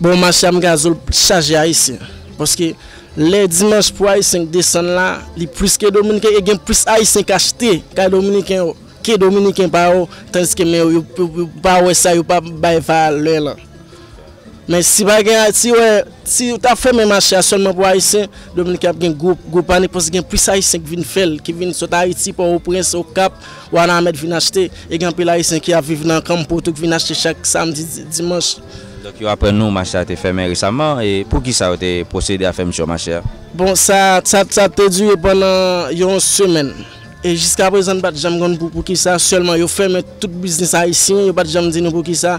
Bon, mache a, m ka di w, l chaje Ayisyen. Paske lè dimanch pou Ayisyen k desann la, li plis ke Dominiken, e gen plis Ayisyen k achte kay Dominiken yo ke Dominiken pa yo, tandiske men yo, yo, yo, yo pa wè sa, yo pa bay valè lan. Men si pa gen, si wè, si yo ta fèmen mache a sèlman pou Ayisyen, Dominiken ap gen gwo, gwo panik, paske gen plis Ayisyen ki vin fè l, ki vin sot Ayiti, Pòtoprens, Okap, Wanament vin achte, e gen anpil Ayisyen ki ap viv nan Campo tou, ki vin achte chak samdi, di- dimanch. Donk, yo aprann nou mache a te fèmen resaman, e poukisa yo te pwosede a fèmicha mache a? Bon, sa, sa, sa te dire pandan yon semèn. E jiska prezan, n pa t janm konn pou, poukisa, sèlman yo fèmen tout biznis ayisyen, yo pa t janm di nou poukisa.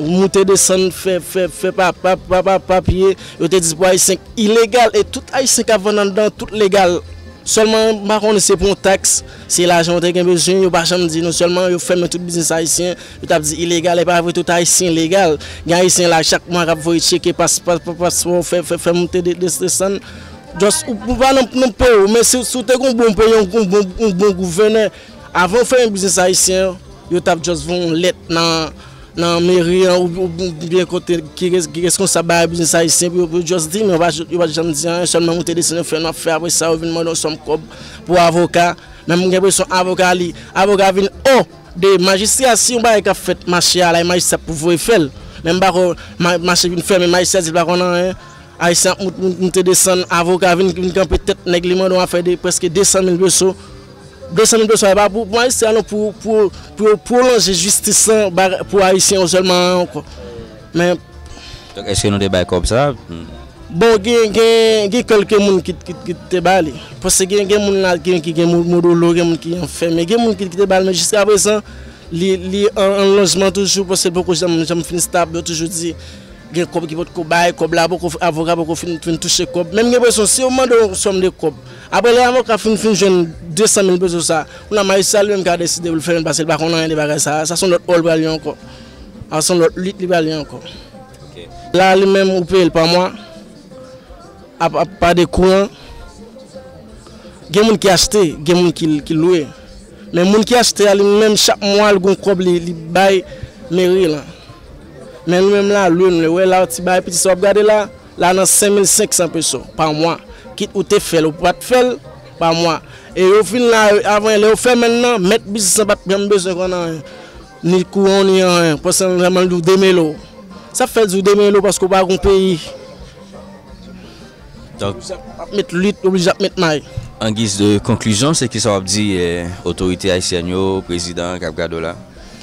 Moute desann, fè, fè, fè pa, pa, pa, pa, papye, yo te di pou Ayisyen ilegal, e tout Ayisyen k ap vann anndan, tout legal. Sèlman, m pa konnen se pou yon taks, se lajan yo te gen bezwen, yo pa janm di nou, sèlman yo fèmen tout biznis ayisyen, yo t ap di ilegal, e pa vre, tout Ayisyen legal. Gen Ayisyen la, chak mwa k ap voye tcheke pas, pas, pas, paspò, fè, fè, fè moute de, de, desann. Just, ou, ou pa nan, nan peyi w, men si, si w te gen yon bon peyi, yon, yon bon, yon bon gouvènè, avan w fèmen biznis ayisyen an, yo t ap just voye yon lèt nan, nan meri an, ou, ou, oubyen kote ki res- ki reskonsab bagay biznis ayisyen, pou yo, pou yo just di, men yo pa, yo pa t janm di anyen, sèlman moute desann yo fè, n ap fè, apre sa, yo vin mande yon sòm kòb pou avoka. Men m gen enpresyon avoka li, avoka vin o de majistra, si yon bagay k ap fèt mache a la, e majistra pou voye fè l. Men m pa kwè ma- mache vin fèmen, majistra di l pa konn anyen. Ayisyen ap mout- mout- moute desann, avoka vin, vin kanpe tèt nèg, li mande yon afè de prèske de san mil peso. De san mil peso, e pa pou, pou majistra non, pou, pou, pou yo pwolonje jistis lan ba- pou Ayisyen yo sèlman ankò. Men Donk, èske nou te bay kòb sa? Bon, gen, gen, gen kèlke moun ki, ki, ki te ba li. Paske gen, gen moun la gen, ki gen mo- modolo, gen moun ki anfèmen, gen moun ki, ki te ba l, men jiska prezan, li, li an, an lonjman toujou, paske l poko janm, janm fin stab. Yo toujou di, gen kòb ki potko bay, kòb la poko, avoka poko fin, fin touche kòb. Men m gen enpresyon, si yo mande yon sòm de kòb, apre lè avoka fin, fin jwenn de san mil peso sa, kounye a majistra li menm ka deside pou l fèmen l, paske l pa konn anyen de bagay sa. Sa se yon lòt wòl pral ye ankò. Sa se yon lòt lit li pral ye ankò. La, li menm, ou peye l pa mwa, ap, ap pa de kouran. Gen moun ki achte, gen moun ki, ki lwe. Men moun ki achte a, li menm, chak mwa, l gon kòb li, li bay meri lan. Men nou menm la, lwe, nou lwe. Wè, la, ti bagay piti sa w ap gade la, la nan senk mil senk san peso pa mwa. Kit ou te fè l, ou pa t fè l, pa mwa. E yo fin la, avan lè yo fèmen l nan, mèt biznis lan pa t menm bezwen konn anyen. Ni kouran, ni anyen. Paske sèlman l di w demele w. Sa fè l di w demele w paske w pa gon peyi. Donk, oblije ap met lit, oblije ap met may. An giz de konklizyon, se kisa w ap di, eh, otorite ayisyèn yo, prezidan k ap gade w la?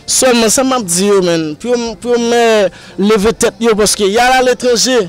Sèlman sa m ap di yo, menn, pou yo, pou yo men leve tèt yo, paske y al aletranje,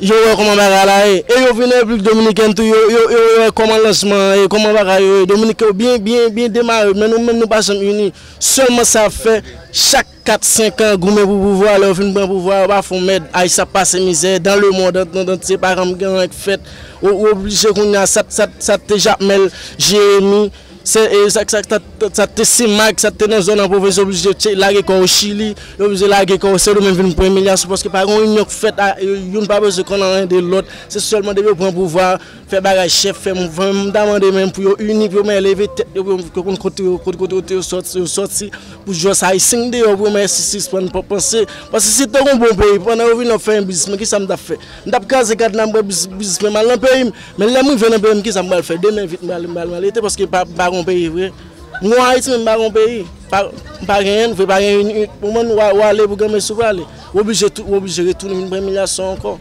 yo wè kòman bagay la ye. E yo vin nan Repiblik Dominikèn tou, yo, yo, yo wè kòman lanjman an ye, kòman bagay yo ye. Dominiken yo byen, byen, byen demare, men nou menm nou pa janm ini. Sèlman sa ap fè, chak kat, senk an, goumen pou pouvwa, lè yo fin pran pouvwa, yo pa fè yon mèd. Ayisyen ap pase mizè, dans le monde, an, an, antye, pa janm gen anyen k fèt. Ou, ou oblije kounye a, sa, sa, sa te Jakmèl, Jeremi, se, e, sa, sa, sa, sa te Simag, sa te nan zòn an pwovens, yo oblije tche- lage kò yo Chili, yo oblije lage kò yo Sendomeng vin pran imilyasyon, paske pa gen yon inyon k fèt, a, youn pa bezwen konn anyen de lòt. Se sèlman depi yo pran pouvwa, fè bagay chèf, fè mouvman. M ta mande menm pou yo ini, pou yo men leve tèt yo, pou yo konn kote yo, kote, kote, kote yo sòti, yo sòti, pou jwès ayisyen k deyò, pou yo men si- sispann pa- panse. Paske si te gon bon peyi, pandan yo vin ap fè yon biznis, men kisa m t ap fè? M t ap kraze kad nan bwè biz- biznis mwen, m al nan peyi m. Men lè m rive nan peyi m, kisa m pral fè? Demen vit m pral, m pral, m pral rete, paske pa, pa gon peyi vre. M gon Ayiti, men m pa gon peyi. Pa, m pa genyen, vre, pa gen yon, yon, pou mwen, w a- w ale pou granmesi w prale. Ou oblije tou, ou oblije retounen vin pran imilyasyon ankò.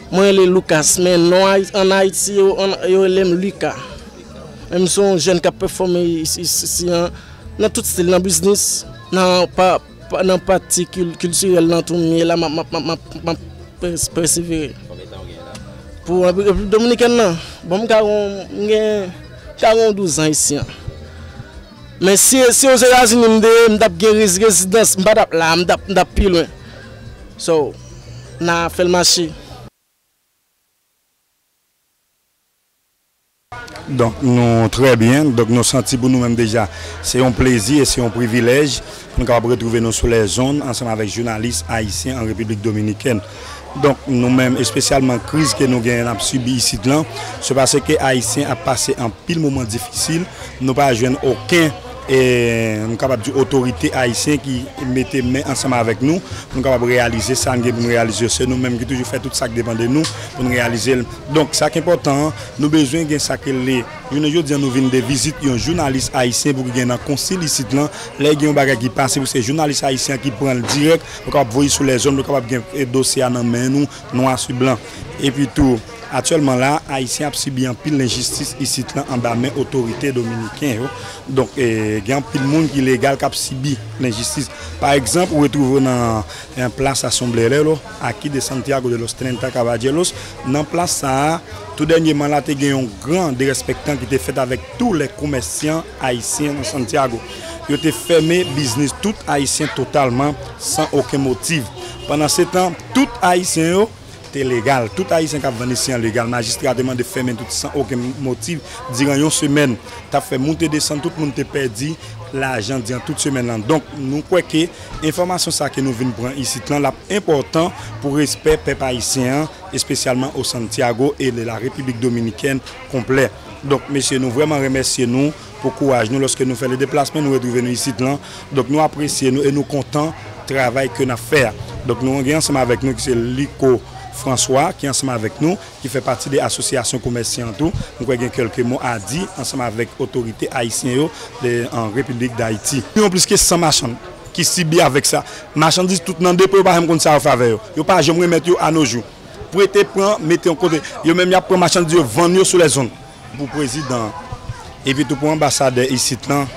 Mwen rele Lucas, men non Ayi-, ann Ayiti, yo, ann, yo rele m Lika. Men m se yon jèn k ap pèfòme isi, isi, isi, an, nan tout stil, nan biznis, nan pa, pa, nan pati kil-, kiltirèl nan tou m ye la, m ap, m ap, m ap, m ap, m ap pès-, pèsevere. Pou Repiblik Dominikèn nan, bon, m ka gen, m gen, ka gen douz an isi an. Men si, si Ozetazini m te ye, m t ap gen rez-, rezidans, m pa t ap la, m t ap, m t ap pi lwen. So, n a fè l mache. Donk, nou trè byen. Donk, nou santi pou nou menm deja, se yon plezi e se yon privilèj pou nou kapab retwouve nou sou lèzonn ansanm avèk jounalis ayisyen an Repiblik Dominikèn. Donk, nou menm, espesyalman kriz ke nou genyen, n ap sibi isit lan, se paske Ayisyen ap pase anpil moman difisil. Nou pa jwenn okenn, e, nou kapab di, otorite ayisyen ki mete men ansanm avèk nou, pou nou kapab reyalize sa n gen pou n reyalize yo. Se nou menm ki toujou fè tout sa k depann de nou pou n reyalize l. Donk, sa k enpòtan an, nou bezwen gen sa k rele, jounen jodi a, nou vin de vizit yon jounalis ayisyen pou ki gen nan konsil isit lan. Lè gen yon bagay ki pase, pou se jounalis ayisyen an ki pran l dirèk, nou kapab voye sou lèzonn, nou kapab gen, e, dosye a nan men nou, nwa sou blan. Epi tou, aktyèlman la, Ayisyen ap sibi anpil lenjistis isit lan anba men otorite dominiken yo. Donk, e, gen anpil moun ki legal k ap sibi lenjistis. Pa egzanp, ou retwouve w nan, nan plas Asamble lo, aquí de Santiago de los treinta Caballeros. Nan plas sa a, tou dènyèman la, te gen yon gran derespektan ki te fèt avèk tou lè komèsyan ayisyen nan Santiago. Yo te fèmen biznis tout Ayisyen totalman, san okenn motif. Pandan se tan, tout Ayisyen yo te legal. Tout Ayisyen k ap vann isi an legal. Majistra te mande fèmen tout san okenn motif diran yon semèn. T ap fè moute desann, tout moun te pèdi lajan diran tout semèn lan. Donk, nou kwè ke enfòmasyon sa ke nou vin pran isit lan, l ap enpòtan pou respè pèp ayisyen an, espesyalman o Santiago e de la Repiblik Dominikèn konplè. Donk, mesye, nou vrèman remèsye nou pou kouraj nou lòske nou fè le deplasman, nou retwouve nou isit lan. Donk, nou apresye nou e nou kontan travay ke n ap fè a. Donk, nou gen ansanm avèk nou ki se Liko François, ki ansanm avèk nou, ki fè pati de asosyasyon komèsyan an tou. M kwè gen kèlke mo a di ansanm avèk otorite ayisyen yo de, an Repiblik Dayiti. Gen plis ke san machann ki sibi avèk sa. Machandiz tout nan depo, yo pa janm konn sa yo fè avè yo. Yo pa janm remèt yo a no jou. Prete, pran, mete yon kote. Yo menm y ap pran machandiz yo, vann yo sou lèzonn. Pou prezidan an, epi tou pou anbasadè isit lan,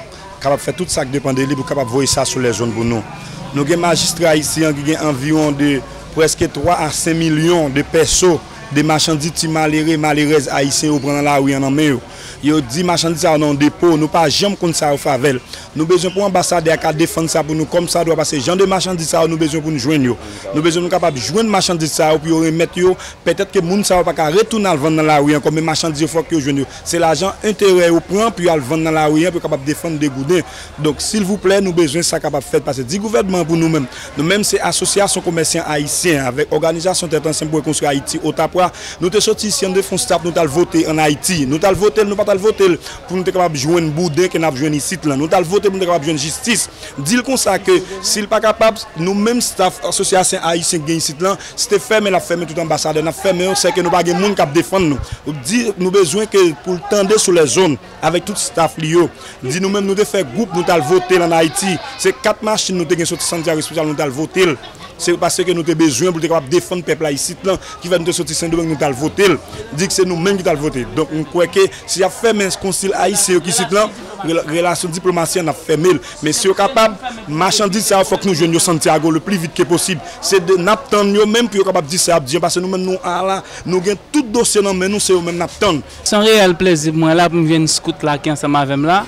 kapab fè tout sa k depann de li pou kapab voye sa sou lèzonn pou nou. Nou gen majistra isi an ki gen anviwon de prèske twa a senk milyon de pèso de machandiz ti malere, malerèz ayisyen yo pran nan lari an nan men yo. Yo di machandiz sa yo nan yon depo, nou pa janm konn sa yo fè avè l. Nou bezwen pou anbasadè a ka defann sa pou nou kòmsadwa, paske jan de machandiz sa yo nou bezwen pou n jwenn yo. Nou bezwen pou n kapab jwenn machandiz sa yo pou yo remèt yo. Petèt ke moun sa yo pa ka retounen al vann nan lari ankò, men machandiz yo fòk yo jwenn yo. Se lajan enterè yo pran pou yo al vann nan lari an, pou yo kapab defann degouden. Donk, silvouplè, nou bezwen sa kapab fèt, paske di gouvènman an pou nou menm. Nou menm se Asosyasyon Komèsyan Ayisyen avèk Òganizasyon Tèt Ansanm pou Rekonstwi Ayiti, OTAPRA. Nou te soti isi an, nou te fè yon staf, nou t al vote ann Ayiti. Nou t al vote l, nou pa t al vote l pou nou te kapab jwenn bouden ke n ap jwenn isit lan. Nou t al vote pou nou te kapab jwenn jistis. Di l konsa ke si l pa kapab, nou menm staf asosyasyon ayisyen ki gen isit lan, si te fèmen, l ap fèmen tout anbasadè, n ap fèmen yo, sèke nou pa gen moun k ap defann nou. Di nou bezwen ke pou l tande sou lèzonn avèk tout staf li yo. Di nou menm nou te fè gwoup, nou t al vote l ann Ayiti. Se kat machin nou te gen soti Santiago Especial, nou t al vote l. Se paske nou te bezwen pou l te kapab defann pèp la isit lan, ki fè nou te soti Sendomeng, nou t al vote l. Di ke se nou menm ki t al vote. Donk, m kwè ke si y ap fèmen konsil ayisyen yo ki isit lan, rela-, relasyon diplomasi an, n ap fèmen l. Men si yo kapab, machandiz sa yo, fòk nou jwenn yo Santiago le pli vit ke posib. Se de, n ap tann yo menm pou yo kapab di sa y ap di an, paske nou menm nou a la, nou gen tout dosye nan men nou, se yo menm n ap tann. Se yon reyèl plezi pou mwen la, pou m jwenn skout la ki ansanm avè m la,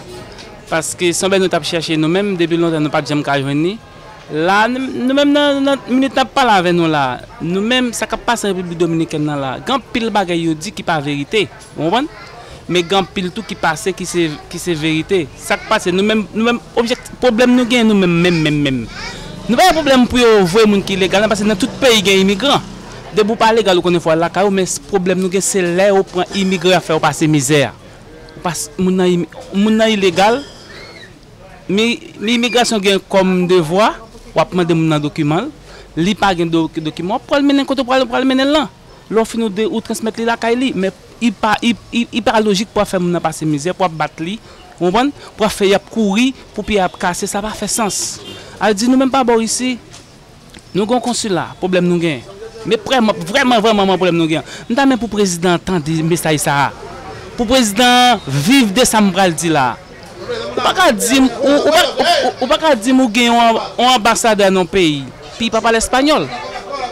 paske se yon bagay nou t ap chèche nou menm, depi lontan nou pa t janm ka jwenn li. La, nou, nou menm nan, nan minit n ap pale avè nou la, nou menm, sa k ap pase an Repiblik Dominikèn nan la, gen anpil bagay yo di ki pa verite, ou konprann? Men gen anpil tou ki pase ki se, ki se verite. Sa k pase, nou menm, nou menm, objektif, pwoblèm nou gen, nou menm, menm, menm, menm. Nou pa gen pwoblèm pou yo voye moun ki ilegal nan, paske nan tout peyi gen imigran. Depi w pa legal, ou konnen fò w al lakay ou, men s-, pwoblèm nou gen, se lè yo pran imigran, y ap fè yo pase mizè a. Ou pas-, moun nan imi-, moun nan ilegal, mi-, mi-, imigrasyon gen kòm devwa, w ap mande moun nan dokiman l, li pa gen do-, dokiman, w ap pran l mennen kote w pral, pral mennen l lan. Lè w fin ou de, ou transmèt li lakay li, men li pa, li, li, li pa lojik pou w ap fè moun nan pase mizè, pou w ap bat li, ou konprann? Pou w ap fè y ap kouri, pou pye ap kase, sa pa fè sans. Al di nou menm pa bò isi, Nou gen yon konsila, pwoblèm nou gen. Men vrèman, vrèman, vrèman, vrèman pwoblèm nou gen. M ta renmen pou prezidan an tande mesaj sa a. Pou prezidan an viv de sa m pral di la a. Ou pa ka di m, ou, ou pa, ou, ou pa ka di m ou gen yon, yon anbasadè nan yon peyi, pi li pa pale espanyòl.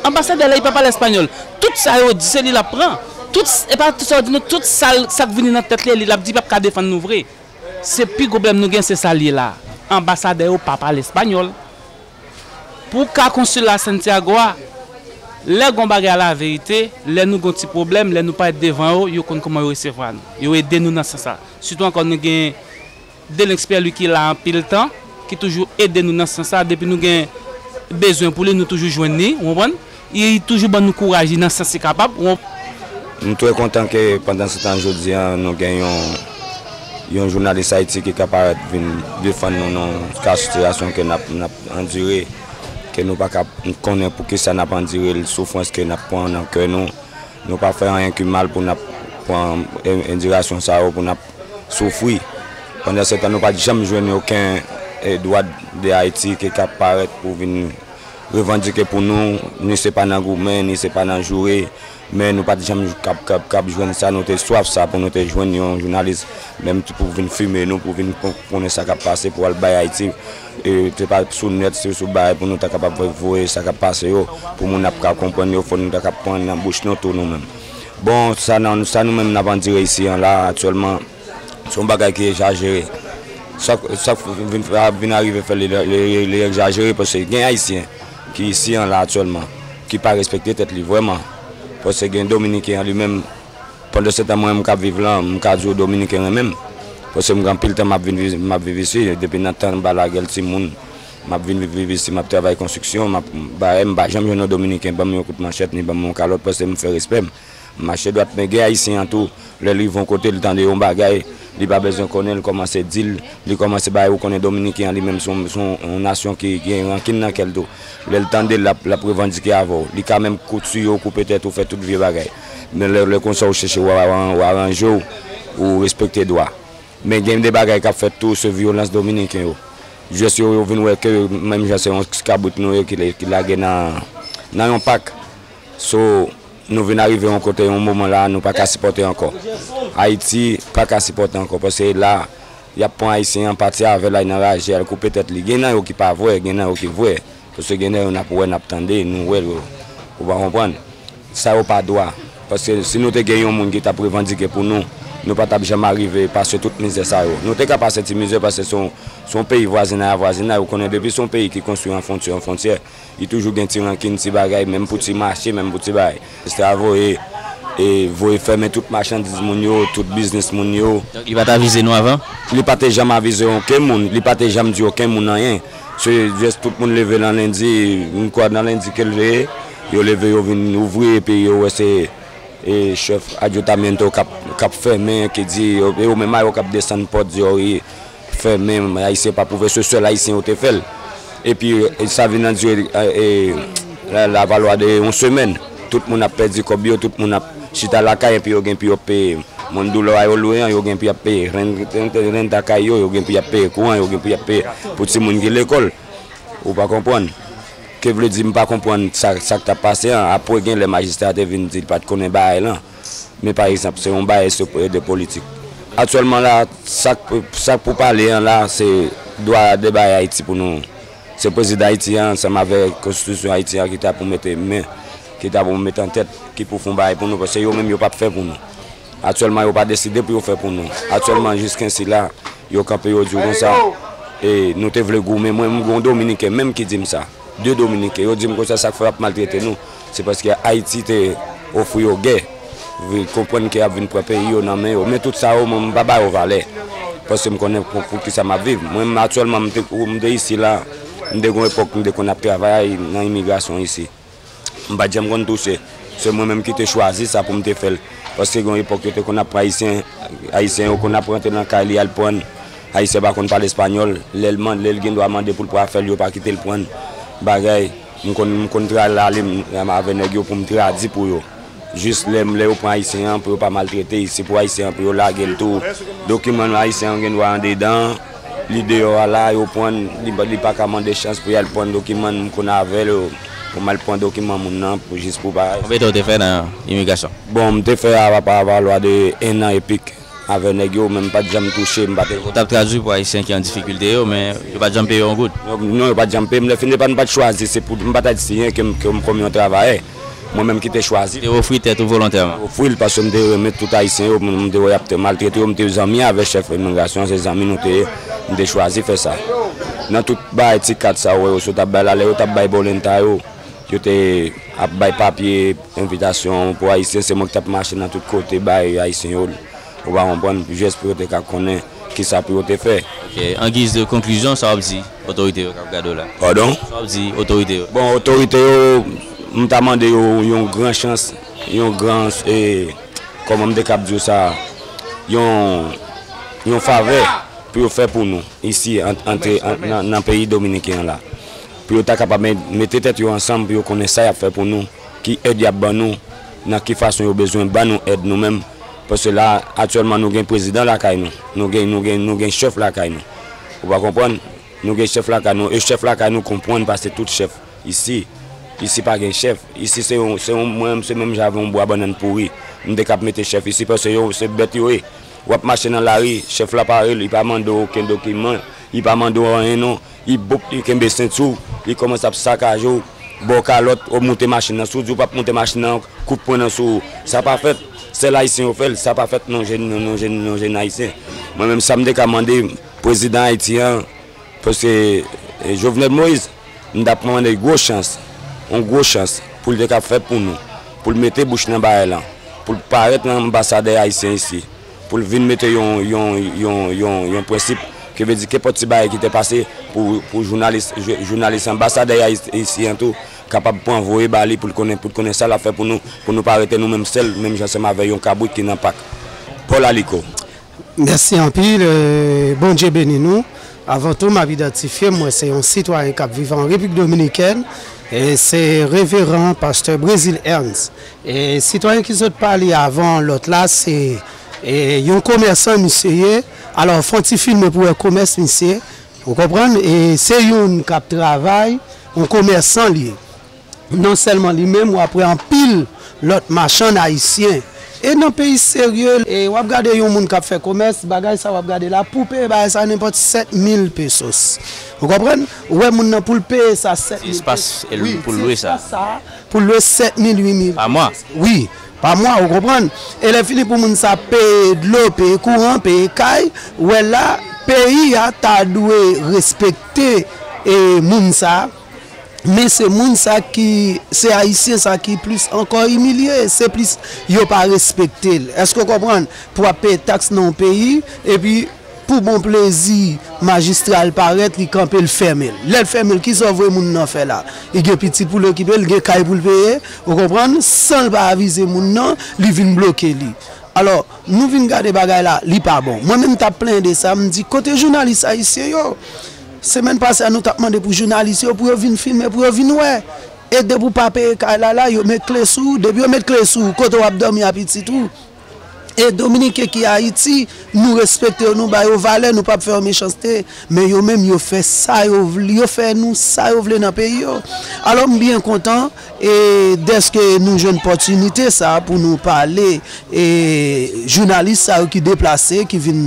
Anbasadè la, li pa pale espanyòl. Tout sa yo di, se li l ap pran. Tout, e pa tout sa yo di nou, tout sa, sa k vini nan tèt li, li l ap di, li p ap ka defann nou vre. Se pi gwo pwoblèm nou gen, se sa l ye la. Anbasadè yo pa pale espanyòl. Pou ka konsila Santiago a, lè gon bagay a laverite, lè nou gon ti pwoblèm, lè nou parèt devan yo, yo konn kòman yo resevwa nou. Yo ede nou nan sans sa. Sitou ankò nou gen Delenx Pierre Louis ki la anpil tan, ki toujou ede nou nan sans sa. Depi nou gen bezwen pou li, nou toujou jwenn li, ou konprann? Li toujou ban nou kouraj li nan sans li kapab, ou konprann? M trè kontan ke pandan se tan jodi a, nou gen yon, yon jounalis Ayiti ki ka parèt vin defann nou nan ka sitiyasyon ke n ap, n ap andire, ke nou pa ka konnen poukisa n ap andire l, soufrans ke n ap pran nan kè nou. Nou pa fè anyen ki mal pou n ap pran en-, endirasyon sa yo, pou n ap soufri. Pandan se tan, nou pa t janm jwenn okenn, eh, dwa de Ayiti ki ka parèt pou vin revandike pou nou, ni se pa nan goumen, ni se pa nan joure, men nou pa t janm k ap, k ap, k ap jwenn sa, nou te swaf sa pou nou te jwenn yon jounalis, menm pou vin filme nou, pou vin kon-, konnen sa k ap pase, pou al bay Ayiti. E, se pa sou nèt, se sou bagay pou nou ta kapab voye sa k ap pase yo, pou moun ap ka konprann yo, fò nou ta ka pran nan bouch nou tou nou menm. Bon, sa nan, sa nou menm n ap andire isi an la, aktyèlman, se yon bagay ki egzajere. Sa, sa vin, vin arive fè li, li, li, li egzajere, paske gen Ayisyen ki isi an la aktyèlman, ki pa respekte tèt li vrèman. Paske gen Dominiken an li menm, pandan se tan mwen menm k ap viv la, m ka di w Dominiken renmen m. Paske m gen anpil tan m ap vin viv, m ap viv isi, depi nan tan Balaguer timoun, m ap vin viv, viv isi, m ap travay konstriksyon, m ap bay, m pa janm jwenn yon Dominiken ban m yon kout manchèt, ni ban m yon kalòt, paske m fè respè m. M mache dwat, men gen Ayisyen an tou, lè l rive yon kote, l tande yon bagay, li pa bezwen konnen, l kòmanse di l, li kòmanse bay ou konnen Dominiken an li menm se yon, se yon, yon nasyon ki gen rankin nan kè l tou. Lè l tande l, l ap, l ap revandike avè w. Li ka menm kou tiye w, koupe tèt ou, fè tout vye bagay. Men lè, lè konsa ou chèche w, w aranje w, ou respekte dwa. Men gen de bagay k ap fèt tou, se vyolans Dominiken yo. Jis yo, yo vin wè ke menm jan se yon ti kabrit nou ye ki, ki lage nan, nan yon pak. So, nou vin arive yon kote, yon moman la, nou pa ka sipòte ankò. Ayiti pa ka sipòte ankò, paske la, y ap pran Ayisyen an, pati avè l, al nan raje, al koupe tèt li. Gen nan yo ki pa vre, gen nan yo ki vre. Paske gen nan yo n ap wè, n ap tande, nou wè yo. Ou pa konprann? Sa yo pa dwa. Paske si nou te gen yon moun ki t ap revandike pou nou, nou pa t ap janm arive pase tout mizè sa yo. Nou te ka pase ti mizè paske se yon, se yon peyi vwazinay a vwazinay. Ou konnen depi se yon peyi ki konstwi an fwontyè, an fwontyè, li toujou gen ti rankin, ti bagay, menm pou ti mache, menm pou ti bagay. Majistra voye, e, voye fèmen tout machandiz moun yo, tout biznis moun yo. Donk, li pa t avize nou avan? Li pa te janm avize okenn moun, li pa te janm di okenn moun anyen. Se jis tout moun leve nan lendi, m kwè nan lendi ke l leve, yo leve, yo vin ouvri, epi yo wè se, e, chèf Ayuntamiento k ap, k ap fèmen, ki di, yo, yo menm a yo k ap desann pòt, di yo, wi, fèmen, Ayisyen pa pou fè, se sèl Ayisyen yo te fè l. Epi, e, sa vin andire, e, e, la, la valwa de yon semèn. Tout moun ap pèdi kòb yo, tout moun ap chita lakay, epi yo gen pou yo peye moun doulò a yo lwe an, yo gen pou y ap peye. Rent, rent, rent lakay yo, yo gen pou y ap peye kouran, yo gen pou y ap peye pou timoun ki lekòl. Ou pa konprann? Ke vle di m pa konprann sa, sa k t ap pase an? Apre gen lè majistra te vin di l pa t konnen bagay lan. Men pa egzanp, se yon bagay se de politik. Aktyèlman la, sa k, sa k pou pale an la, se dwa de bagay Ayiti pou nou. Se prezidan Ayiti an, ansanm avèk konstitisyon Ayiti an, ki ta pou mete men, ki ta pou mete an tèt, ki pou fè yon bagay pou nou, paske yo menm yo p ap fè pou nou. Aktyèlman, yo pa deside pou yo fè pou nou. Aktyèlman, jiskensila, yo kanpe, yo di w konsa, e nou te vle goumen. Mwen, m gen yon Dominiken menm ki di m sa. De Dominiken, yo di m konsa, sa k fè y ap maltrete nou, se paske Ayiti te ofri yo gè. Vin konprann ke y ap vin pran peyi yo nan men yo. Men tout sa yo, mwen, m pa ba yo valè. Paske m konnen pou, pou kisa m ap viv. Mwen, m, aktyèlman, m te, m te isi la, m te gen yon epòk, m te konn ap travay nan imigrasyon isi. M pa t janm konn touche. Se mwen menm ki te chwazi sa pou m te fè l. Paske gen yon epòk, yo te konn ap pran Ayisyen, Ayisyen yo konn ap rantre nan kay li al pran. Ayisyen pa konn pale espanyòl. Lè l man-, lè l gen dwa mande pou l pran afè l, yo pa kite l pran bagay. M konn, m konn tra-, ale m, avè nèg yo pou m tradi pou yo. Jis lè, lè yo pran Ayisyen an, pou yo pa maltrete l, se pou Ayisyen an, pou yo lage l tou. Dokiman Ayisyen an gen dwa andedan, li deyò a la, yo pran l, li, li pa ka mande chans pou y al pran dokiman, m konn avè l, yo. pou m al pran dokiman moun nan pou jis pou bagay. Konbyen tan ou te fè nan imigrasyon? Bon, m te fè a pa valwa de en an epi k avè nèg yo, men m pa t janm touche, m pa te. Ou t ap tradui pou Ayisyen ki an difikilte yo, men yo pa t janm peye yon goud. Non, yo pa t janm peye m. Lè fini pa, m pa t chwazi, se pou m pa t ayisyen ke m, ke m kòm yon travayè. Mwen menm ki te chwazi. Te ofri tèt ou volontèman. Ofri l paske m te renmen tout ayisyen yo, m te wè y ap maltrete yo, m te zanmi avè chèf imigrasyon, se zanmi nou te ye. M te chwazi fè sa. Nan tout bagay ti kat sa ou wè yo sot ap bay la, lè yo t ap bay bolenta yo, yo te ap bay papye envitasyon pou ayisyen, se mwen ki t ap mache nan tout kote bay ayisyen yo. Ou pa konprann, jis pou yo te ka konnen kisa pou yo te fè. Ok, an giz de konklizyon, sa w ap di otorite yo k ap gade w la? Padon? Sa w ap di otorite yo? Bon, otorite yo, m ta mande yo yon gran chans, yon gran, e, kòman m te kab di w sa, yon, yon favè pou yo fè pou nou isi, ant, antre an, nan, nan peyi dominiken an la. Pou yo ta kapab met, mete tèt yo ansanm, pou yo konnen sa y ap fè pou nou, ki èd y ap ban nou, nan ki fason yo bezwen ban nou èd nou menm. Paske la, aktyèlman, nou gen prezidan lakay nou. Nou gen, nou gen, nou gen chèf lakay nou. Ou pa konprann? Nou gen chèf lakay nou. E chèf lakay nou konprann pase tout chèf isi. Isi pa gen chèf. Isi se yon, se yon, mwen menm se menm jan avè yon bwa bannann pouri. M te kab mete chèf isi paske yo, se bèt yo ye. W ap mache nan lari, chèf la pare, li pa mande w okenn dokiman, li pa mande w anyen non. Li boup, li kenbe senti w, li kòmanse ap sakaje w, ba w kalòt, w ap moute machin nan sou w, di w p ap moute machin nan, kout pwen nan sou ou. Sa pa fèt, sèl ayisyen yo fè l, sa pa fèt non jèn, non jèn, non jèn ayisyen. Mwen menm sa m te ka mande prezidan Ayiti an, paske, e, Jovenel Moïse, m t ap mande gwo chans, yon gwo chans pou l te ka fè pou nou, pou l mete bouch nan bagay lan, pou l parèt nan anbasadè ayisyen isi, pou l vin mete yon, yon, yon, yon, yon prensip, ki vle di kenpòt ti bagay ki te pase pou, pou jounalis, jou- jounalis anbasadè ayisyen tou kapab pran voye ba li pou l konnen, pou l konnen sa l ap fè pou nou, pou nou pa rete nou menm sèl, menm jan ansanm avè yon kabrit ki nan pak. Paul Aliko. Mèsi anpil, e, Bondye beni nou. Avan tou, m ap idantifye m, mwen se yon sitwayen k ap viv an Repiblik Dominikèn, e se Reveran Pastè Brésil Ernst. E sitwayen ki sot pale avan lòt la, se, e, yon komèsan misye ye. Alò, fè yon ti filme pou wè komès misye. Ou konprann? E se youn k ap travay, yon komèsan li ye. Non sèlman li menm, w ap wè anpil lòt machann ayisyen. E nan peyi serye, e w ap gade yon moun k ap fè komès, bagay sa w ap gade la, pou peye bagay sa nenpòt sèt mil pesos. Ou konprann? Ou wè moun nan pou l peye sa sèt mil pesos. Espas pou l lwe sa. Pou l lwe sèt mil, uit mil. Pa mwa. Wi, pa mwa, ou konprann? E lè fini pou moun sa peye dlo, peye kouran, peye kay, ou wè la, peyi a ta dwe respekte e moun sa. Men se moun sa ki, se ayisyen sa ki plis ankò imilye, se plis yo pa respekte l. Èske w konprann? Pou w ap peye taks nan yon peyi, epi pou bon plezi majistra l parèt, li kanpe, l fèmen l. Lè l fèmen l, kisa w voye moun nan fè la? Li gen pitit pou l okipe, li gen kay pou l peye, ou konprann? San l pa avize moun nan, li vin bloke li. Alò, nou vin gade bagay la, li pa bon. Mwen menm m t ap plenyen de sa, m di kote jounalis ayisyen yo? Semèn pase a nou t ap mande pou jounalis yo, pou yo vin filme, pou yo vin wè. E depi w pa peye kay la la, yo met kle sou ou. Depi yo met kle sou ou, kote w ap dòmi a pitit ou? E Dominiken ki Ayiti, nou respekte yo, nou ba yo valè, nou p ap fè yo mechanste. Men yo menm, yo fè sa yo vle, yo fè nou sa yo vle nan peyi yo. Alò, m byen kontan e dèske nou jwenn pòtinite sa pou nou pale e jounalis sa yo ki deplase, ki vin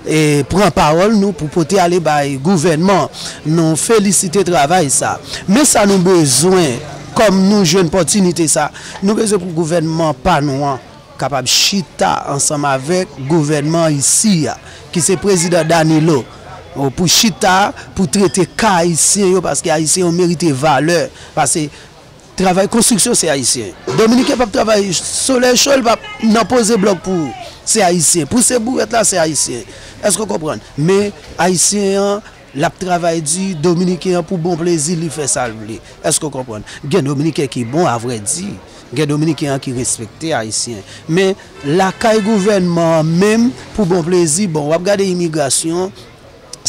e pran pawòl nou pou pote ale bay gouvènman. Nou felisite travay sa. Men sa nou bezwen, kòm nou jwenn pòtinite sa, nou bezwen pou gouvènman pa nou an kapab chita ansanm avèk gouvènman isi a, ki se prezidan Danilo, pou chita, pou trete ka ayisyen yo, paske ayisyen yo merite valè, paske travay konstriksyon se ayisyen. Dominiken p ap travay, solèy cho, l p ap nan poze blòk pou ou, se ayisyen. Pou se bourèt la, se ayisyen. Èske w konprann? Men ayisyen an, l ap travay di, dominiken an pou bon plezi, li fè sa l vle. Èske w konprann? Gen dominiken ki bon, avrèdi. Gen dominiken an ki respekte ayisyen. Men lakay gouvènman an menm, pou bon plezi, bon, w ap gade imigrasyon,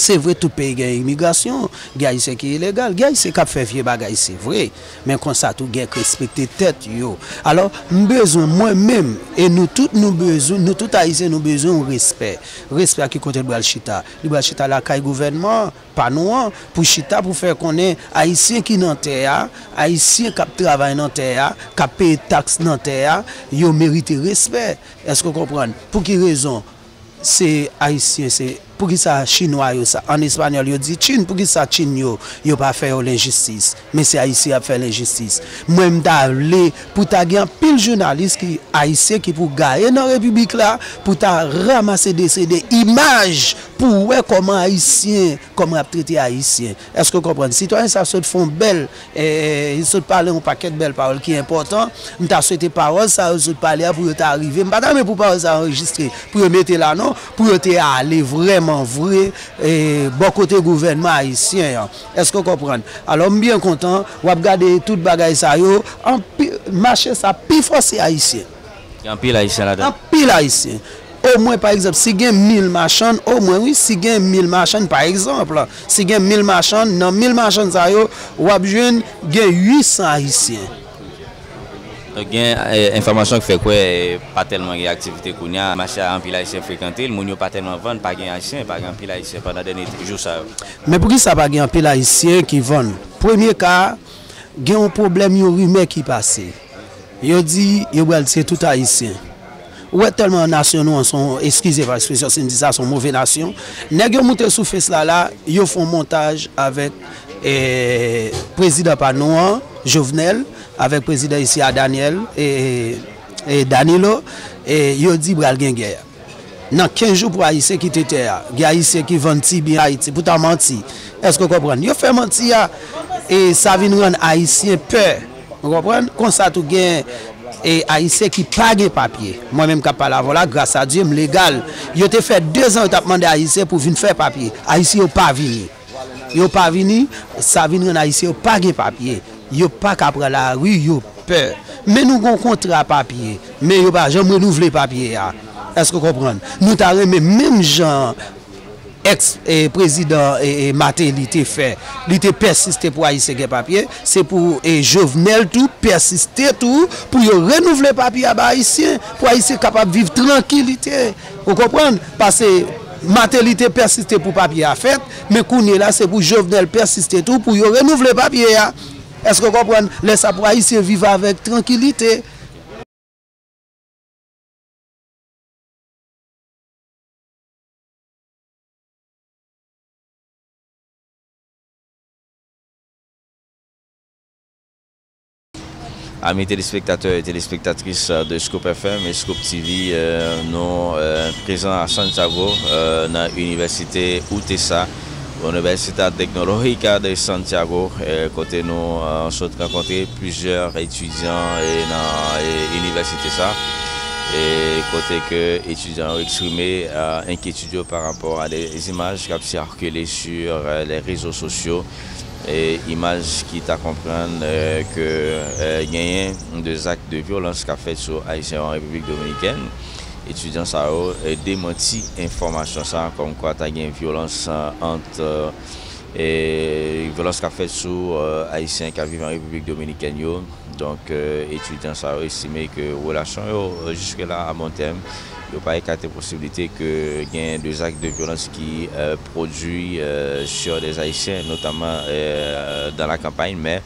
Se vre, tout peyi gen imigrasyon, gen Ayisyen ki ilegal, gen Ayisyen k ap fè vye bagay, se vre. Men konsa tou, gen k respekte tèt yo. Alò, m bezwen, mwen menm, e nou tout, nou bezwen, nou tout Ayisyen, nou bezwen yon respè. Respè a ki kote l pral chita? Li pral chita lakay gouvènman pa nou an, pou chita, pou fè konnen Ayisyen ki nan tè a, Ayisyen k ap travay nan tè a, k ap peye taks nan tè a, yo merite respè. Èske w konprann? Pou ki rezon se Ayisyen, se, poukisa Chinwa yo sa, an espanyòl yo di Chin, poukisa Chin yo, yo pa fè yo lenjistis, men se Ayisyen y ap fè lenjistis? Mwen, m ta vle pou ta gen anpil jounalis ki Ayisyen ki pou gaye nan repiblik la, pou ta ranmase de se de imaj pou wè kòman Ayisyen, kòman y ap trete Ayisyen. Èske w konprann? Sitwayen sa sot fè yon bèl, eh, li sot pale yon pakèt bèl pawòl ki enpòtan. M ta swete pawòl sa yo sot pale a pou yo ta rive. M pa ta renmen pou pawòl sa yo anrejistre, pou yo mete la non, pou yo te ale vrèman vre, eh, bò kote gouvènman ayisyen an. Èske w konprann? Alò, m byen kontan, w ap gade tout bagay sa yo, anpi-, mache sa pi fò se Ayisyen. Gen anpil Ayisyen ladan. Anpil Ayisyen. Omwen, pa egzanp, si gen mil machann, omwen, wi, si gen mil machann, pa egzanp, si gen mil machann, nan mil machann sa yo, w ap jwenn gen uit san Ayisyen. Donk, gen, eh, enfòmasyon ki fè kwè, eh, pa tèlman gen aktivite kounye a. Mache a, anpil Ayisyen frekante l, moun yo pa tèlman vann, pa gen Ayisyen, pa gen anpil Ayisyen pandan dènye jou sa yo. Men poukisa pa gen anpil Ayisyen ki vann? Premye ka, gen yon pwoblèm, yon rimè ki pase. Yo di yo pral tiye tout Ayisyen. Ou wè tèlman nasyon nou an se yon, eskize pa ekspresyon, si m di sa, se yon move nasyon. Nèg yo moute sou Face la la, yo fè yon montaj avèk, eh, prezidan pa nou an, Jovenel, avèk prezidan isi a, Daniel, eh, eh, Danilo, eh, yo di pral gen gè. Nan kenz jou pou Ayisyen kite tè a. Gen Ayisyen ki vann ti byen Ayiti pou ta manti. Èske w konprann? Yo fè manti a, e sa vin rann Ayisyen pè. Ou konprann? Konsa tou gen, e, Ayisyen ki pa gen papye. Mwen menm k ap pale avè w la, gras a Dye, m legal. Yo te fè dezan yo t ap mande Ayisyen pou vin fè papye. Ayisyen yo pa vini. Yo pa vini, sa vin rann Ayisyen yo pa gen papye. Yo pa ka pran lari, yo pè. Men nou gon kontra papye, men yo pa janm renouvle papye a. Èske w konprann? Nou ta renmen menm jan èks, eh, prezidan, eh, eh, Martelly te fè, li te pèsiste pou Ayisyen gen papye, se pou, eh, Jovenel tou pèsiste tou pou yo renouvle papye a ba Ayisyen, pou Ayisyen kapab viv trankilite. Ou konprann? Paske Martelly te pèsiste pou papye a fèt, men kounye la se pou Jovenel pèsiste tou pou yo renouvle papye a. Èske w konprann? Lè sa pou Ayisyen viv avèk trankilite. Ami telespektatè e telespektatris de Scoop F M e Scoop T V, eh, nou, eh, prezan a Santiago, eh, nan Inivèsite UTESA, Universidad Tecnológica de Santiago, eh, kote nou, eh, sot rankontre plizyè etidyan, eh, nan, eh, inivèsite sa, eh, kote ke etidyan yo eksprime, eh, enkyetid yo pa rapò a de imaj k ap sikile sur, eh, les réseaux sociaux, eh, imaj ki ta konprann, eh, ke, eh, genyen de zak de vyolans k ap fèt sou Ayisyen an Repiblik Dominikèn. Etidyan sa yo, eh, demanti enfòmasyon sa a, kòmkwa ta gen vyolans, eh, ant, eh, vyolans k ap fèt sou, eh, Ayisyen k ap viv an Repiblik Dominikèn yo. Donk, eh, etidyan sa yo estime ke relasyon yo, eh, jiske la a bon tèm, yo pa ekate posiblite ke gen de zak de vyolans ki, eh, pwodui, eh, sur des Haïtiens, notamment, eh, dans la campagne, mais,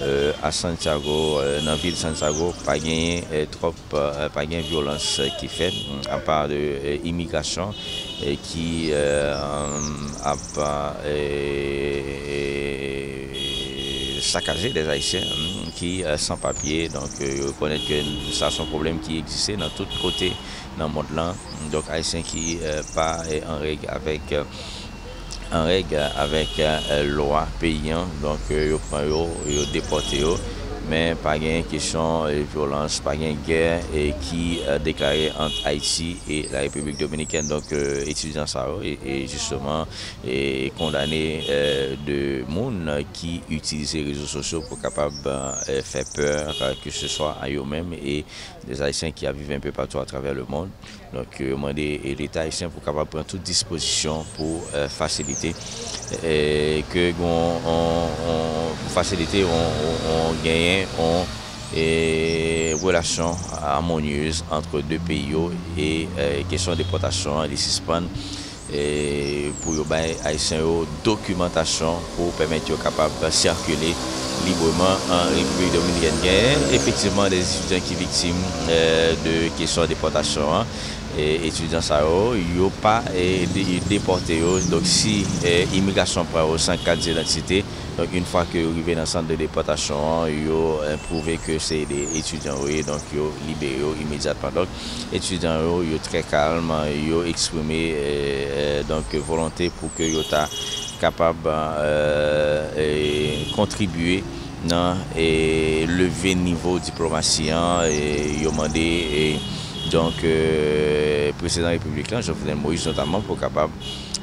eh, à Santiago, eh, nan vil Santiago, pa genyen, eh, twòp, eh, pa gen vyolans, eh, ki fèt, mm, apa de, eh, imigrasyon, eh, ki, eh, ap, eh, sakaje des Haïtiens, mm, ki, eh, san papye. Donk, eh, yo rekonèt ke sa se yon pwoblèm ki egziste nan tout kote nan mond lan. Donk, Ayisyen ki, eh, pa, eh, an règ avèk, eh, an règ avèk, eh, lwa peyi an. Donk, eh, yo pran yo, yo depòte yo. Men pa gen kesyon, eh, vyolans, pa gen gè, eh, ki, eh, deklare ant Ayiti e la Repiblik Dominikèn. Donk, eh, etidyan sa yo, e, e jisteman, e kondane, eh, de moun ki itilize rezo sosyo pou kapab, eh, fè pè, eh, ke se swa a yo menm e des Haïtiens ki ap viv enpe patou atravè le mond. Donk, yo mande, e, Leta ayisyen pou kapab pran tout dispozisyon pou, e, fasilite, e, ke gon, on, on, pou fasilite on, on, on genyen on, e, relasyon amonyez ant de peyi yo e, e, kesyon depòtasyon an li sispann, e, pou yo bay ayisyen yo dokimantasyon pou pèmèt yo kapab sikile libreman an Repiblik Dominikèn. Genyen efektivman de etidyan ki viktim, e, de kesyon depòtasyon an. E, etidyan sa yo, yo pa, e, de-, depòte yo. Donk, si, e, imigrasyon pran yo san kat didantite, donk, yon fwa ke yo rive nan sant de depòtasyon an, yo, e, pwouve ke se de etidyan yo ye, donk, yo libere yo imedyatman. Donk, etidyan yo, yo trè kalm, yo eksprime, e, e, donk, volonte pou ke yo ta kapab, e, e, kontribye nan, e, leve nivo diplomasi an, e, yo mande, e, donk, e, prezidan repiblik lan, Jovenel Moïse notaman, pou kapab,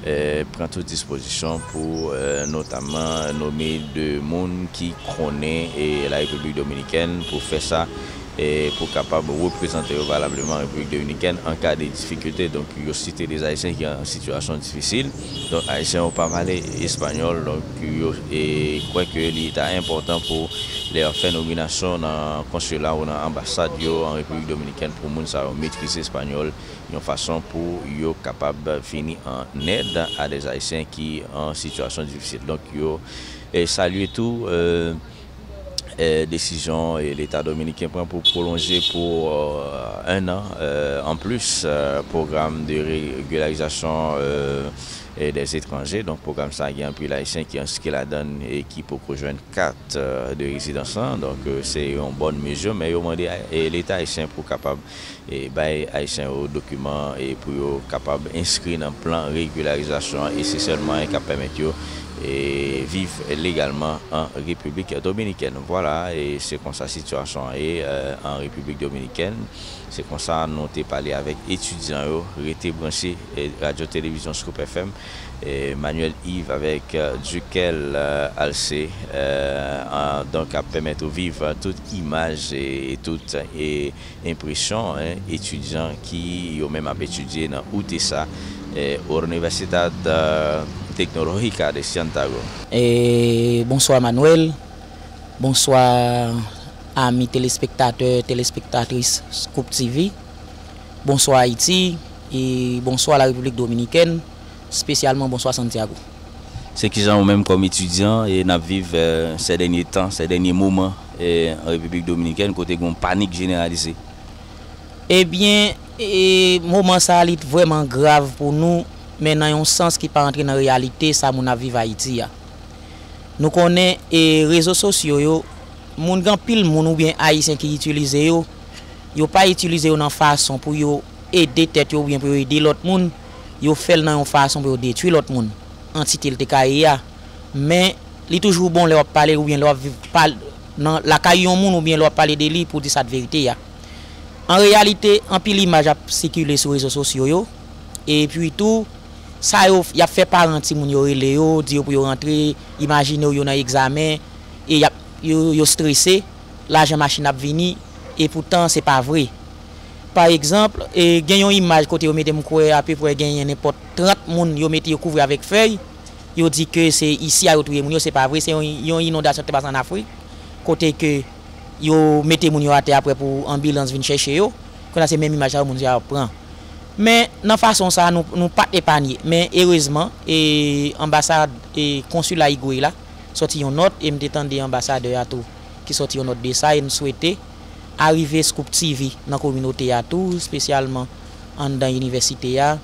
e, pran tout dispozisyon pou, e, notaman nome de moun ki konnen, e, la Repiblik Dominikèn pou fè sa, e, pou kapab reprezante yo valableman Repiblik Dominikèn an ka de difikilte. Donk, yo site de Ayisyen ki an sitiyasyon difisil. Donk, Ayisyen yo pa pale espanyòl. Donk, yo, e, kwè ke li ta enpòtan pou lè y ap fè nominasyon nan konsila ou nan anbasad yo an Repiblik Dominikèn pou moun sa yo metrize espanyòl yon fason pou yo kapab vini an èd a de Ayisyen ki an sitiyasyon difisil. Donk, yo, e, salye tou, e, e, desizyon, e, Leta dominiken pran pou pwolonje pou, e, un an, e, an plis, e, pwogram de regularizasyon, e, e, des étrangers. Donk, pwogram sa a gen anpil Ayisyen ki enskri ladan l e ki poko jwenn kat, e, de rezidans lan. Donk, e, se yon bòn mezi, men yo mande, e, Leta ayisyen pou kapab e bay Ayisyen yo dokiman e pou yo kapab enskri nan plan regilarizasyon an, e se sèl mwayen k ap pèmèt yo, e, viv legalman an Repiblik Dominikèn. Vwala, e se konsa sitiyasyon an ye, e, an Repiblik Dominikèn. Se konsa nou te pale avèk etidyan yo. Rete branche, e, Radyo Televizyon Scoop F M, e, Manuel Yves avèk, e, Duquel, e, Alcé, e, an, donk, ap pèmèt ou viv, e, tout imaj e, e tout, e, enpresyon, en, etidyan ki yo menm ap etidye nan UTESA, e, Universidad, e, Tecnológica de Santiago. E, bonswa Manuel, bonswa ami telespektatè, telespektatris Scoop T V, bonswa Ayiti, e bonswa la Repiblik Dominikèn, espesyalman bonswa Santiago. Se kijan ou menm kòm etidyan e n ap viv, e, sè dènye tan, sè dènye moman, e, an Repiblik Dominikèn kote gen yon panik jeneralize? Ebyen, e, moman sa a li vrèman grav pou nou, men nan yon sans ki pa antre nan reyalite sa moun ap viv Ayiti a. Nou konnen, e, rezo sosyo yo, moun, gen anpil moun oubyen Ayisyen ki itilize yo, yo pa itilize yo nan fason pou yo ede tèt yo oubyen pou yo ede lòt moun, yo fè l nan yon fason pou yo detwi lòt moun, antite l te ka ye a. Men, li toujou bon lè w ap pale oubyen lè w ap viv pal-, nan lakay yon moun oubyen lè w ap pale de li pou w di sa k verite a. An reyalite, anpil imaj ap sikile sou rezo sosyo yo. Epi tou, sa yo, y ap fè paran timoun yo rele yo, di yo pou yo rantre, imajine w yo nan egzamen, e y ap, yo, yo strese, lajan machin ap vini, e poutan se pa vre. Pa egzanp, e, gen yon imaj kote yo mete m kwè apeprè genyen nenpòt trant moun yo mete yo kouvri avèk fèy, yo di ke se isi a yo touye moun yo, se pa vre, se yon, yon inondasyon ki te pase ann Afrik, kote ke yo mete moun yo atè apre pou anbilans vin chèche yo. Kounye a se menm imaj sa yo moun sa yo ap pran. Men nan fason sa a, nou, nou pa t epanye. Men erezman, e, anbasad, e, konsila Igwe la sòti yon nòt, e m te tande anbasadè a tou ki sòti yon nòt de sa, e m swete arive Scoop T V nan kominote a tou, espesyalman anndan inivèsite a.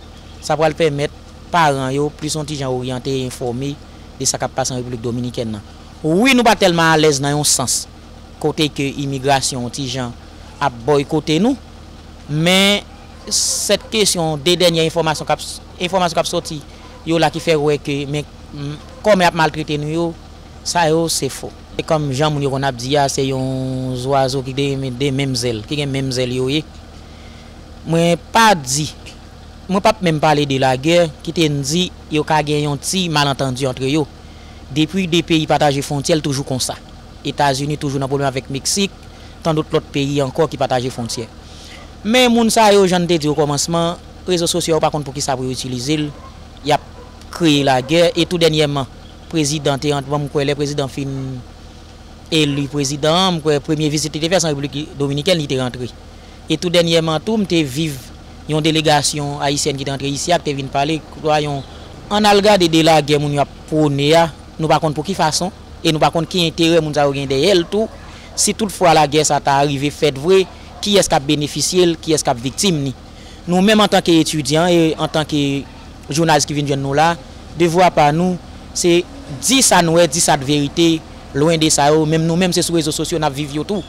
Sa pral pèmèt paran yo plis yon ti jan oryante e enfòme de sa k ap pase an Repiblik Dominikèn nan. Wi, nou pa tèlman alèz nan yon sans, kote ke imigrasyon yon ti jan ap bòykote nou, men sèt kesyon de dènyè enfòmasyon k ap, enfòmasyon k ap sòti yo la ki fè wè ke men, m, kòman y ap maltrete nou yo, sa yo se fo. E kòm jan moun yo konn ap di a, se yon zwazo ki gen de menm zèl, ki gen menm zèl yo ye. Mwen pa di, mwen p ap menm pale de lagè, kite n di yo ka gen yon ti malantandi antre yo. Depi de peyi pataje fwontyè, l toujou konsa. Etazini toujou nan pwoblèm avèk Meksik, tandout lòt peyi ankò ki pataje fwontyè. Men moun sa yo, jan n te di okòmansman, rezo sosyo yo pa konn poukisa pou yo itilize l, y ap kreye lagè, e tou dènyèman, prezidan te rantre, ban m kwè lè prezidan fin eli prezidan an, m kwè premye vizit li te fè se an Repiblik Dominikèn li te rantre. E tou dènyèman tou, m te viv yon delegasyon ayisyèn ki te rantre isi a, ki te vin pale, kwa yon, ann al gade de lagè moun yo ap pwone a, nou pa konn pou ki fason, e nou pa konn ki enterè moun sa yo gen dèyè l tou. Si toutfwa lagè sa ta rive fèt vre, kiyès k ap benefisye l, kiyès k ap viktim ni? Nou menm antanke etidyan e antanke jounalis ki vin jwenn nou la, devwa pa nou, se di sa n wè, di sa k verite, lwen de sa yo, menm nou menm se sou rezo sosyo n ap viv yo tou.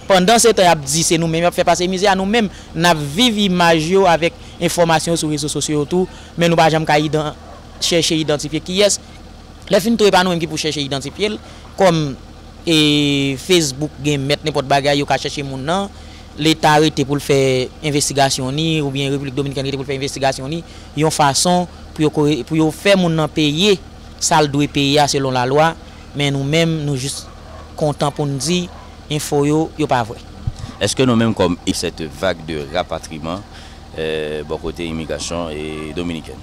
Pandan se tan y ap di se nou menm y ap fè pase mizè a, nou menm n ap viv imaj yo avèk enfòmasyon yo sou rezo sosyo yo tou, men nou pa janm ka idan-, chèche idantifye kiyès. Lè fin tou, e pa nou menm ki pou chèche idantifye l, kòm e Facebook gen mèt nenpòt bagay, yo ka chèche moun nan, Leta rete pou l fè envestigasyon ni, oubyen Repiblik Dominikèn rete pou l fè envestigasyon ni, yon fason pou yo kore-, pou yo fè moun nan peye sa l dwe peye a selon lalwa, men nou menm, nou jis kontan pou n di enfo yo, yo pa vrè. Èske nou menm kòm cette vague de rapatriement, euh, bò kote imigrasyon e dominikèn?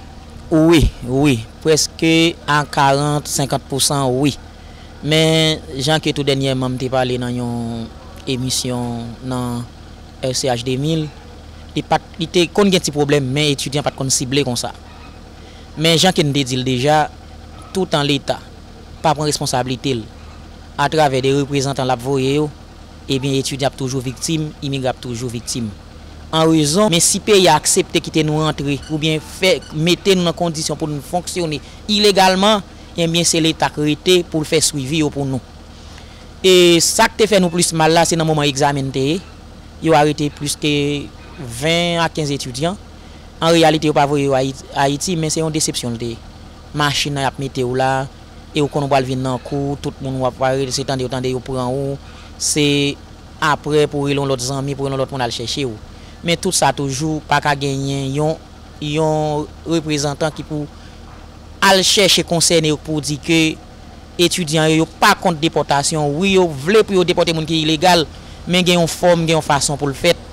Wi, wi, prèske a karant, senkant pousan, wi. Men, jan ke tou dènyèman m te pale nan yon emisyon nan R C H de mil, li pa t, li te konn gen ti pwoblèm, men etidyan pa t konn sible konsa. Men, jan ke n te di l deja, toutan Leta pa pran responsablite l atravè de reprezantan l ap voye yo, ebyen, etidyan ap toujou viktim, imigran ap toujou viktim. An rezon, men si peyi a aksepte kite nou rantre, oubyen fè, mete nou nan kondisyon pou nou fonksyone ilegalman, ebyen, se Leta k rete pou l fè swivi yo pou nou. E sa k te fè nou plis mal la, se nan moman egzamen te ye. Yo arete plis ke ven a kenz etidyan. An reyalite, yo pa voye yo Ayi-, Ayiti, men se yon desepsyon l te ye. Machin nan y ap mete w la, e ou konn ou pral vin nan kou, tout moun w ap pare, se tande yo tande yo pran ou, se apre pou rele yon lòt zanmi, pou rele yon lòt moun al chèche w. Men tout sa toujou pa ka genyen yon, yon reprezantan ki pou al chèche konsène yo pou di ke etidyan yo, yo pa kont depòtasyon. Wi, yo vle pou yo depòte moun ki ilegal, men gen yon fòm, gen yon fason pou l fèt.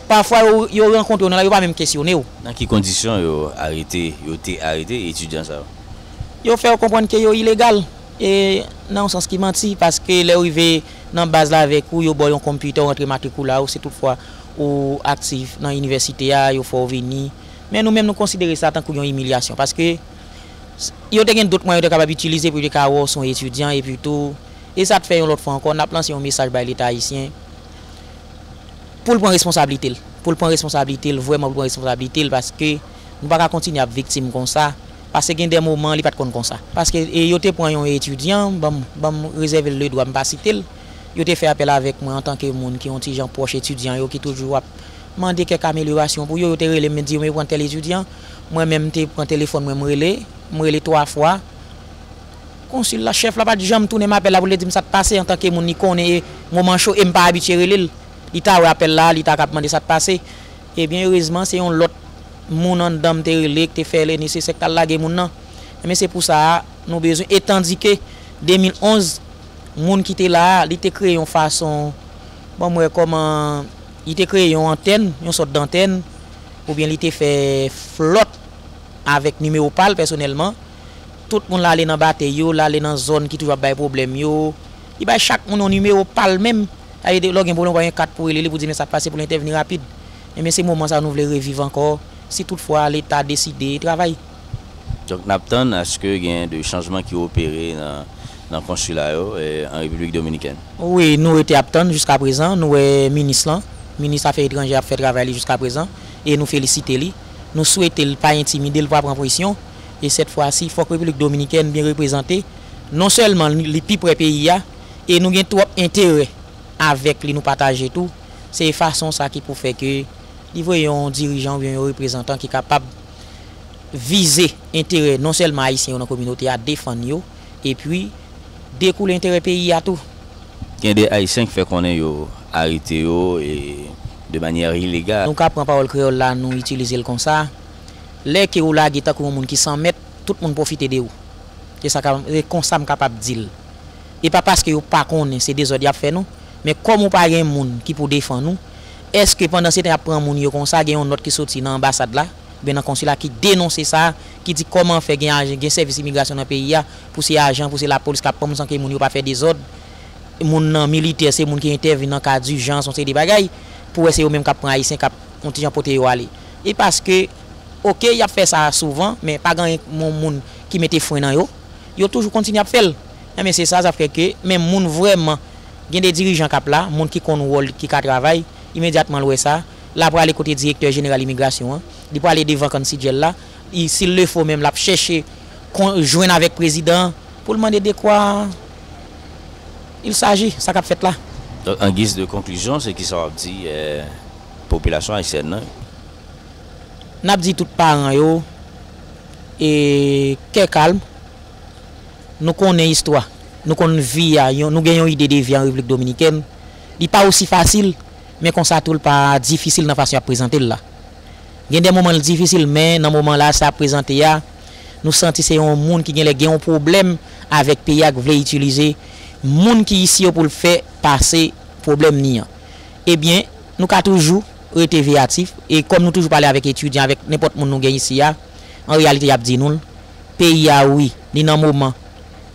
Pafwa, yo, yo rankontre w nan lari, yo pa menm kesyone w. Nan ki kondisyon yo arete, yo te arete etidyan sa yo? Yo fè yo konprann ke yo ilegal, e nan yon sans ki manti, paske lè yo rive nan baz la avèk ou, yo ba w yon konpitè, w rantre matrikil la, ou si toutfwa ou aktif nan inivèsite a, yo fè w vini. Men nou menm, nou konsidere sa tankou yon imilyasyon, paske s-, yo te gen dòt mwayen yo te kapab itilize pou yo te ka wè w se yon etidyan, epi tou, e sa t fè yon lòt fwa ankò, n ap lanse yon mesaj bay Leta ayisyen, pou l pran responsablite l. Pou l pran responsablite l, vrèman pou l pran responsablite l, paske nou pa ka kontinye ap viktim konsa, paske gen de moman li pa t konn konsa. Paske, e, yo te pran yon etidyan, ban m, ban m rezève l ledwa m pa site l, yo te fè apèl avèk mwen antanke moun ki yon ti jan pwòch etidyan yo, ki toujou ap mande kèk amelyorasyon pou yo, yo te rele m, di yo, "Men pran tèl etidyan." Mwen menm, m te pran telefòn mwen, m rele, m rele twa fwa. Konsil la, chèf la pa t janm tounen m apèl la pou l te di m sa k pase antanke moun li konnen e moman cho e m pa abitye rele l. Li ta wè apèl la, li ta ka ap mande sa k pase. Ebyen, erezman, se yon lòt moun anndan m te rele, ki te fè le nesesè, ki t al lage moun nan. Ebyen, se pou sa a, nou bezwen. E tandike, de mil onz, moun ki te la a, li te kreye yon fason, bon, m wè kòman, li te kreye yon antèn, yon sòt dantèn, oubyen li te fè flòt avèk nimewo pa l pèsonèlman. Tout moun l ale nan batèy yo, l ale nan zòn ki toujou ap bay pwoblèm yo. Li bay chak moun yon nimewo pa l menm. Sa vle di, lè w gen pwoblèm, ou pa gen kat pou w rele li, pou di men sa k pase, pou l entèvni rapid. Ebyen, se moman sa a nou vle reviv ankò, si toutfwa Leta deside travay. Donk, n ap tann aske gen de chanjman ki opere nan, nan konsila yo, e, an Repiblik Dominikèn. Wi, nou rete ap tann jiskaprezan. Nou wè minis lan, minis afè etranjè ap fè travay li jiskaprezan, e nou felisite li. Nou swete l pa entimide, l pa pran presyon. E sèt fwa si, fòk Repiblik Dominikèn byen reprezante. Non sèlman li, li pi pre peyi a, e nou gen twòp enterè avèk li, nou pataje tou. Se fason sa ki pou fè ke li voye yon dirijan oubyen yon reprezantan ki kapab vize enterè non sèlman ayisyen yo nan kominote a, defann yo, epi dekoule enterè peyi a tou. Gen de Ayisyen ki fè konnen yo arete yo e de manyè ilegal. Nou ka pran pawòl kreyòl la, nou itilize l konsa. Lè ke ou lage tankou yon moun ki san mèt, tout moun pwofite de ou. Se sa ka, se konsa m kapab di l. E pa paske yo pa konnen se dezòd y ap fè nou, men kòm ou pa gen moun ki pou defann ou, Èske pandan se tan y ap pran moun yo konsa, gen yon nòt ki soti nan anbasad la, oubyen nan konsila ki denonse sa, ki di kòman fè gen ajan, gen sèvis imigrasyon nan peyi a, pou se ajan, pou se lapolis k ap pran moun san ke moun yo pa fè dezòd, moun nan militè, se moun ki entèvin nan ka dijans, yon seri de bagay, pou wè se yo menm k ap pran Ayisyen, k ap yon ti jan pote yo ale. E paske, oke, y ap fè sa souvan, men pa gen yon moun ki mete fren nan yo, yo toujou kontinye ap fè l. Enben, se sa, sa fè ke, men moun vrèman, gen de dirijan k ap la, moun ki konn wòl, ki ka travay, imedyatman l wè sa, l a prale kote direktè jeneral imigrasyon an, li prale devan Considjel la, i, s'il le faut menm, l ap chèche kon, jwenn avèk prezidan an pou l mande dekwa il s'agit, sa k ap fèt la. Donk, an giz de konklizyon, se kisa w ap di eh, popilasyon ayisyèn nan? N ap di tout paran yo, e, kè kalm, nou konnen istwa, nou konn vi a, yon, nou gen yon ide de vi an Repiblik Dominikèn. Li pa osi fasil, men konsa tou l pa difisil nan fason y ap prezante l la. Gen de moman l difisil, men nan moman la sa ap prezante a, nou santi se yon moun ki genlè gen yon pwoblèm avèk peyi a, k vle itilize moun ki isi yo pou l fè pase pwoblèm ni an. Ebyen, nou ka toujou rete veyatif, e kòm nou toujou pale avèk etidyan, avèk nenpòt moun nou gen isi a, an reyalite y ap di nou l, peyi a wi, li nan moman,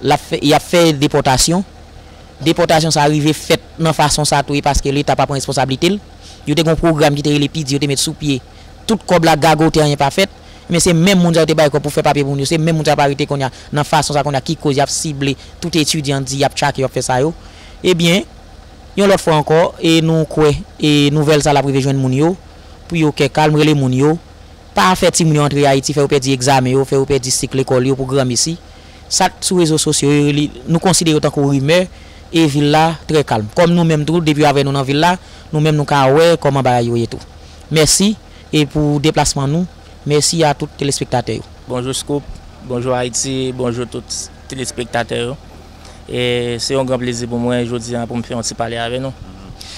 l ap fè, y ap fè depòtasyon, depòtasyon sa rive fèt nan fason sa tou, e paske Leta pa pran responsablite l, yo te gen yon pwogram ki te rele pidi, yo te met sou pye, tout kòb la gagote, anyen pa fèt, men se menm moun sa yo te bay kòb pou fè papye pou moun yo, se menm moun sa yo pa rete kounye a, nan fason sa kounye a, ki koz y ap sible tout etidyan, di y ap tchake, y ap fè sa yo. Ebyen, yon lòt fwa ankò, e nou kwè, e nouvèl sa l ap rive jwenn moun yo, pou yo kè kalm, rele moun yo, pa fè timoun yo antre Ayiti, fè yo pèdi egzamen yo, fè yo pèdi sik lekòl yo pou granmesi. Sa k sou rezo sosyo yo, li, nou konsidere yo tankou rimè, e vil la trè kalm. Kòm nou menm tou, depi yo avè nou nan vil la, nou menm nou ka wè kòman bagay yo ye tou. Mèsi, e pou deplasman nou, mèsi a tout telespektatè yo. Bonjou Scoop, bonjou Ayiti, bonjou tout telespektatè yo. E se yon gran plezi pou mwen jodi a pou m fè yon ti pale avè nou.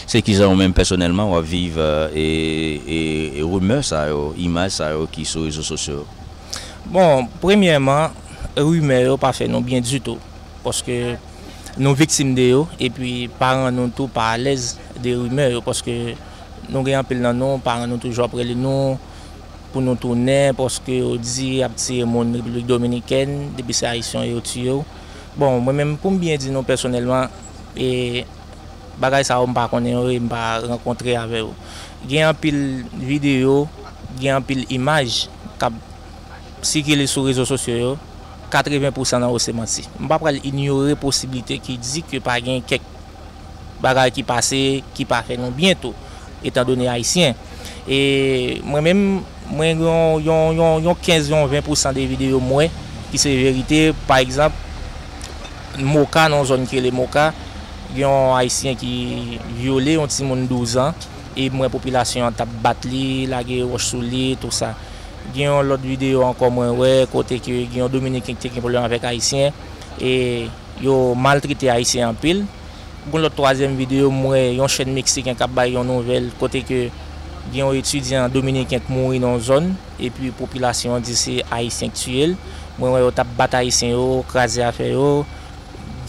Se kijan ou menm pèsonèlman w ap viv e, e, e rimè sa yo, imaj sa yo ki sou rezo sosyo yo? Bon, premyèman, rimè yo pa fè nou byen ditou. Paske nou viktim de yo, epi paran nou tou pa alèz de rimè yo, paske nou gen anpil nan nou, paran nou toujou ap rele nou, pou nou tounen, paske yo di y ap tiye moun Repiblik Dominikèn, depi se Ayisyen yo tiye w. Bon, mwen menm, pou m byen di nou pèsonèlman, e, bagay sa yo m pa konnen yo e m pa rankontre avè yo. Gen anpil videyo, gen anpil imaj k ap sikile sou rezo sosyo yo, katreven pousan nan yo se manti. M pa pral inyore posiblite ki di ke pa gen kèk bagay ki pase, ki pa fè nou byen tou, etandone Ayisyen. E mwen menm, mwen gen yon, yon, yon, yon kenz, yon ven pousan de videyo m wè ki se verite. Pa egzanp, Moka, nan yon zòn ki rele Moka, gen yon Ayisyen ki vyole yon timoun douz an, e m wè popilasyon an t ap bat li, lage wòch sou li, tou sa. Gen yon lòt videyo ankò mwen wè, kote ke gen yon Dominiken ki te gen pwoblèm avèk Ayisyen, e yo maltrete Ayisyen anpil. Gon lòt twazyèm videyo, m wè yon chèn meksiken k ap bay yon nouvèl kote ke gen yon etidyan dominiken k mouri nan yon zòn, epi popilasyon an di se Ayisyen k tiye l. Mwen wè yo t ap bat Ayisyen yo, kraze afè yo,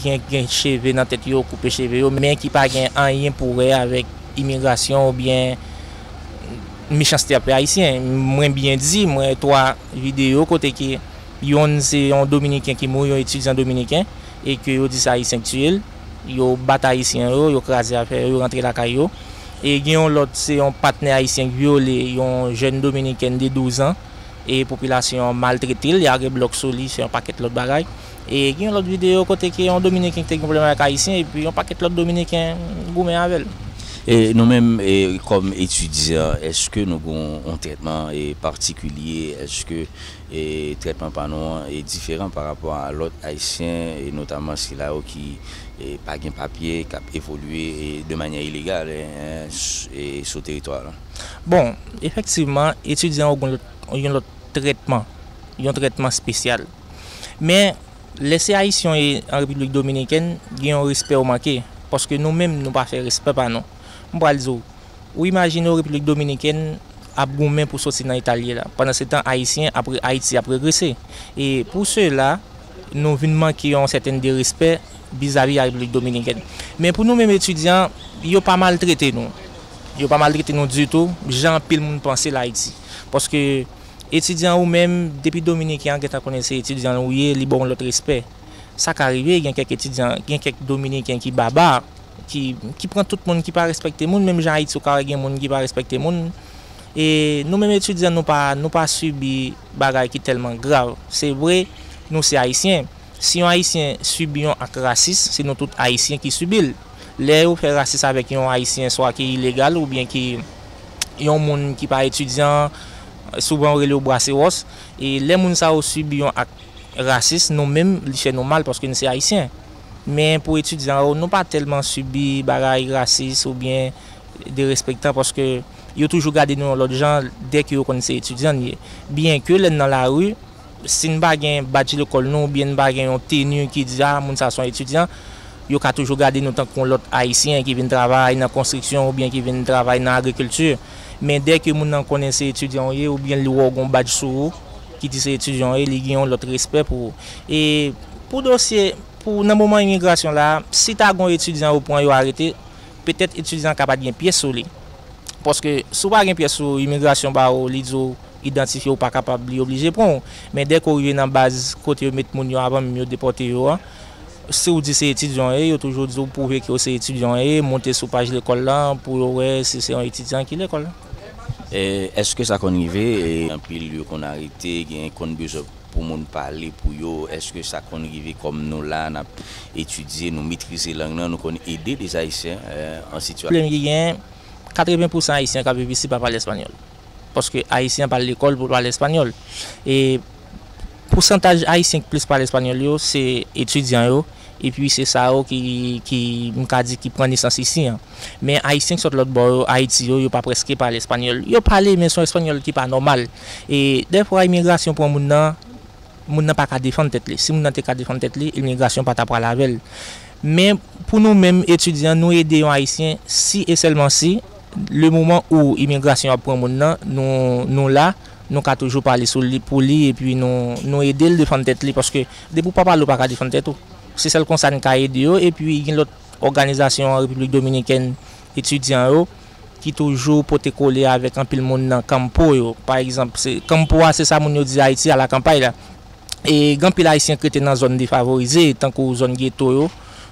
gen, gen cheve nan tèt yo, koupe cheve yo, men ki pa gen anyen pou wè avèk imigrasyon oubyen mechanste ap fè Ayisyen. Mwen byen di, mwen wè twa videyo kote ke yonn se yon Dominiken ki mouri, yon etidyan dominiken, e ke yo di se Ayisyen k tiye l. Yo bat Ayisyen yo, yo kraze afè yo, yo rantre lakay yo. E gen yon lòt, se yon patnè Ayisyen k vyole yon jèn Dominikèn de douz an, e popilasyon an maltrete l, lage blòk sou li, fè yon pakèt lòt bagay. E gen yon lòt videyo kote ke yon Dominiken ki te gen pwoblèm avèk Ayisyen, epi yon pakèt lòt Dominiken goumen avè l. E nou menm, e, kòm etidyan, èske nou gen yon trètman e, patikilye? Èske e, trètman pa nou an e diferan pa rapò a lòt Ayisyen, e notaman sila yo ki e, pa gen papye, k ap evolye e, de manyè ilegal e, e, s- e, sou teritwa la? Bon, efektivman, etidyan yo gen lòt- yon lòt trètman, yon trètman espesyal. Men, lè se Ayisyen yo ye an Repiblik Dominikèn, gen yon respè yo manke, paske nou menm, nou pa fè respè pa nou. M pral di w, ou imajine w Repiblik Dominikèn ap goumen pou soti nan eta l ye la. Pandan se tan, Ayisyen ap re- Ayiti ap regrese. E pou sela, nou vin manke yon sèten de respè vizavi a Repiblik Dominikèn. Men pou nou menm etidyan, yo pa maltrete nou. Yo pa maltrete nou ditou, jan anpil moun panse l Ayiti. Paske etidyan ou menm, depi Dominiken an gentan konnen se etidyan ou ye, li ba w yon lòt respè. Sa ka rive, gen kèk etidyan, gen kèk Dominiken ki baba, ki, ki pran tout moun, ki pa respekte moun, menm jan Ayiti ou ka wè gen moun ki pa respekte moun. E nou menm etidyan, nou pa, nou pa sibi bagay ki tèlman grav. Se vre, nou se Ayisyen. Si yon Ayisyen sibi yon ak rasis, se nou tout Ayisyen ki sibi l. Lè yo fè rasis avèk yon Ayisyen, swa ki ilegal oubyen ki yon moun ki pa etidyan, souvan yo rele yo brasewòs. E lè moun sa yo sibi yon ak rasis, nou menm, li fè nou mal paske n se Ayisyen. Men pou etidyan yo, nou pa tèlman sibi bagay rasis oubyen derespektan paske yo toujou gade nou yon lòt jan dèke yo konn se etidyan n ye. Byenke lè n nan lari, si n pa gen badj lekòl nou oubyen n pa gen yon teni ki di a moun sa se yon etidyan, yo ka toujou gade nou tankou yon lòt Ayisyen ki vin travay nan konstriksyon oubyen ki vin travay nan agrikilti. Men dèke moun nan konnen se etidyan w ye oubyen li wè w gen yon badj sou ou ki di se etidyan w ye, li gen yon lòt respè pou ou. E pou dosye, pou nan moman imigrasyon la, si ta gen yon etidyan yo pran yo arete, petèt etidyan an ka pa t gen pyès sou li. Paske si w pa gen pyès sou imigrasyon ba ou, li di w idantifye w pa kapab, li oblije pran w. Men dèke w rive nan baz kote yo met moun yo avan menm yo depòte yo an, si w di se etidyan w ye, yo toujou di w pwouve ke w se etidyan w ye, monte sou paj lekòl lan pou yo wè si se yon etidyan ki lekòl. E, èske sa konn rive, e, anpil yo konn arete, gen konn bezwen pou moun pale pou yo, èske sa konn rive kòm nou la, n ap etidye, nou metrize lang nan, nou konn ede de Ayisyen, e, an sitiyasyon? Pwoblèm ki genyen, katreven pousan Ayisyen k ap viv isi pa pale espanyòl. Paske Ayisyen pa al lekòl pou pale espanyòl. E pousantaj Ayisyen ki plis pale espanyòl yo, se etidyan yo, epi se sa yo ki, ki, m ka di, ki pran nesans isi an. Men Ayisyen ki sot lòt bò yo, Ayiti yo, yo pa prèske pale espanyòl. Yo pale, men se yon espanyòl ki pa nòmal. E dèfwa imigrasyon pran moun nan, moun nan pa ka defann tèt li. Si moun nan te ka defann tèt li, imigrasyon pa ta pral avè l. Men pou nou menm etidyan, nou ede yon Ayisyen si e sèlman si, le moman ou imigrasyon ap pran moun nan, nou, nou la, nou ka toujou pale sou li, pou li, epi nou, nou ede l defann tèt li, paske depi w pa pale, w pa ka defann tèt ou. Se sèl konsa n ka ede yo, epi gen lòt òganizasyon an Repiblik Dominikèn, etidyan yo, ki toujou pote kole avèk anpil moun nan kanpo yo. Pa egzanp, se, kanpo a, se sa moun yo di Ayiti a la kanpay la. E gen anpil Ayisyen ki rete nan zòn defavorize, tankou zòn geto yo.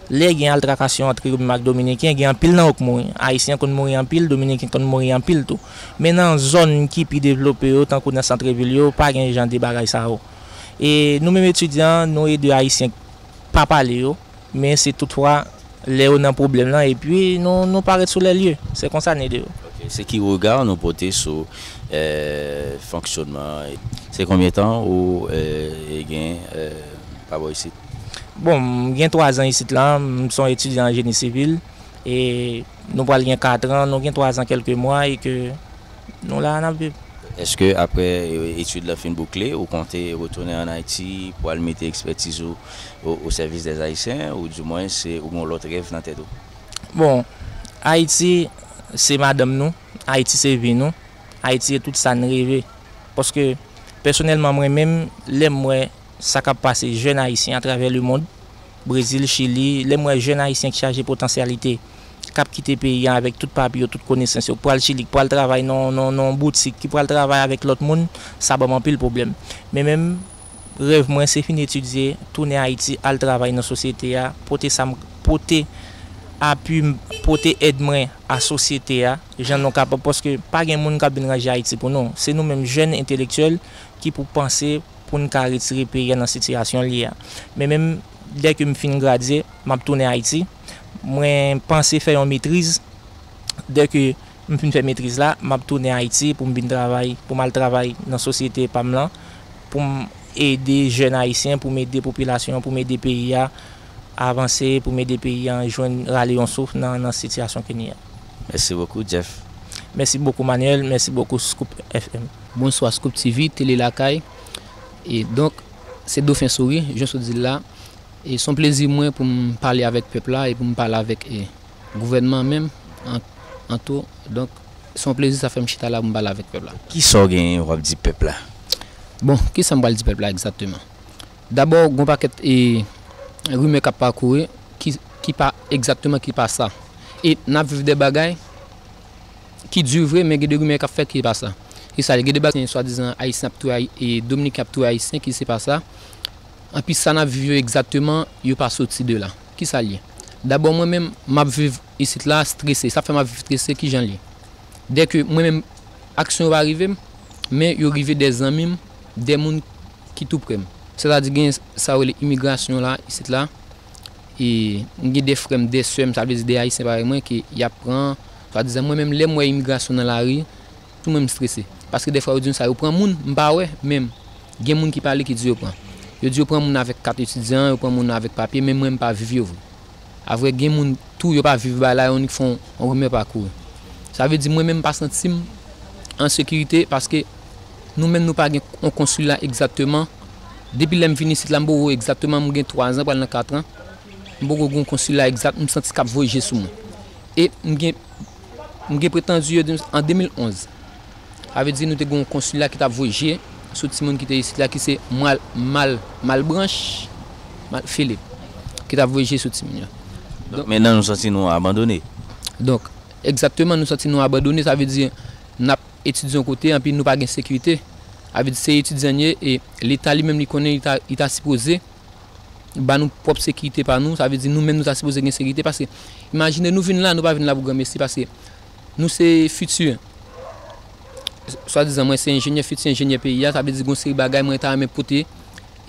Lè gen altrakasyon antre yo menm ak Dominiken, gen anpil nan yo k mouri. Ayisyen konn mouri anpil, Dominiken konn mouri anpil tou. Men nan zòn ki pi devlope yo, tankou nan santrevil yo, pa gen jan de bagay sa yo. E nou menm etidyan, nou ede Ayisyen k pa pale yo, men se toutfwa lè yo nan pwoblèm lan, epi nou, nou parèt sou lè lye. Se konsa n ede yo. Ok. Se ki rega nou pote sou, eh, fonksyonman? Se konbyen tan ou, eh, gen, eh, pa bò isit? Bon, m gen twa zan isit la, m se yon etidyan an jeni sivil, e nou pral gen kat an, nou gen twa zan kèlke mwa, e ke nou la, n ap viv. Èske aprè, eh, etid lan fin boukle, ou konte retounen ann Ayiti pou al mete ekspètiz ou o, o sèvis dè Ayisyen, ou di mwen se ou gen yon lòt rèv nan tèt ou? Bon, Ayiti se madanm nou, Ayiti se vi nou, Ayiti se tout sa n reve. Paske, pèsonèlman, mwen menm, lè m wè sa k ap pase jèn Ayisyen atravè lemonn, Brezil, Chili, lè m wè jèn Ayisyen ki chaje potansyalite, k ap kite peyi a avèk tout papye yo, tout konesans yo, k pral Chili, k pral travay nan, nan, nan yon boutik, ki pral travay avèk lòt moun, sa ban m anpil pwoblèm. Men menm, rèv mwen, se fin etidye, tounen Ayiti, al travay nan sosyete a, pote sa m, pote apui m, pote èd mwen a sosyete a, jan nou kapab, paske pa gen moun k ap vin ranje Ayiti pou nou. Se nou menm jèn entelektyèl ki pou panse pou n ka retire peyi a nan sitiyasyon l ye a. Men menm, dèke m fin gradye, m ap tounen Ayiti. Mwen panse fè yon metriz. Dèke m fin fè metriz la, m ap tounen Ayiti pou m vin travay, pou m al travay nan sosyete pa m lan, pou m ede jèn Ayisyen, pou m ede popilasyon an, pou m ede peyi a avanse, pou m ede peyi a jwenn, rale yon souf nan, nan sitiyasyon ke n ye a. Mèsi bokou, Jeff. Mèsi bokou, Manuel. Mèsi bokou, Scoop F M. Bonswa, Scoop T V, Tele Lakay. E donk, se Dofen Souris, jan w sot di l la. E se yon plezi mwen pou m pale avèk pèp la e pou m pale avèk, e, gouvènman an menm, an, an tou. Donk, se yon plezi sa fè m chita la pou m pale avèk pèp la. Kisa w genyen w ap di pèp la? Bon, kisa m pral di pèp la egzakteman? Dabò, gen yon pakèt, e, rimè k ap pakouri ki, ki pa egzakteman, ki pa sa. E n ap viv de bagay, ki di vre, men gen de rimè k ap fèt ki se pa sa. Ki sa, gen de bagay swadizan ayisyen ap touye Ayi-, e dominiken ap touye ayisyen ki se pa sa. Anpi sa n ap viv yo egzakteman, yo pa soti de la. Ki sa l ye? Dabò mwen menm, m ap viv isit la strese. Sa fè m ap viv strese, ki jan l ye? Dèke mwen menm, aksyon yo pa rive m, men yo rive de zanmi m, de moun ki tou pre m. Sètadi gen sa yo rele imigrasyon la, isit la. E m gen de frè m, de sè m, sa vle di de ayisyen parèy mwen, ke y ap pran, swadizan mwen menm, lè m wè imigrasyon nan lari, tou mwen m strese. Paske dèfwa yo di m sa, yo pran moun, m pa wè, men gen moun ki pale ki di yo pran. Yo di yo pran moun avèk kat etidyan, yo pran moun avèk papye, men mwen m pa viv yo vre. Avre gen moun tou yo pa viv bagay la, yo annik fè yon, yon rimè pa kouri. Sa vle di mwen menm m pa santi m an sekirite paske nou menm nou pa gen yon konsila egzakteman. Depi lè m vin isit la, m poko egzakteman, m gen twa zan, pral nan kat an. M poko gen yon konsila egzak, m santi k ap voye je sou mwen. E m gen, m gen pretandi yo di m an de mil onz. Sa vle di nou te gen yon konsila ki t ap voye je sou timoun ki te isit la, ki se Mal, Mal, Malbranche, Mal, Philippe, ki t ap voye je sou timoun yo. Donk, mentnan nou santi nou abandone. Donk, egzakteman, nou santi nou abandone, sa vle di n ap etidye yon kote, anpi nou pa gen sekirite. Sa vle di se etidyan n ye, e Leta li menm li konnen li ta, li ta sipoze ba nou pwòp sekirite pa nou, sa vle di nou menm nou ta sipoze gen sekirite, paske imajine nou vin la, nou pa vin la pou granmesi, paske nou se fiti. Swadizan mwen se enjenyè, fiti enjenyè peyi a, sa vle di gon seri bagay mwen ta renmen pote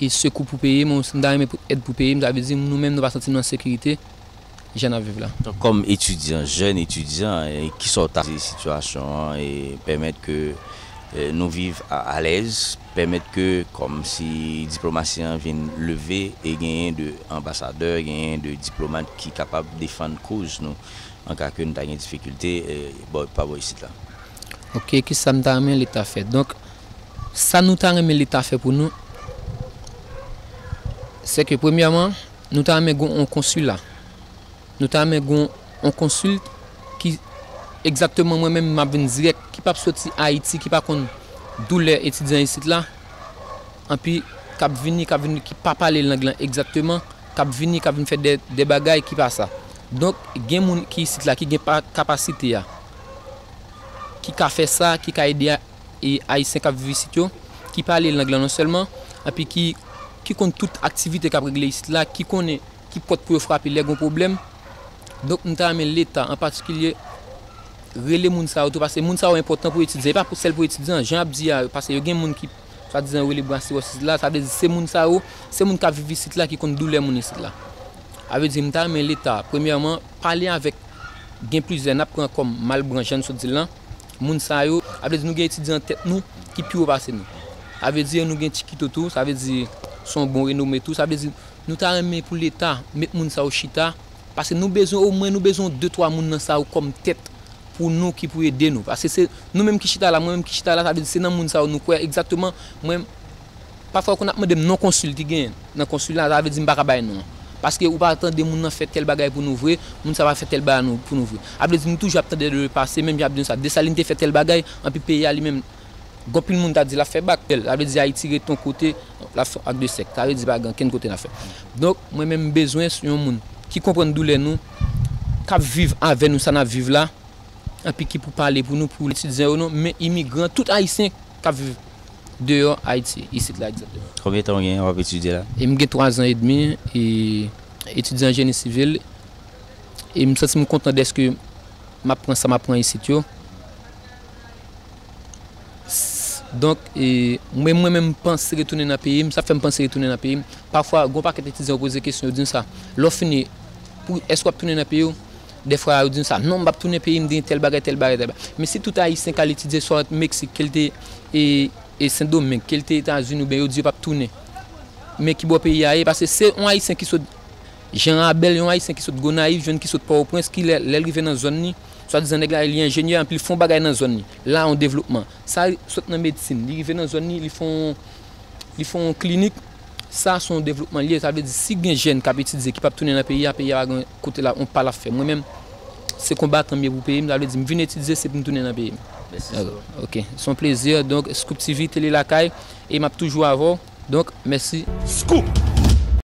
e sekou pou peyi m, m ta renmen pote èd pou peyi m, sa vle di nou menm nou pa santi nou an sekirite jan n ap viv la. Donk, kòm etidyan, jèn etidyan, e, kisa w ta di sitiyasyon an e pèmèt ke, e, nou viv a, alèz, pèmèt ke kòmsi diplomasi an vin leve e genyen de anbasadè, genyen de diplomat ki kapab defann koz nou, anka ke nou ta gen difikilte, e, bò, pa bò isit la. Ok, kisa m ta renmen Leta fè? Donk, sa nou ta renmen Leta fè pou nou, se ke premyèman, nou ta renmen gen yon konsila. Nou ta renmen gen yon konsil ki egzakteman mwen menm m ap vin dirèk, ki p ap soti Ayiti, ki pa konn doulè etidyan isit la, anpi k ap vini, k ap vini, ki pa pale lang lan egzakteman, k ap vini, k ap vin fè de, de bagay ki pa sa. Donk, gen moun ki isit la, ki gen pa, kapasite a, ki ka fè sa, ki ka ede a, e Ayisyen k ap viv isit yo, ki pale lang lan non sèlman, anpi ki, ki konn tout aktivite k ap regle isit la, ki konnen ki pòt pou yo frape lè gon pwoblèm. Donk, m ta renmen Leta, an patikilye, rele moun sa yo tou, paske moun sa yo enpòtan pou etidyan. E pa pou, sèl pou etidyan, jan y ap di a, paske yo gen moun ki, swadizan, yo rele bwase wòs isit la, sa vle di se moun sa yo, se moun k ap viv isit la ki konn doulè moun isit la. Sa vle di, m ta renmen Leta, premyèman, pale avèk, gen plizyè, n ap pran kòm Malbranche, jan n sot di l lan, moun sa yo, sa vle di nou gen etidyan tèt nou ki pi wo pase nou. Sa vle di nou gen Chikito tou, sa vle di se yon bon renome tou, sa vle di nou ta renmen pou Leta met moun sa yo chita, paske nou bezwen, omwen nou bezwen de twa moun nan sa yo kòm tèt pou nou ki pou ede nou. Paske se nou menm ki chita la, mwen menm ki chita la, sa vle di se nan moun sa yo nou kwè egzakteman. Mwen, pafwa yo konn ap mande m non konsil ki genyen nan konsila, sa vle di m pa ka bay non an. Paske ou pa tande moun nan fè tèl bagay pou nou vre, moun sa pa fè tèl bagay nou, pou nou vre. Sa vle di nou toujou ap tande de le pase, menm jan ap di nou sa, Desalin te fè tèl bagay, anpi peyi a li menm, gon pil moun ta di l ap fè bak. Sa vle di Ayiti ret yon kote, l ap fè ak de sèk. Sa vle di pa gen ankenn kote n ap fè. Donk, mwen menm m bezwen yon moun ki konprann doulè nou, k ap viv avè nou sa n ap viv la, anpi ki pou pale pou nou, pou etidyan yo non, men imigran, tout Ayisyen k ap viv deyò Ayiti, isit la, egzakteman. Konbyen tan w gen w ap etidye la? E m gen twa zan edmi, e etidyan jeni sivil, e m santi m kontan dèske m ap pran sa m ap pran isit yo. S-, donk, e, mwen, mwen menm, m panse retounen nan peyi m. Sa fè m panse retounen nan peyi m. Pafwa, gon pakèt etidyan yo poze kesyon, yo di m sa. Lè w fini, pou, èske w ap tounen nan peyi w? Dèfwa, yo di m sa. Non, m p ap tounen peyi m, gen tèl bagay, tèl bagay, tèl bagay. Men si tout Ayisyen k al etidye, swa Meksik, ke l te, e, e Sendomeng, ke l te Etazini, oubyen yo di yo p ap tounen. Men ki bò peyi a ye? Paske se yon Ayisyen ki sot Jan Abèl, yon Ayisyen ki sot Gonayiv, jwenn ki sot Pòtoprens, ki lè, lè l rive nan zòn li, swadizan nèg la, li enjenyè, anpi l fè yon bagay nan zòn li. La, yon devlopman. Sa sot nan medsin, li rive nan zòn li, li fè yon, li fè yon klinik. Sa, se yon devlopman li ye. Sa vle di, si gen jèn k ap etidye, ki p ap tounen nan peyi a, peyi a pa gen kote la, yon pa l ap fè. Mwen menm, se konbatan m ye pou peyi m. Sa vle di, m vin etidye, se pou m tounen nan peyi m. Mèsi, Scoop. Ok. Se yon plezi. Donk, Scoop T V, tele lakay, e m ap toujou avè w. Donk, mèsi. Scoop!